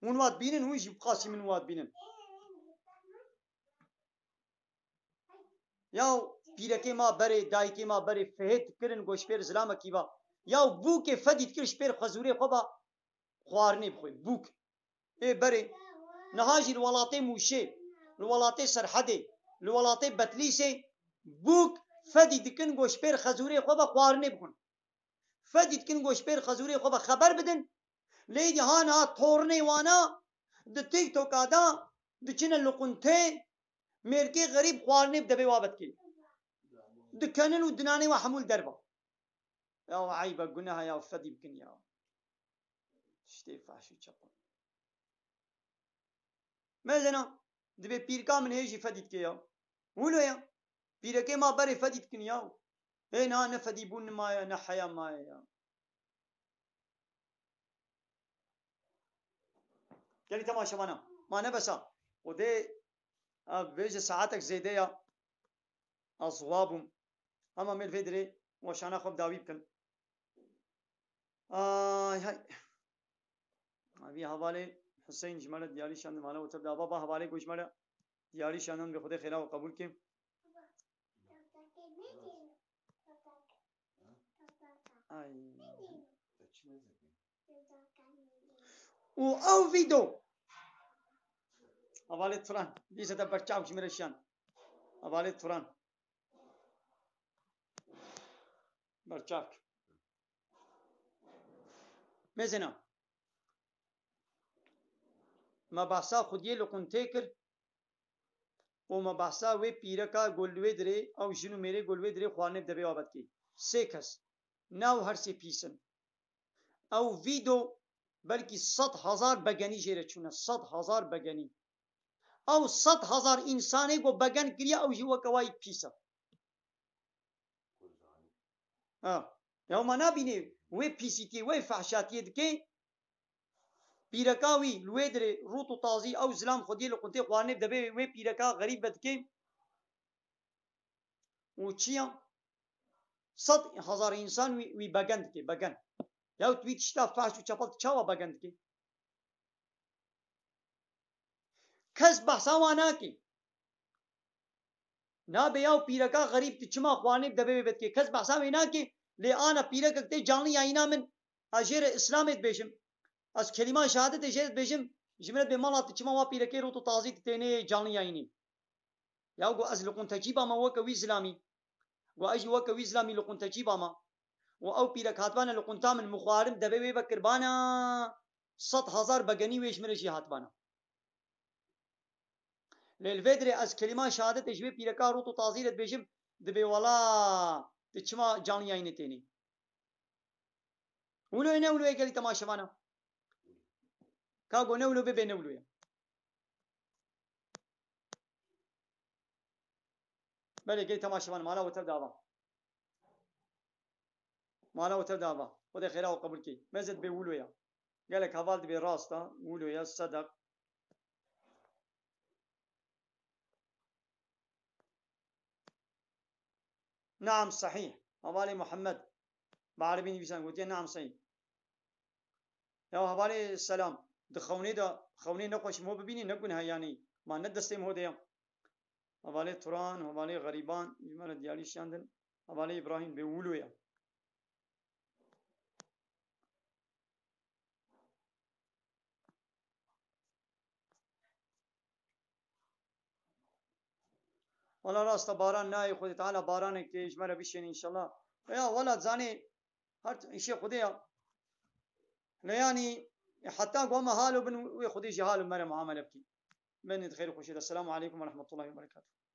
Hûn wa dibînin, hûn jî bi qasî min wa dibînin. Yaw pîrekê ma berê, dayikê ma berê fihêt dikirin, go ji pêr zilamekî va. Yaw bûkê fedî dikir ji pêr xezûrê xwe va xwarinê bixwe. Bûk. Ê berê, niha jî li welatê Mûşê, li welatê Serhedê, li welatê Betlîsê bûk fedî dikin, go ji pêr xezûrê xwe ve xwarinê bixwin. Fedî dikin, go ji pêr xezûrê xwe ve xeber bidin. Lê dî ha niha tornê wana di TikToka da diçine li quntê, mêrkê xerîb xwarinê bi devê wa vedikê. Dikenin û dinanê wa hemû li derva. Ya eyb e, guneh e ya, fedî bikin ya. Tiştê fehş û çepin. Mezena, divê pîrka min hê jî fedî dike ya. Wilo ya. Pîrekê ma berê fedî dikin ya. Hê niha ne fedîbûn maye, ne heya maye ya. Gelî temaşevana, ma ne besa. Xwedê, a, bêje saetek zêde ya. Ez wa bûm. Hema mêl vê dirê weşana xwe bi dawî bikin. Ay hay. Vî hevalê Huseyîn ji me re diyarî şandin, mala û tev de. Baba hevalê ku ji me re diyarî şandin, bi Xwedê xêra we qebûl ke. Ay. Û ew vîdo. Hevalê Turan. Dîse te berçav ji min re şiyan. Hevalê Turan. Berçavk. Mezena. Me behsa xwediyê li quntê kir û me behsa wê pîreka ku li wê dirê, ew jin û mêrê ku li wê dirê xwarinê bi devê wa vedikê. Sê kes. Nav her sê pîs in. Ew vîdo belkî sed hezar begenî jê re çûne. Sed hezar begenî. Ew sed hezar însanê ku begen kiriye, ew jî weke wayî pîs e. Ha. Ya ma nabînê wê pîsîtiyê, wê fehşatiyê dike. Pîreka wî li wê dirê rût û tazî ew zilam xwediyê li quntê xwarinê bi devê wê pîreka xerîb vedike. Û çiya? Sed hezar însan wî, wî begen dike, begen. Ya tu wî tişta fehş û çepel tu çawa begen dike? Kes behsa wan nake. Nabe ya pîreka xerîb tu çima xwarinê bi devê wê vedikê? Kes behsa wê nake. Lê ana pîrekek tê canlı yayına min, ez jê re Îslamê dibêjim. Ez kelîma şehadetê jê re dibêjim. Ji min re dibê mala tu çima wa pîrekê rût û tazî tu tênê canlı yayınê. Ya go ez li quntecî bama weke wî zilamî. Go ez jî weke wî zilamî li quntecî bama. Û ew pîrek hatibane li qunta min, min xwarin devê wê vekirbana. Sed hezar begenî wê ji min re jî hatibana. Lê li vê dirê ez kelîma şehadetê ji wê pîreka rût û tazî re dibêjim, dibê wela tu çima canlı yayınê tênê. Wilo ye ne wilo ye gelî temaşevana? Ka go ne wilo bê, bê ne wilo ye. Belê gelî temaşevan, mala we tev de ava. Mala we tev de ava. Xwedê xêra we qebûl key. Mezet bê wilo ya. Gelek heval dibê rast a. Wilo ya, sedeq. Naam, sahîh. Hevalê Muhammed. Bi erebî nivîsan gotiye, naam, sahîh. Ya hevalê Selam. Di xewnê de, xewnê nexweş mo bibînî, ne guneh e yanî. Ma ne destê mo de ya. Hevalê Turan, hevalê Xerîban, ji me re diyarî şiyandin. Hevalê Îbrahîm bê wilo ye. Wala rasta baran nayê, Xwedê Teala baranekê ji me re bişêne înşallah. Ya wala zanê her t-, îşê Xwedê ya. Lê yanî heta ku me halo bin wê Xwedê jî halo me re muamele bikî. Benê di xêr û xweşiyê de. Selamu aleykum ve rahmetullahi ve berekatuhu.